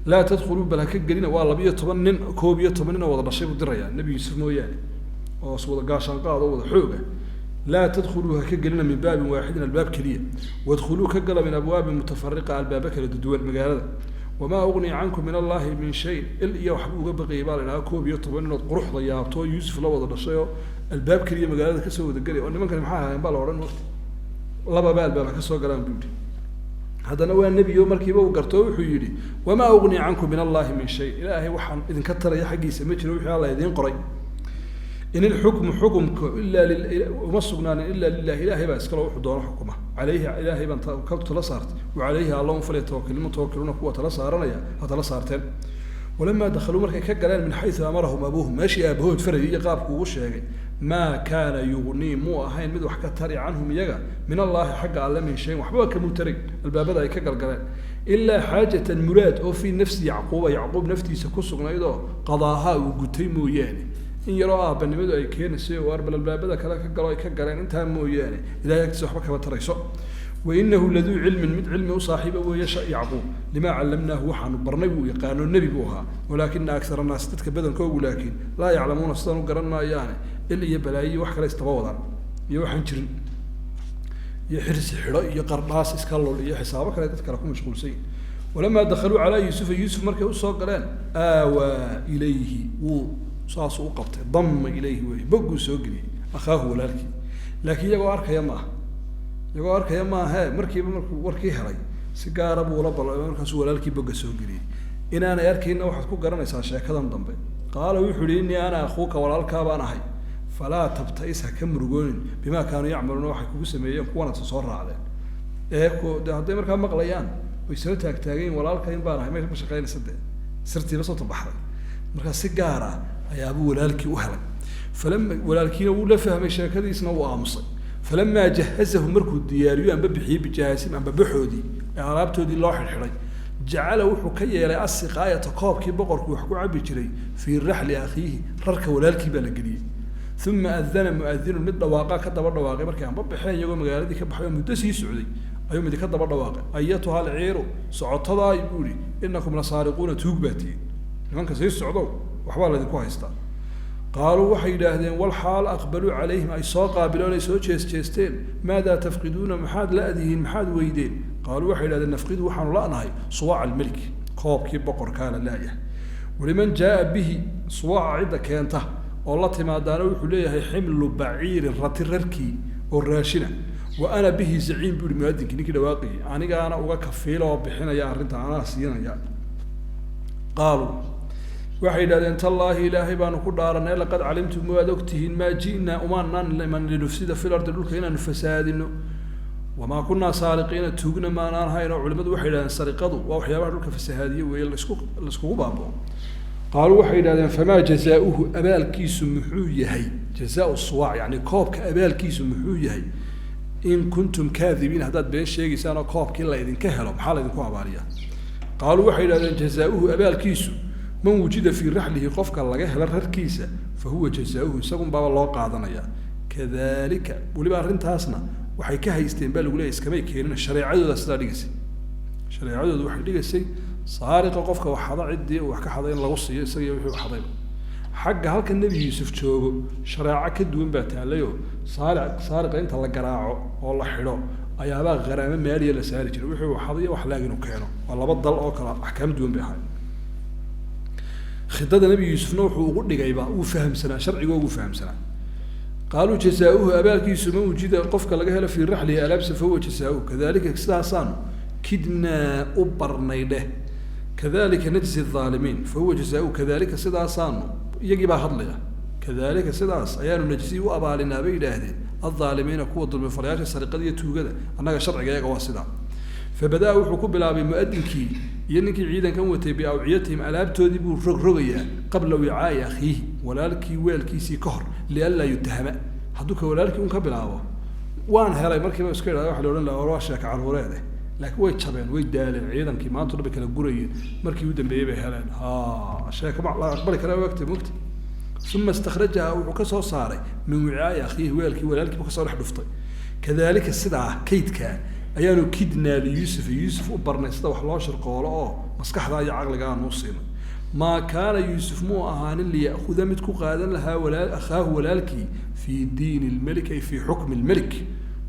laa tadkhuluu, bal ha ka gelina. Waa 12 nin, 11 nin oo wada dhashay buu dirayaa Nebi Yuusuf mooyaane, oo is wada gaashaanqaad oo wada xooga. Laa tadkhuluu, ha ka gelina, min baabin waaxidin, albaab keliya. Wadkhuluu, ka gala, min abwaabin mutafariqa, albaaba kala duduwan magaalada. Wamaa ugnii cankum min allaahi min shay. Il iyo waxba uga baqayay baa la idhaha, 11 ninood quruxda yaabto oo Yuusuf la wada dhashay oo albaab keliya magaalada kasoo wada gelaya, oo nimankani maxaa ahaayeen baa la odhan. Waqti lababa albaab ha kasoo galaan buu yidhi. Haddana waa nebiyo, markiiba uu garto, wuxuu yidhi: wamaa ugnii cankum min allaahi min shay, ilaahay waxaan idinka taraya xaggiisa ma jiro, wixii alla idiin qoray. In ilxukmu, xukumku, ilaa uma sugnaanin, ilaa lilahi, ilaahay baa iskale, wuxuu doono xukuma. Calayhi, ilaahay baan ka tala saartay, wa calayhi, alla un, falyatawakalil mutawakiluuna, kuwa tala saaranaya ha tala saarteen. Walamaa dakhaluu, markay ka galeen, min xaysu amarahum abuuhum, meeshii aabahood farayay iyo qaabku ugu sheegay, maa kaana yugnii, muu ahayn mid wax ka tari, canhum, iyaga, min allaahi, xagga alle, min shayin, waxbaba kamuu tarin albaabada ay ka galgaleen, ilaa xaajatan, muraad oo, fii nafsi Yacquuba, Yacquub naftiisa ku sugnaydoo, qadaahaa, uu gutay mooyaane. In yaroo aabbanimadu ay keenaysay oo arbal albaabada kale ka galo ay ka galeen, intaa mooyaane ilahay agtiisa waxba kama tarayso. Wainahu laduu cilmin, mid cilmi u saaxiiba weeye Yacquub, limaa callamnaahu, waxaanu barnay buu yaqaano, nebi buu ahaa. Walaakina akara annaasi, dadka badankoogu, laakiin laa yaclamuuna, sidaan u garan maayaane, il iyo balaayo iyo wax kale istaba wadaan iyo waxaan jirin iyo xirsi xidho iyo qardhaas iska lol iyo xisaabo kale dad kale ku mashquulsan yihin. Walamaa dakhaluu calaa Yuusufa, Yuusuf markay usoo galeen, aawaa ilayhi, wuu saasuu u qabtay, damma ilayhi weeye, bogguu soo geliyey, akhaahu, walaalkii. Laakiin iyagoo arkaya ma aha, iyagoo arkaya maahe. Markiiba markuu warkii helay si gaara buu ula ballamay, markaasuu walaalkii bogga soo geliyey. Inaanay arkayna waxaad ku garanaysaa sheekadan dambe. Qaala wuxuu yihi: innii ana akhuuka, walaalkaa baan ahay, falaa tabtais, ha ka murugoonin, bimaa kaanuu yacmaluuna, waxay kugu sameeyeen kuwanad soo raacdeen. Ee ku de hadday markaa maqlayaan way soo taagtaagayn, walaalkayn baan ahay, ma shaqaynaysa dee. Sirtiiba soo tabaxday. Markaa si gaar ah ayaabuu walaalkii u helay. Falama walaalkiina wuu la fahmay sheekadiisna, wuu aamusay. Falamaa jahazahu, markuu diyaariyo amba bixiyey, bijahaasim amba baxoodii ee alaabtoodii loo xidhxidhay, jacala wuxuu ka yeelay asiqaayata, koobkii boqorku wax ku cabi jiray, fii raxli akhiihi, rarka walaalkii baa la geliyey. Uma adana muadinun, mid dhawaaqa ka daba dhawaaqay. Markay amba baxeen, iyagoo magaaladii ka baxay oo muddo sii socday, ayuu midi ka daba dhawaaqay: ayatuha alciiru, socotadaay, buu ihi, inakum la saariquuna, tuug baa tihiin, nimanka sii socdow, waxbaa laydinku haystaa. Qaaluu waxay yidhaahdeen, walxaal aqbaluu calayhim, ay soo qaabileen, ay soo jees jeesteen: maadaa tafqiduuna, maxaad la'dihiin, maxaad weydeen? Qaaluu waxay yidhahdeen: nafqidu, waxaanu la'nahay, suwaaca almelik, koobkii boqorkaa la la'yahay. Waliman jaaa bihi, suwaaca cidda keenta oo la timaadaana wuxuu leeyahay ximlu baciirin, rati rarkii oo raashina. Wa ana bihi zaciim, buu yihi muadinkii, ninkii dhawaaqayay, anigaana uga kafiila oo bixinaya arrinta, anaa siinaya. Qaaluu waxay yidhahdeen: tallaahi, ilaahay baanu ku dhaaranay, laqad calimtum, waad ogtihiin, maa ji'naa, umaanaan iman, linufsida fil ardi, dhulka inaanu fasaadino, wamaa kunaa saariqiina, tuugna maanaan hayn. Oo culimadu waxay yidhahdeen sariqadu waa waxyaabaha dhulka fasahaadiye weeye, laiskugu baabao. Qaaluu waxay yidhahdeen: famaa jazaauhu, abaalkiisu muxuu yahay? Jazaau suwaac, yani koobka abaalkiisu muxuu yahay? In kuntum kaadibiin, haddaad been sheegaysaan oo koobkii la ydinka helo, maxaa laydinku abaaliyaa? Qaaluu waxay yidhahdeen: jazaauhu, abaalkiisu, man wujida fii raxlihi, qofka laga helo rarkiisa, fa huwa jazaauhu, isagun baaba loo qaadanaya. Kadalika, weliba arrintaasna waxay ka haysteen baa lagu leeyay, iskamay keenin, shareecadooda sidaa dhigaysay. Shareecadooda waxay dhigaysay saariqa, qofka wax xada, ciddii uu wax ka xaday in lagu siiyo isagiyo wixii u xadayba. Xagga halka Nebi Yuusuf joogo shareeco ka duwan baa taalayoo saari saariqa inta la garaaco oo la xidho ayaabaa kharaamo maaliya la saari jiray, wixii uu xaday wax laag inuu keeno. Waa laba dal oo kala axkaam duwan bay ahayd. Khidada Nebi Yuusufna wuxuu ugu dhigayba wuu fahamsanaa, sharciga ugu fahamsanaa. Qaaluu jazaauhu, abaalkiisu, man wujida, qofka laga helo, fii raxlihi, alaabsa, fahuwa jazaauhu. Kadalika, sidaasaanu, kidnaa, u barnay dheh, kadalika najzi aalimiin, fahuwa jazaauhu. Kadalika, sidaasaanu, iyagii baa hadlaya, kadalika, sidaas ayaanu, najzi, u abaalinaa, bay yidhaahdeen, alaalimiina, kuwa dulmifalayaasha, sariqada iyo tuugada. Annaga sharciga iyaga waa sidaa. Fabada-a, wuxuu ku bilaabay muadinkii iyo ninkii ciidankan watay, biawciyatihim, alaabtoodii buu rogrogayaa, qabla wicaai akhiihi, walaalkii weelkiisii ka hor, lianlaa yutahama. Hadduu ka walaalkii un ka bilaabo, waan helay, markiiba iska idhahda, waxa la odhan lahaa war waa sheeka caruureede. Laakiin way jabeen, way daaleen, ciidankii maanta o dhan bay kala gurayeen, markii u dambeeyey bay heleen. Ha sheeka ma la aqbali karaa wagta mogta. Uma istakhrajaha, wuxuu ka soo saaray, min wicaai akhiihi, weelkii walaalkiibu kasoo dhex dhuftay. Kadalika, sidaa kaydkaa ayaanu, kidnaa liyuusufa, Yuusuf u barnay sida wax loo shirqoolo oo maskaxda iyo caqliga aanu u siinay. Maa kaana Yuusuf, muu ahaanin, liya'khuda, mid ku qaadan lahaa, walaa akhaahu, walaalkii, fii diini lmelik, ay fii xukmi lmelik,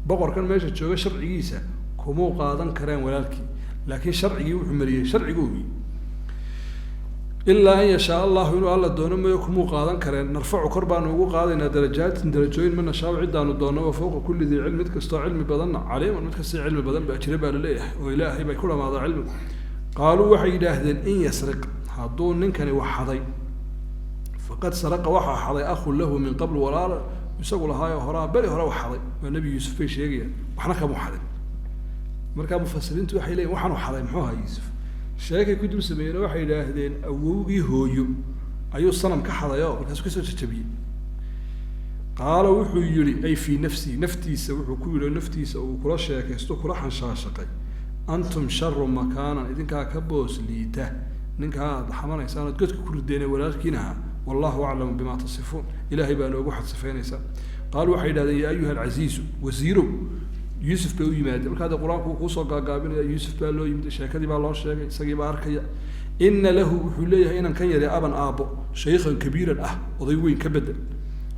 boqorkan meesha jooga sharcigiisa kumuu qaadan kareen walaalkii, laakiin sharcigii wuxuu mariyey sharcigoogii. Ilaa an yashaa allahu, inuu Alla doono mooyo, kumuu qaadan kareen. Narfacu, kor baanu ugu qaadaynaa, darajaatin, darajooyin, ma nashaau, ciddaanu doonno. Wa fawqa kulli dii cilm, mid kastoo cilmi badanna, caliiman, mid kastoo cilmi badan baa jira baa laleeyahay, oo Ilaahay bay ku dhamaadaa cilmigu. Qaaluu waxay yidhaahdeen: in yasriq, hadduu ninkani wax xaday, faqad saraqa, waxaa xaday, akhun lahu min qabl, walaal isagu lahaayoo horaa beri hore wax xaday. Waa Nebi Yuusuf bay sheegayaan, waxna kamuu xadin. Markaa mufasiriintu waxay leeyihin waxaanu xaday muxuu ahaa Yuusuf? Sheekay ku dul sameeyeen, waxay yidhaahdeen awowgii hooyo ayuu sanam ka xaday oo markaasuu kasoo jajabiyey. Qaala wuxuu yihi, ay fii nafsihi, naftiisa wuxuu ku yidhi oo naftiisa uu kula sheekaysto, kula xanshaashaqay: antum sharu makaanan, idinkaa ka boos liita ninkaa aad xamanaysaan ood godka ku rideene walaalkiin ahaa. Wallahu aclamu bima tasifuun, Ilaahay baa noogu xad sifeynaysaa. Qaaluu waxay yidhahdeen: yaa ayuha alcasiizu, wasiirow. Yuusuf bay u yimaadeen. Marka hadda Qur-aanku uu kuusoo gaagaabinaya, Yuusuf baa loo yimid, sheekadii baa loo sheegay, isagii baa arkaya. Ina lahu, wuxuu leeyahay inan kan yari, aban, aabbo, shaykhan kabiiran ah, oday weyn ka bedel.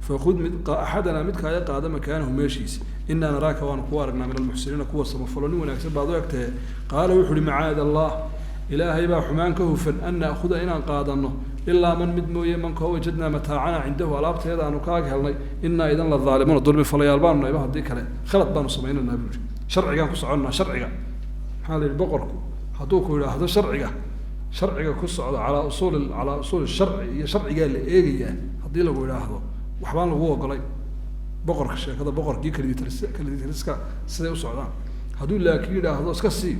Fakhud mid axadana, midkaaya qaada, makaanahu, meeshiisa. Inaa naraaka, waanu kugu aragnaa, min almuxsiniina, kuwa samafalo, nin wanaagsan baad u egtahe. Qaala wuxu uhi: macaada Allah, Ilaahay baa xumaan ka hufan, an na'khuda, inaan qaadano, ilaa man, mid mooye, man koo, wajadnaa mataacana cindahu, alaabteeda aanu kaag helnay. Inaa idan la daalimuuna, dulmi falayaal baanu nayba, haddii kale khalad baanu samaynanaa, buu yidhi. Sharcigaan ku soconnaa. Sharciga maxaa la yidhi? Boqorku hadduu ku idhaahdo sharciga, sharciga ku socdo, calaa usuuli sharci iyo sharcigaa la eegayaa, haddii lagu idhaahdo waxbaan lagu ogolay boqorka, sheekada boqorkii kaliditaliska siday u socdaan. Hadduu laakiin yidhaahdo iska sii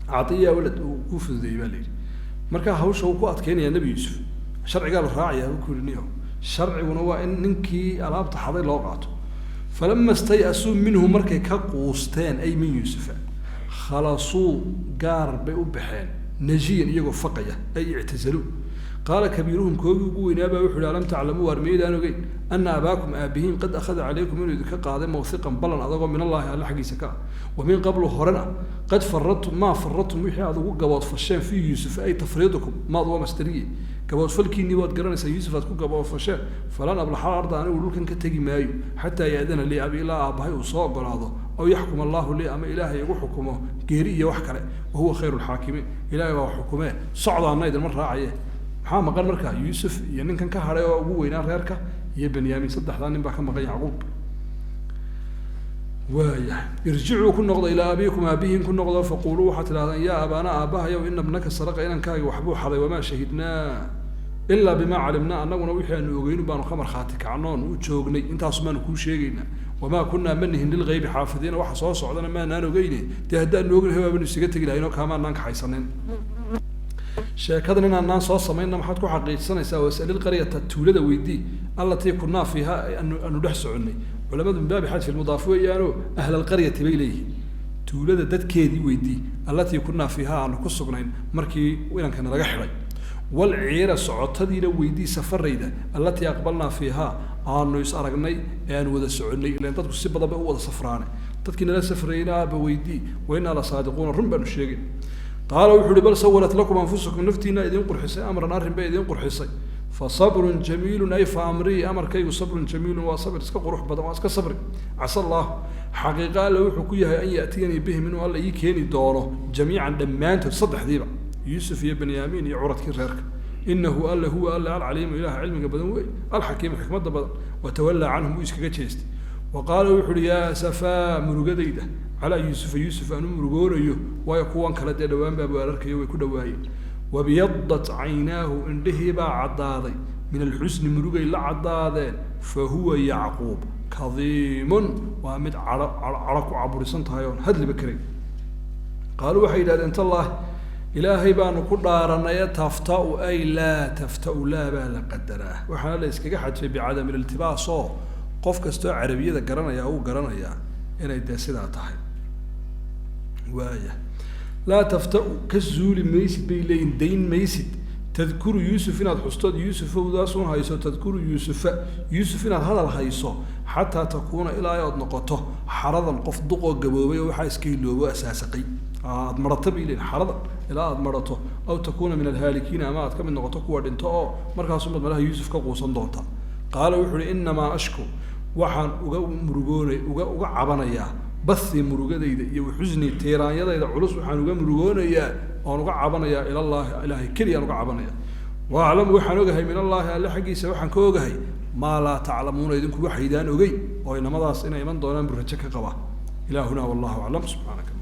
caiya walad, uu ku fududeeyey baa la yidhi. Markaa hawsha uu ku adkeynayaa Nebi Yuusuf, sharcigaa la raacayaa buu ku yihi niyo, sharciguna waa in ninkii alaabta xaday loo qaato. Falama stay-asuu minhu, markay ka quusteen, ay min Yuusufa, khalasuu, gaar bay u baxeen, najiyan, iyagoo faqaya, ay ictazaluu. Qaala kabiiruhum, koogii ugu weynaabaa wuxu uhi: alam taclamuu, waar miyaydaan ogeyn, ana abaakum, aabihiin, qad akhada calaykum, inuu idinka qaaday, mawhiqan, ballan adagoo, min Allahi, alle xaggiisa ka ah, wa min qablu, horena, qad faradtum maa faradtum, wixii aad ugu gaboodfasheen, fii Yuusuf, ay tafriidukum, maad waa masdariye, gaboodfalkiinii waad garanaysaa Yuusuf aad ku gaboodfasheen. Falan ablaxa arda, anigu dhulkan ka tegi maayo, xataa yaadana lii abi, ilaa aabbahay uu soo ogolaado, aw yaxkum Allahu lii, ama Ilaahay igu xukumo geeri iyo wax kale, wa huwa khayru lxaakimiin, Ilahay baa xukumee. Socdaana idinma raacaye. Maxaa maqan markaa? Yuusuf iyo ninkan ka hadhay oo ugu weynaa reerka iyo Benyamin, saddexdaa nin baa ka maqan Yacquub. Waayahay, irjicuu, ku noqda, ilaa abiikum, aabihiin ku noqdo, faquuluu, waxaad tidhahdaan: yaa abaana, aabbahayow, ina bnaka saraqa, inankaagi waxbuu xaday, wamaa shahidnaa ilaa bimaa calimnaa, annaguna wixii aanu ogeynu baanu ka markhaati kacnoon u joognay, intaasu baanu kuu sheegaynaa. Wamaa kunaa, ma nihin, lilgaybi xaafidiina, waxa soo socdana maanaan ogeyne. Dee haddaanu ognahay waabanu isaga tegi lahayn oo kaamaanaan kaxaysanin. Sheekadan inaanaan soo samaynna maxaad ku xaqiijsanaysaa? Wasalilqaryata, tuulada weydii, allatii kunaa fiiha, aanu dhex soconnay. Culamadu min baabi xadfi lmudaaf weeyaano, ahlalqaryati bay leeyihiin, tuulada dadkeedii weydii, allatii kunaa fiiha, aanu ku sugnayn markii inankana laga xidhay. Walciira, socotadiina weydii, safarayda, allatii aqbalnaa fiihaa, aanu is aragnay ee aanu wada soconnay, ilan dadku si badan bay u wada safraane, dadkii nala safrayna aaba weydii. Wa innaa la saadiquuna, run baanu sheegay. Qaala wuxu uhi: bal sawalat lakum anfusakum, naftiina idiin qurxisay, amran, arrin bay idiin qurxisay, fa sabrun jamiilun, ay fa amrii, amarkaygu, sabrun jamiilun, waa sabr iska qurux badan, waa iska sabri. Casa Allahu, xaqiiqa Alle wuxuu ku yahay, an ya'tiyanii bihim, inuu Alla ii keeni doono, jamiican, dhammaantood, saddexdiiba, Yuusuf iyo Benyaamiin iyo curadkii reerka. Inahu Alle huwa Alle alcaliimu, Ilaha cilmiga badan wey, alxakiimu, xikmadda badan. Watawallaa canhum, wuu iskaga jeestay. Wa qaala wuxu uhi: yaa safaa, murugadayda, calaa Yuusufa, Yuusuf aan u murugoonayo, waayo kuwan kale dee dhawaan baa weerarkayo way ku dhawaayeen. Wabyadat caynaahu, indhihii baa caddaaday, min alxusni, murugay la caddaadeen. Fa huwa Yacquub kadiimun, waa mid cadho cadho ku caburisan tahay oon hadliba karayn. Qaaluu, waxay yidhahdeen: tallaahi, Ilaahay baanu ku dhaaranay, taftau, ay laa taftau, laa baa la qadaraa, waxaana la iskaga xadfay bicadami iltibaas, oo qof kastoo carabiyada garanaya uu garanayaa inay dee sidaa tahay. Waaya, laa taftau, ka zuuli maysid bay leeyihin, dayn maysid, tadkuru Yuusuf, inaad xustood Yuusufowdaasun hayso, tadkuru Yuusufa, Yuusuf inaad hadal hayso, xataa takuuna, ilaa ood noqoto, xaradan, qof duqoo gaboobay oo waxaa iska iloobo, asaasaqay, aad marato bay leeyihin, xaradan, ilaa aad marato, aw takuuna min alhaalikiina, ama aad ka mid noqoto kuwa dhinto, oo markaasumaad malaha Yuusuf ka quusan doonta. Qaala wuxu uhi: innamaa ashku, waxaan uga murugoonay, uga cabanayaa, bathii, murugadayda, iyo waxusnii, tiiraanyadayda culus, waxaan uga murugoonayaa oon uga cabanayaa, ilallaahi, Ilaahay keliyaan uga cabanaya. Wa aclamu, waxaan ogahay, min Allaahi, Alle xaggiisa waxaan ka ogahay, maa laa taclamuuna, idinku waxaydaan ogeyn, oo inamadaas inay iman doonaan buu rajo ka qabaa. Ilaahuna wallahu aclam. Subxaanaka.